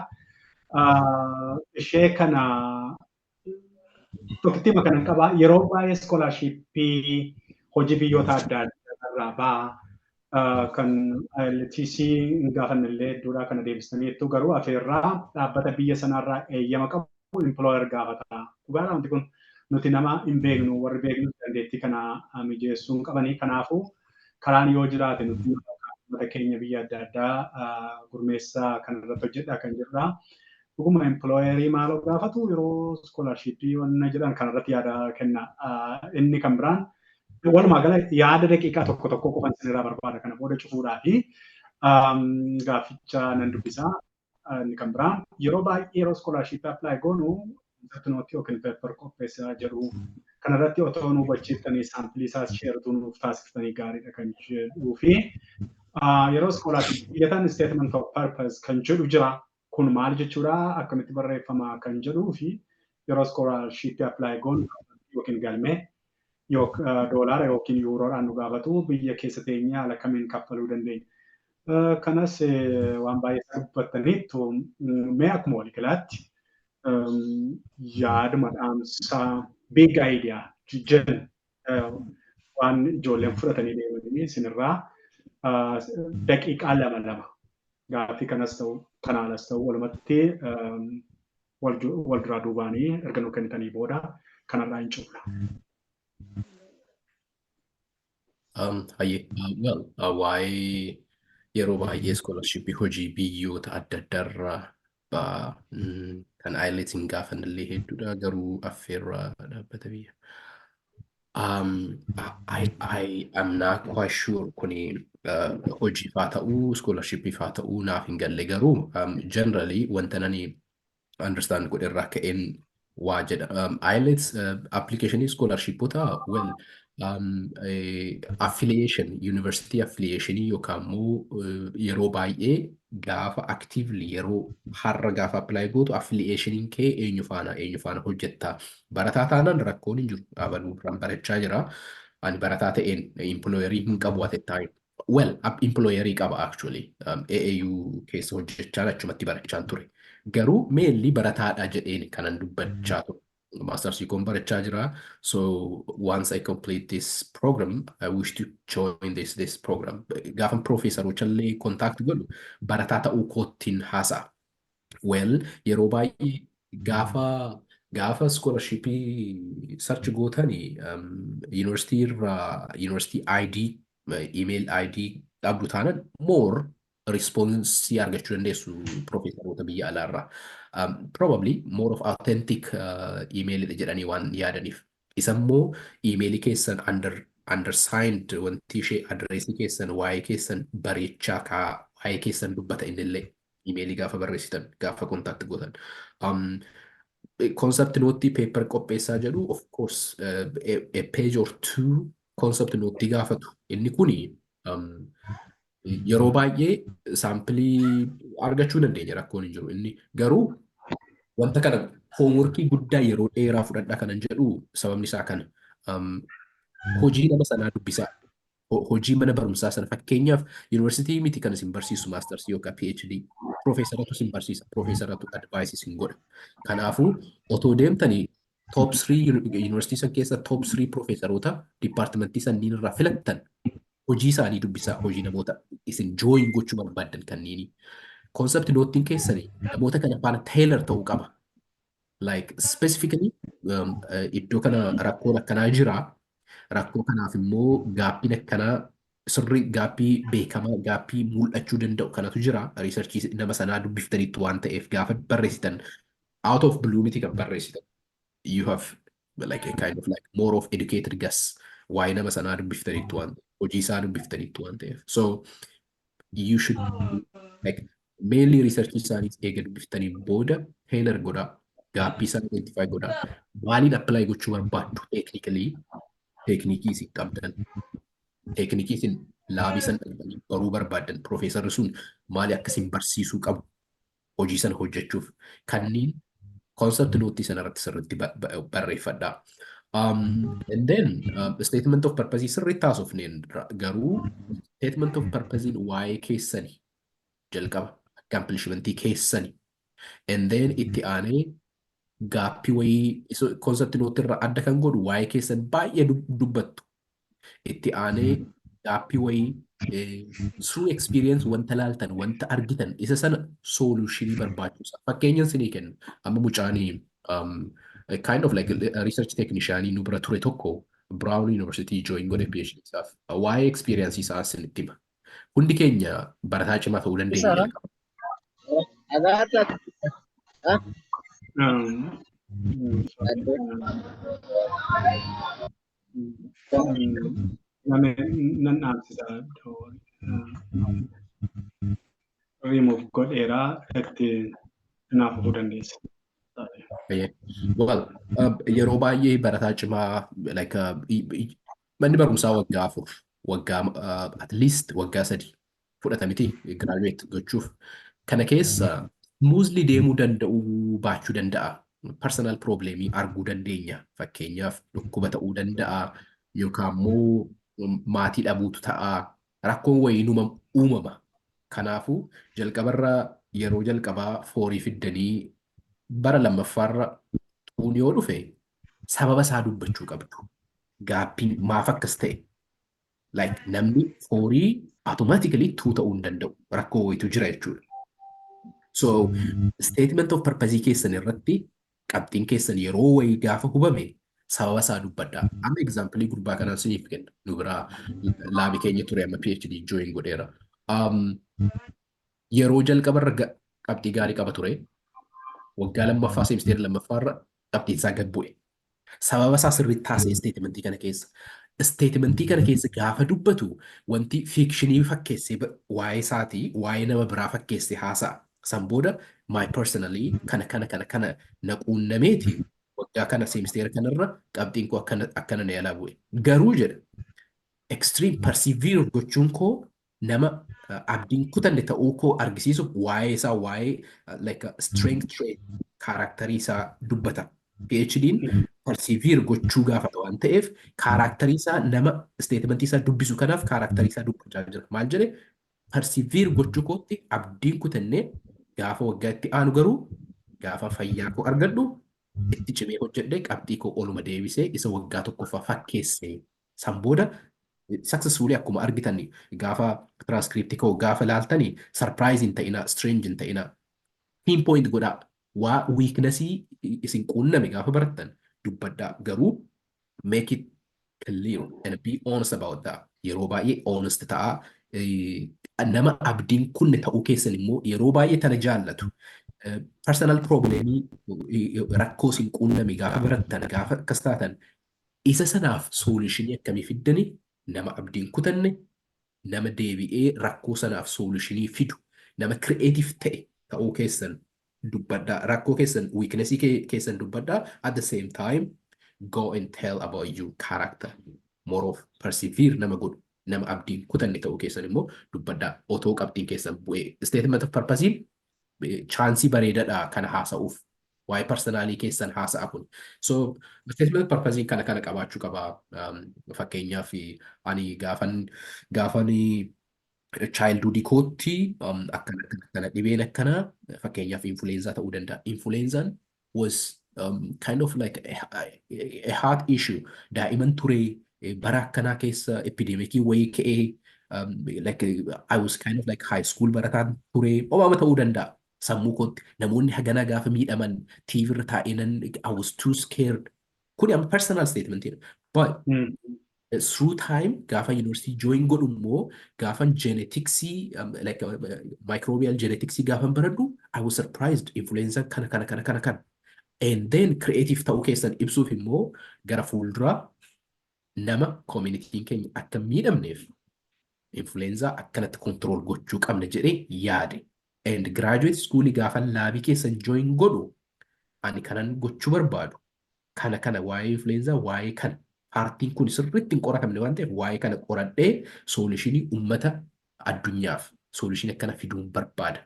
Ishee kana tokkittima kanan qaba, yeroo baay'ee scholarship hojii biyyoota adda addaa irraa ba'a, kan ILTC hin gaafanne illee hedduudha, kana deebistaniittu, garuu afeerraa dhaabbata biyya sanarraa eeyyama qabu employer gaafata. Dhugaadha wanti kun, nuti nama hin beeknu, warri beeknu dandeettii kana mijeessuu hin qabanii, kanaafuu karaan yoo jiraate nuti uummata keenya biyya adda addaa gurmeessaa kan irratti hojjedha kan jirra. Dhuguma employer maaloo gaafatu yeroo scholarship wanna jedhan kanarratti yaada kenna. Inni kan biraan Walumaa gala yaada daqiiqaa tokko tokko qofan isinirraa barbaada kana booda cufuudhaa fi gaafficha nan dubbisaa. Inni kan biraa yeroo baay'ee yeroo scholarship apply goonu concept note yookiin paper qopheessaa jedhu kanarratti otoo nu hubachiiftanii sample isaas share nuuf taasiftanii gaariidha kan jedhuu fi yeroo scholarship iyyatan statement of purpose kan jedhu jira. Kun maal jechuudha, akkamitti barreeffama kan jedhuu fi yeroo scholarship apply goonu yookiin galmee doolaara yookiin yuuroodhaan nu gaafatu biyya keessa teenyee haala kamiin kaffaluu dandeenya. Kanas waan baay'ee dubbattaniittu mee akkuma waliigalaatti yaaduma dhaamsaa big idea jennu waan ijoolleen fudhatanii deemanii isinirraa daqiiqaa lama lama gaaffii kanas ta'u kanaalas ta'u walumatti wal duraa duubaanii erga nu kennitanii booda kanarraa hin cufna. Hayyee, well, waa'ee yeroo baay'ee scholarshipii hojii biyyoota adda addaarraa kan IELTS gaafannillee hedduudha, garuu affeerraa dhaabbata biyya. I am not quite sure kuni hojiif haa ta'uu, scholarshipii haa ta'uu naaf hin galle, garuu generally wanta nani understand godhe irraa ka'een waa jedha. IELTS applicationii scholarshipota, well, affiliation, university affiliationii yookaan immoo yeroo baay'ee gaafa actively yeroo har'a gaafa apply gootu affiliationiin kee eenyu faana hojjetta. Barataa taanaan rakkoon hin jiru. Abaluu irraan barachaa jira. Ani barataa ta'een employerii hin qabu at a time. Well, employerii qaba actually. AAU keessa hojjechaan achumatti barachaan ture. Garuu mainly barataadha jedheen kanan dubbachaa ture. Mastersii koon barachaa jira. So once I complete this program, I wish to join this program. Gaafan profeesaroota illee contact godhu barataa ta'uu koottiin haasa'a. Well, yeroo baay'ee gaafa scholarshipii search gootanii university irraa university ID, email ID qabdu taanaan more response argachuu dandeessu profeesaroota biyya alaarraa. Probably more of authentic email jedhanii waan yaadaniif. Isa immoo emailii keessan undersigned wanti ishee adreesii keessan waa'ee keessan bareechaa kaa waa'ee keessan dubbata innillee emailii gaafa barreessitan, gaafa contact gootan. Concept note paper qopheessaa jedhu, of course, a page or two concept note gaafatu. Inni kuni yeroo baay'ee sampleii argachuu dandeenya, rakkoon hin jiru. Inni garuu wanta kana homeworkii guddaa yeroo dheeraa fudhadhaa kanan jedhu sababni isaa kana. Hojii nama sanaa dubbisaa. Hojii mana barumsaa sana, fakkeenyaaf yuunivarsiitii miti kan isin barsiisu mastersii yookaan PhD, piroofeesaratu isin barsiisa, piroofeesaratu advice isin godha. Kanaafuu otoo deemtanii top 3 yuunivarsiitii san keessa top 3 piroofeesaroota departmentii sanniin irraa filattan hojii isaanii dubbisaa, hojii namoota isin join gochuu barbaaddan kanniini. Concept noteiin keessanii namoota kana faana tailor ta'uu qaba. Like specifically iddoo kana rakkoon akkanaa jira. Rakkoo kanaaf immoo gapiin akkanaa sirrii gapii beekamaa, gapii mul'achuu danda'u kanatu jira. Researchii nama sanaa dubbiftaniitu waan ta'eef gaafa barreessitan out of blue miti kan barreessitan. You have like a kind of like more of educated guess waa'ee nama sanaa dubbiftaniitu waan ta'eef, hojii isaa dubbiftaniitu waan ta'eef. So you should like mainly research isaanii eega dubbiftanii booda tailor godhaa, gapii isaa identify godhaa, maaliin apply gochuu barbaaddu, technically techniqueii isin qabdan, techniqueii isin labii san dhaqxanii baruu barbaaddan, piroofeesarri sun maali akka isin barsiisuu qabu hojii sana hojjechuuf, kanneen concept noteii sana irratti sirriitti barreeffadhaa. And then statement of purpose sirriitti haasofneen, garuu statement of purpose waa'ee keessanii jalqaba accomplishmentii keessanii and then itti aanee gapii wayii concept note irraa adda kan godhu waa'ee keessan baay'ee dubbattu. Itti aanee gapii wayii through experience wanta laaltan, wanta argitan, isa sana solutionii barbaachisu. Fakkeenyan sinii kennu, amma mucaanii kind of like a research technician nu bira ture tokko Brown University join godhe PhD isaaf. Waa'ee experience isaa sinitti hima. Hundi keenya barataa cimaa ta'uu dandeenya jalqaba. Nan dhaamsisa. Remove godheeraa, itti naaf fufuu dandeessa. Well, yeroo baay'ee barataa cimaa, like manni barumsaa waggaa 4, waggaa at least waggaa 3 fudhata miti graduate gochuuf. Kana keessa smoothly deemuu danda'uu baachuu danda'a. Personal problemii arguu dandeenya. Fakkeenyaaf, dhukkuba ta'uu danda'a yookaan immoo maatii dhabuutu ta'a. Rakkoon wayii numa uumama. Kanaafuu jalqabarra, yeroo jalqabaa 4 fiddanii bara lammaffaarra 2n yoo dhufe, sababa isaa dubbachuu qabdu. Gaappiin maaf akkas ta'e? Like namni 4 automatically 2 ta'uu hin danda'u. Rakkoo wayitu jira jechuudha. So statement of purpose keessan irratti qabxiin keessan yeroo wayii gaafa hubame sababa isaa dubbadhaa. Amma example gurbaa kanaan siniif kenna. Nu biraa labii keenya ture, amma PhD join godheera. Yeroo jalqabarra qabxii gaarii qaba ture. Waggaa lammaffaa, seemisteera lammaffaarra qabxiin isaa gad bu'e. Sababa isaa sirriitti taasise statementii kana keessa. Statementii kana keessa gaafa dubbatu wanti fictionii fakkeessee, waa'ee isaatii waa'ee nama biraa fakkeessee haasa'a. San booda my personally kana kana kana kana na quunnameeti waggaa kana seemisteera kanarra qabxiin koo akkana akkana na yaalaa bu'e. Garuu, jedha, extreme persevere gochuun koo nama abdiin kutanne ta'uu koo argisiisuuf waa'ee isaa, waa'ee like strength trait, characterii isaa dubbata. PhD'n persevere gochuu gaafata waan ta'eef characterii isaa nama statementii isaa dubbisu kanaaf characterii isaa dubbachaa jira. Maal jedhe? Persevere gochuu kootti abdiin kutannee gaafa waggaa itti aanu garuu gaafa fayyaa koo argadhu itti cimee hojjedhe, qabxii koo oluma deebisee isa waggaa tokkoffaa fakkeesse. San booda successfully akkuma argitan gaafa transcript koo gaafa ilaaltanii surprise hin ta'ina, strange hin ta'ina. Pinpoint godhaa, waa weaknessii isin quunname gaafa barattan dubbadhaa, garuu make it clear and be honest about that. Yeroo baay'ee honest ta'a. Nama abdiin kunne ta'uu keessan immoo yeroo baay'ee tana jaallatu. Personal problemii, rakkoo isin quunname gaafa barattan, gaafa akkas taatan, isa sanaaf solutionii akkamii fiddani? Nama abdiin kutanne, nama deebi'ee rakkoo sanaaf solutionii fidu, nama creative ta'e ta'uu keessan dubbadhaa. Rakkoo keessan, weaknessii keessan dubbadhaa. At the same time, go and tell about your character, more of persevere nama godhu, nama abdiin kutanne ta'uu keessan immoo dubbadhaa otoo qabxiin keessan bu'ee. Statement of purpose chanceii bareedaadha kana haasa'uuf, waa'ee personalii keessan haasa'a kun. So statement of purpose kana kana qabaachuu qaba. Fakkeenyaaf, ani gaafan childhood kootti akkana akkana akkana, dhibeen akkana, fakkeenyaaf influenza ta'uu danda'a. Influenzaan was kind of like a heart issue. Daa'iman ture, bara akkanaa keessa epidemicii wayii ka'ee, like I was kind of like high school barataan ture, obaama ta'uu danda'a. Sammuu kootti namoonni haganaa gaafa miidhaman TV irra taa'ee nan I was too scared. Kuni amma personal statement. But through time gaafa university join godhu immoo, gaafan geneticsii, like microbial geneticsii gaafan baradhu, I was surprised, influenza kana kana kana kana kana. And then creative ta'uu keessan ibsuuf immoo gara fuulduraa nama communityin keenya akka miidhamneef influenza akkanatti control gochuu qabna jedhee yaade. And graduate school gaafa labii keessan join godhu, ani kanan gochuu barbaadu kana kana, waa'ee influenza, waa'ee kana, partiin kun sirriitti hin qoratamne waan ta'eef waa'ee kana qoradhee solutionii uummata addunyaaf solutionii akkana fiduun barbaada.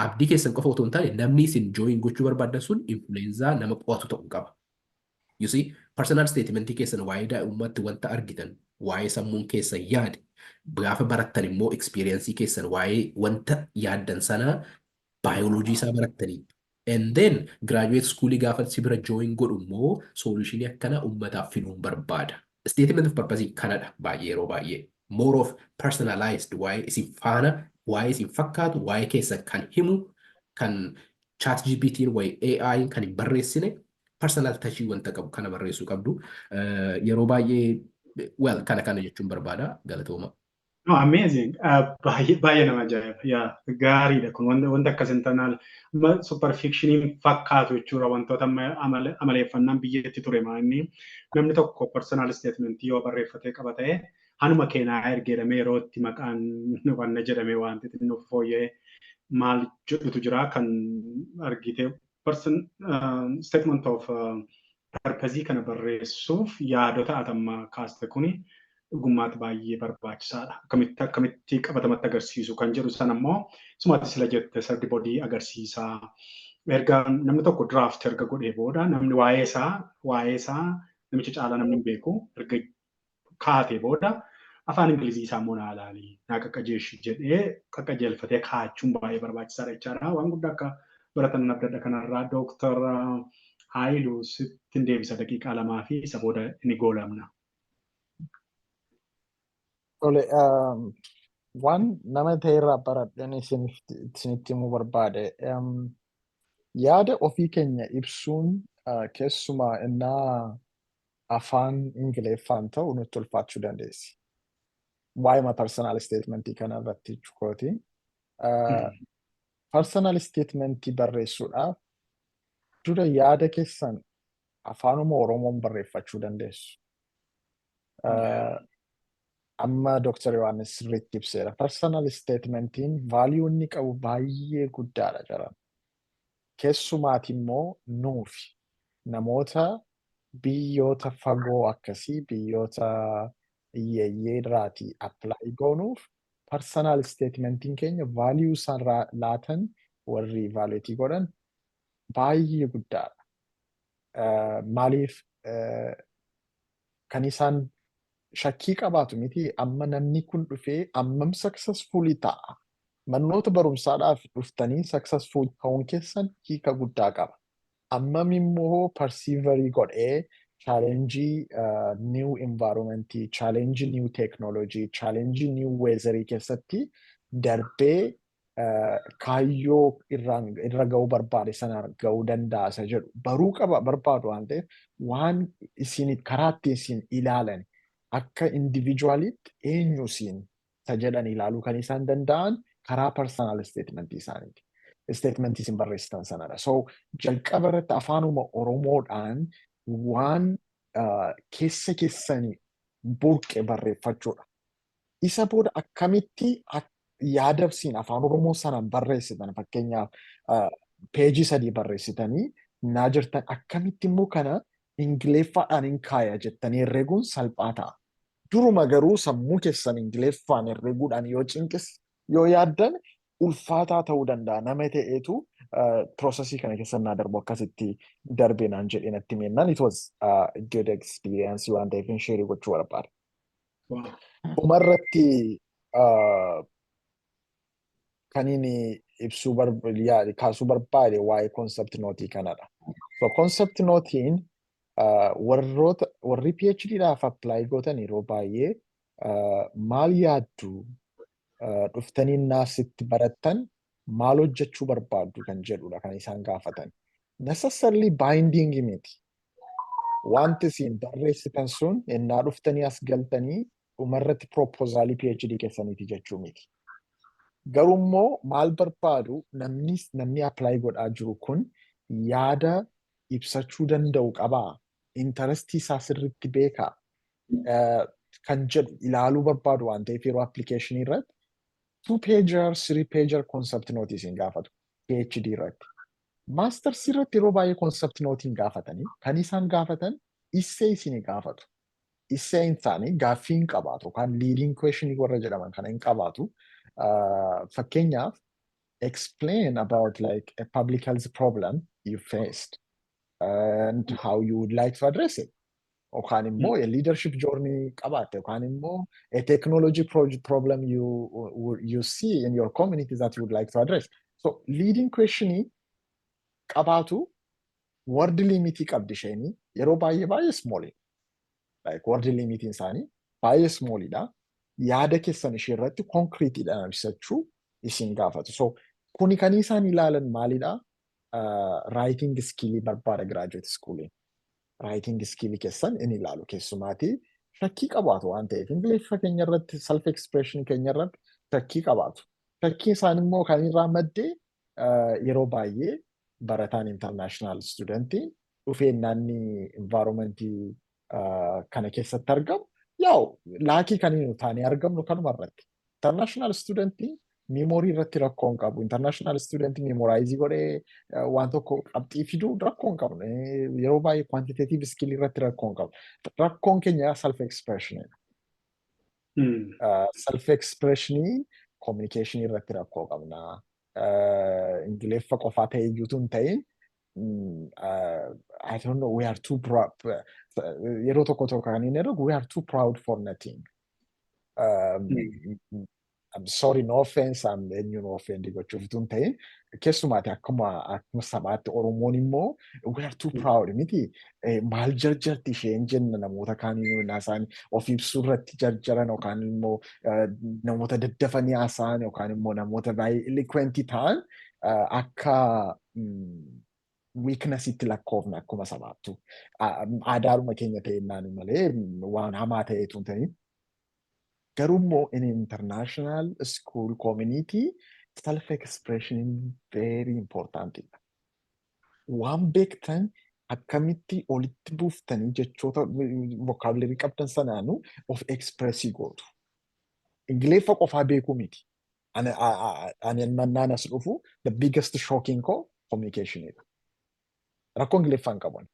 Abdii keessan qofa otoo hin taane namni isin join gochuu barbaadan sun influenza nama qo'atu ta'uu qaba. You see, personal statementii keessan waa'ee daa'imummaatti wanta argitan, waa'ee sammuun keessan yaade, gaafa barattan immoo experience keessan, waa'ee wanta yaaddan sanaa, baayoloojii isaa barattanii. And then graduate schoolii gaafa si bira join godhu immoo solutionii akkana uummataaf fiduun barbaada. Statement of purpose kanadha baay'ee, yeroo baay'ee. More of personalized, waa'ee isin faana, waa'ee isin fakkaatu, waa'ee keessan kan himu, kan chat GPT'n waa'ee AI kan hin barreessine, personal touchii wanta qabu kana barreessuu qabdu. Yeroo baay'ee, well, kana kana jechuun barbaada. Galatooma. No, amazing. Baay'ee baay'ee nama ajaa'iba. Yaa, gaariidha kun wanta akkas hin taane superfictioniin fakkaatu jechuudha, wantoota amaleeffannaan biyyatti ture. Inni namni tokko personal statement yoo barreeffatee qaba ta'e, hanuma keenaa ergeedhamee yeroo itti maqaan wanna jedhamee wanti xinnoo fooyya'ee maal jedhutu jira. Kan argite person statement of purpose kana barreessuuf yaadota atamma kaaste kuni dhugummaatti baay'ee barbaachisaadha. Akkamitti qabatamatti agarsiisu kan jedhu sana immoo sumatti sila jette third body agarsiisaa. Erga namni tokko draft erga godhee booda, namni waa'ee isaa namicha caalaa namni hin beeku erga kaatee booda, afaan Ingilizii isaa immoo naa ilaalii, naa qaqqajeeshi jedhee qaqqajeelfatee kaa'achuun baay'ee barbaachisaadha jechaadha. Waan guddaa akka baratan abdadha kanarraa. Dooktar Haayiluu, sitti deebisa daqiiqaa 2 fi isa booda ni goolamna. Tole, waan nama ta'e irraa baradheen isinitti himuu barbaade. Yaada ofii keenya ibsuun keessumaa innaa afaan Ingiliffaan ta'u nutti ulfaachuu dandeessi. Waa'ima personal statementii kana irratti jechuukooti. Personal statementii barreessuudhaaf dura yaada keessan afaanuma Oromoon barreeffachuu dandeessu. Amma Dr. Yohaannis sirriitti ibseera. Personal statementiin value inni qabu baay'ee guddaadha jedhama. Keessumaati immoo nuufi namoota biyyoota fagoo akkasii, biyyoota hiyyeeyyii irraatii apply goonuuf, personal statementiin keenya value isaan laatan, warri evaluate godhan, baay'ee guddaadha. Maaliif kan isaan shakkii qabaatu miti, amma namni kun dhufee ammam successfully ta'a. Manoota barumsaadhaaf dhuftanii successful ta'uun keessan hiika guddaa qaba. Ammam immoo persevere godhee challenge new environment, challenge new technology, challenge new weather keessatti darbee kaayyoo irra ga'uu barbaade sana ga'uu danda'a isa jedhu baruu qaba barbaadu waan ta'eef, waan isin karaa ittiin isin ilaalan, akka individualitti eenyu isin isa jedhan ilaaluu kan isaan danda'an karaa personal statement isaaniiti. Statement isin barreessitan sanadha. So jalqaba irratti afaanuma Oromoodhaan waan keessa keessanii burqe barreeffachuudha. Isa booda akkamitti yaada isin afaan Oromoo sanaan barreessitan, fakkeenyaaf peejii 3 barreessitanii naa jirtan, akkamitti immoo kana Ingiliffaadhaan hin kaaya jettanii herreeguun salphaa ta'a. Duruma garuu sammuu keessan Ingiliffaan herreeguudhaan yoo cinqis yoo yaaddan ulfaataa ta'uu danda'a. Nama ta'eetu processii kana keessa naa darbu akkasitti darbee naan jedhee natti himennaan, it was a good experience waan ta'eef share gochuu barbaada. Dhumarratti kan inni ibsuu kaasuu barbaade waa'ee concept note kanadha. So concept notiin warroota warri PhD dhaaf apply gootan yeroo baay'ee maal yaaddu, dhuftanii naasitti barattan maal hojjechuu barbaaddu kan jedhudha kan isaan gaafatan. Necessarily binding miti. Wanti isin barreessitan sun ennaa dhuftanii as galtanii dhumarratti proposalii PhD keessaniiti jechuu miti. Garuu immoo maal barbaadu, namni apply godhaa jiru kun yaada ibsachuu danda'u qabaa? Interestii isaa sirriitti beekaa? Kan jedhu ilaaluu barbaadu waan ta'eef, yeroo applicationii irratti two pager, three pager concept note isin gaafatu PhD irratti. Masters irratti yeroo baay'ee concept note hin gaafatanii, kan isaan gaafatan essay isin gaafatu. Essay isaanii gaaffii hin qabaatu yookaan leading question warra jedhaman kana hin qabaatu. Fakkeenyaaf, explain about like a public health problem you faced and how you would like to address it. Yookaan immoo a leadership journey qabaatte, yookaan immoo a technology problem you see in your community that you would like to address. So leading questionii qabaatu, word limitii qabdi isheenii yeroo baay'ee baay'ee small. Like word limitiin isaanii baay'ee smallidha. Yaada keessan ishee irratti concreteidhaan ibsachuu isin gaafatu. So kuni kan isaan ilaalan maalidha? Writing skillii barbaada graduate schooliin. Writing skillii keessan in ilaalu keessumaati. Shakkii qabaatu waan ta'eef, Ingiliffa keenya irratti, self expression keenya irratti shakkii qabaatu. Shakkii isaan immoo kan irraa maddee yeroo baay'ee barataan international studentiin dhufee naanni environmentii kana keessatti argamu, yaa'u laakii kan inni taanee argamnu kanuma irratti. International studentiin memory irratti rakkoo hin qabu. International studentiin memorize godhee waan tokko qabxii fiduu rakkoo hin qabu. Yeroo baay'ee quantitative skill irratti rakkoo hin qabu. Rakkoon keenya self expressionidha. Self expressionii, communication irratti rakkoo qabna. Ingiliffa qofaa ta'e iyyuu hin ta'in, I don't know, we are too proud. Yeroo tokko tokko kan inni ergu, we are too proud for nothing. I'm sorry, no offense, I'm eenyuun offend gochuuf utuu hin ta'in, keessumaati akkuma sabaatti Oromoon immoo we are too proud miti. Maal jarjarti isheen jenna, namoota kaaniin isaan of ibsuu irratti jarjaran yookaan immoo namoota daddafanii haasa'an yookaan immoo namoota baay'ee eloquent ta'an akka weaknessitti lakkoofna akkuma sabaattu. Aadaadhuma keenya ta'ennaan malee waan hamaa ta'etu hin ta'in. Garuu immoo in international school community, self expression very important. Waan beektan akkamitti olitti buuftanii jechoota vocabulary qabdan sanaanuu of expressii gootu. Ingiliffa qofaa beekuu miti. Ani mannaan as dhufu the biggest shocking koo communicationidha. Rakkoo Ingiliffaan qaban.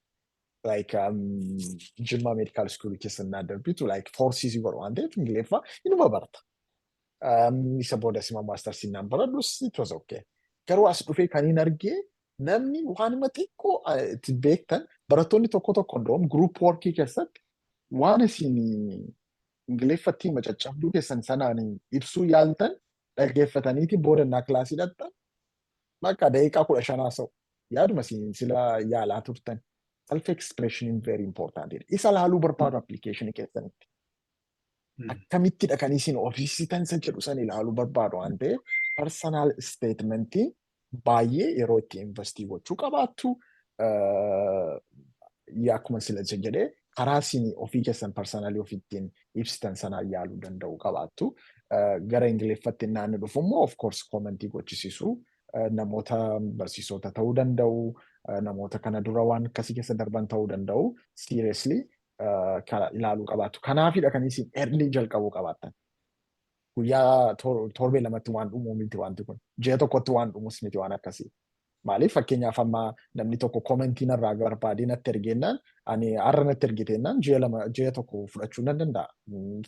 Like Jimma Medical School keessa naa darbitu like forcii godhu waan ta'eef Ingiliffa inuma barata. Isa booda sima mastersii naan baradhus it was okay. Garuu as dhufee kan hin argee, namni waanuma xiqqoo itti beektan, barattoonni tokko tokko ndoom group workii keessatti waan isin Ingiliffatti macaccabduu keessan sanaan ibsuu yaaltan dhaggeeffataniiti booda naa kilaasii dhaqxan bakka daqiiqaa 15 haasa'u. Yaaduma isin sila yaalaa turtan. Self expression very important. Isa laaluu barbaadu application keessanitti. Akkamittidha kan isin ofiisitan isa jedhu san ilaaluu barbaadu waan ta'eef, personal statementii baay'ee yeroo itti investii gochuu qabaattu. Akkuma sila jedhee, karaa isin ofii keessan personally ofittiin ibsitan sanaan yaaluu danda'u qabaattu. Gara Ingiliffatti naanni dhufu immoo, of course, commentii gochisiisu, namoota barsiisota ta'uu danda'u, namoota kana dura waan akkasii keessa darban ta'uu danda'u, seriously ilaaluu qabaattu. Kanaafidha kan isin early jalqabuu qabaattan. Guyyaa torbee 2tti waan dhumuu miti wanti kun. Ji'a tokkotti waan dhumus miti waan akkasii. Maaliif, fakkeenyaaf amma namni tokko commentii narraa barbaadee natti ergeennaan, ani har'a natti ergiteennaan ji'a 2, ji'a 1 fudhachuu nan danda'a.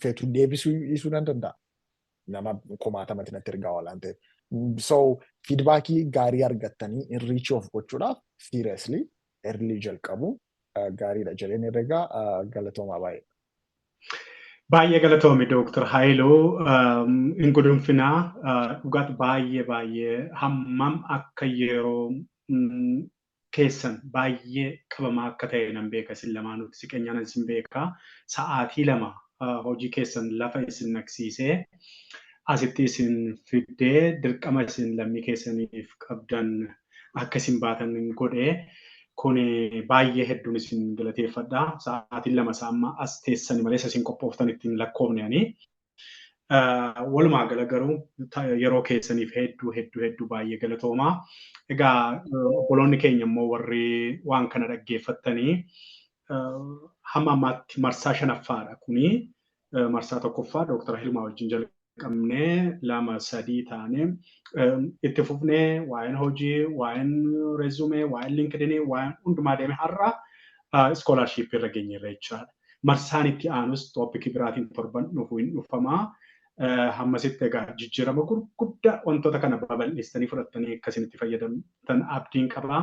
Feetuu deebisuu dhiisuu nan danda'a. Nama kumaatamatti natti ergaa waan ta'eef. So feedbackii gaarii argattanii enrich of gochuudhaaf seriously early jalqabu gaariidha jedheen herregaa. Galatoomaa baay'ee. Baay'ee galatoomi, Dooktar Haayiluu. Hin gudunfinaa, dhugaatti baay'ee baay'ee hammam akka yeroo keessan baay'ee qabamaa akka ta'e nan beeka. Isin lamaanuutti siqeenyaan isin beeka. Sa'aatii 2 hojii keessan lafa isin naqsiisee asitti isin fiddee, dirqama isin lammii keessaniif qabdan akka isin baatan godhee kun baay'ee hedduun isin galateeffadha. Sa'aatiin 2 isaa amma as teessani malee isin qophooftan ittiin lakkoofne ani. Walumaa gala garuu yeroo keessaniif hedduu hedduu hedduu baay'ee galatoomaa. Egaa obboloonni keenya immoo warri waan kana dhaggeeffattanii, hamma ammaatti marsaa shanaffaadha kuni. Marsaa tokkoffaa Dooktara Hilmaa wajjin jalqabnee, lama, sadii taanee itti fufnee, waa'een hojii, waa'een resume, waa'een LinkedIn, waa'een hundumaa deeme, har'a scholarshipii irra geenyeerra jechaadha. Marsaan itti aanus topicii biraatiin torban dhufu hin dhufamaa. Hammasitti egaa jijjiirama gurguddaa wantoota kana babal'istanii fudhattanii akkasinitti fayyadamtan abdiin qabaa.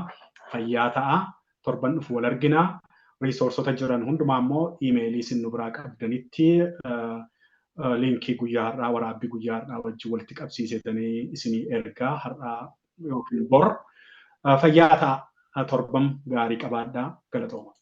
Fayyaa ta'a. Torban dhufu wal arginaa. Resourceota jiran hundumaa immoo emailii isin nu biraa qabdanitti linkii guyyaa har'aa, waraabbii guyyaa har'aa wajjin walitti qabsiisetanii isinii ergaa har'aa yookiin bor. Fayyaa ta'a. Torban gaarii qabaadhaa. Galatooma.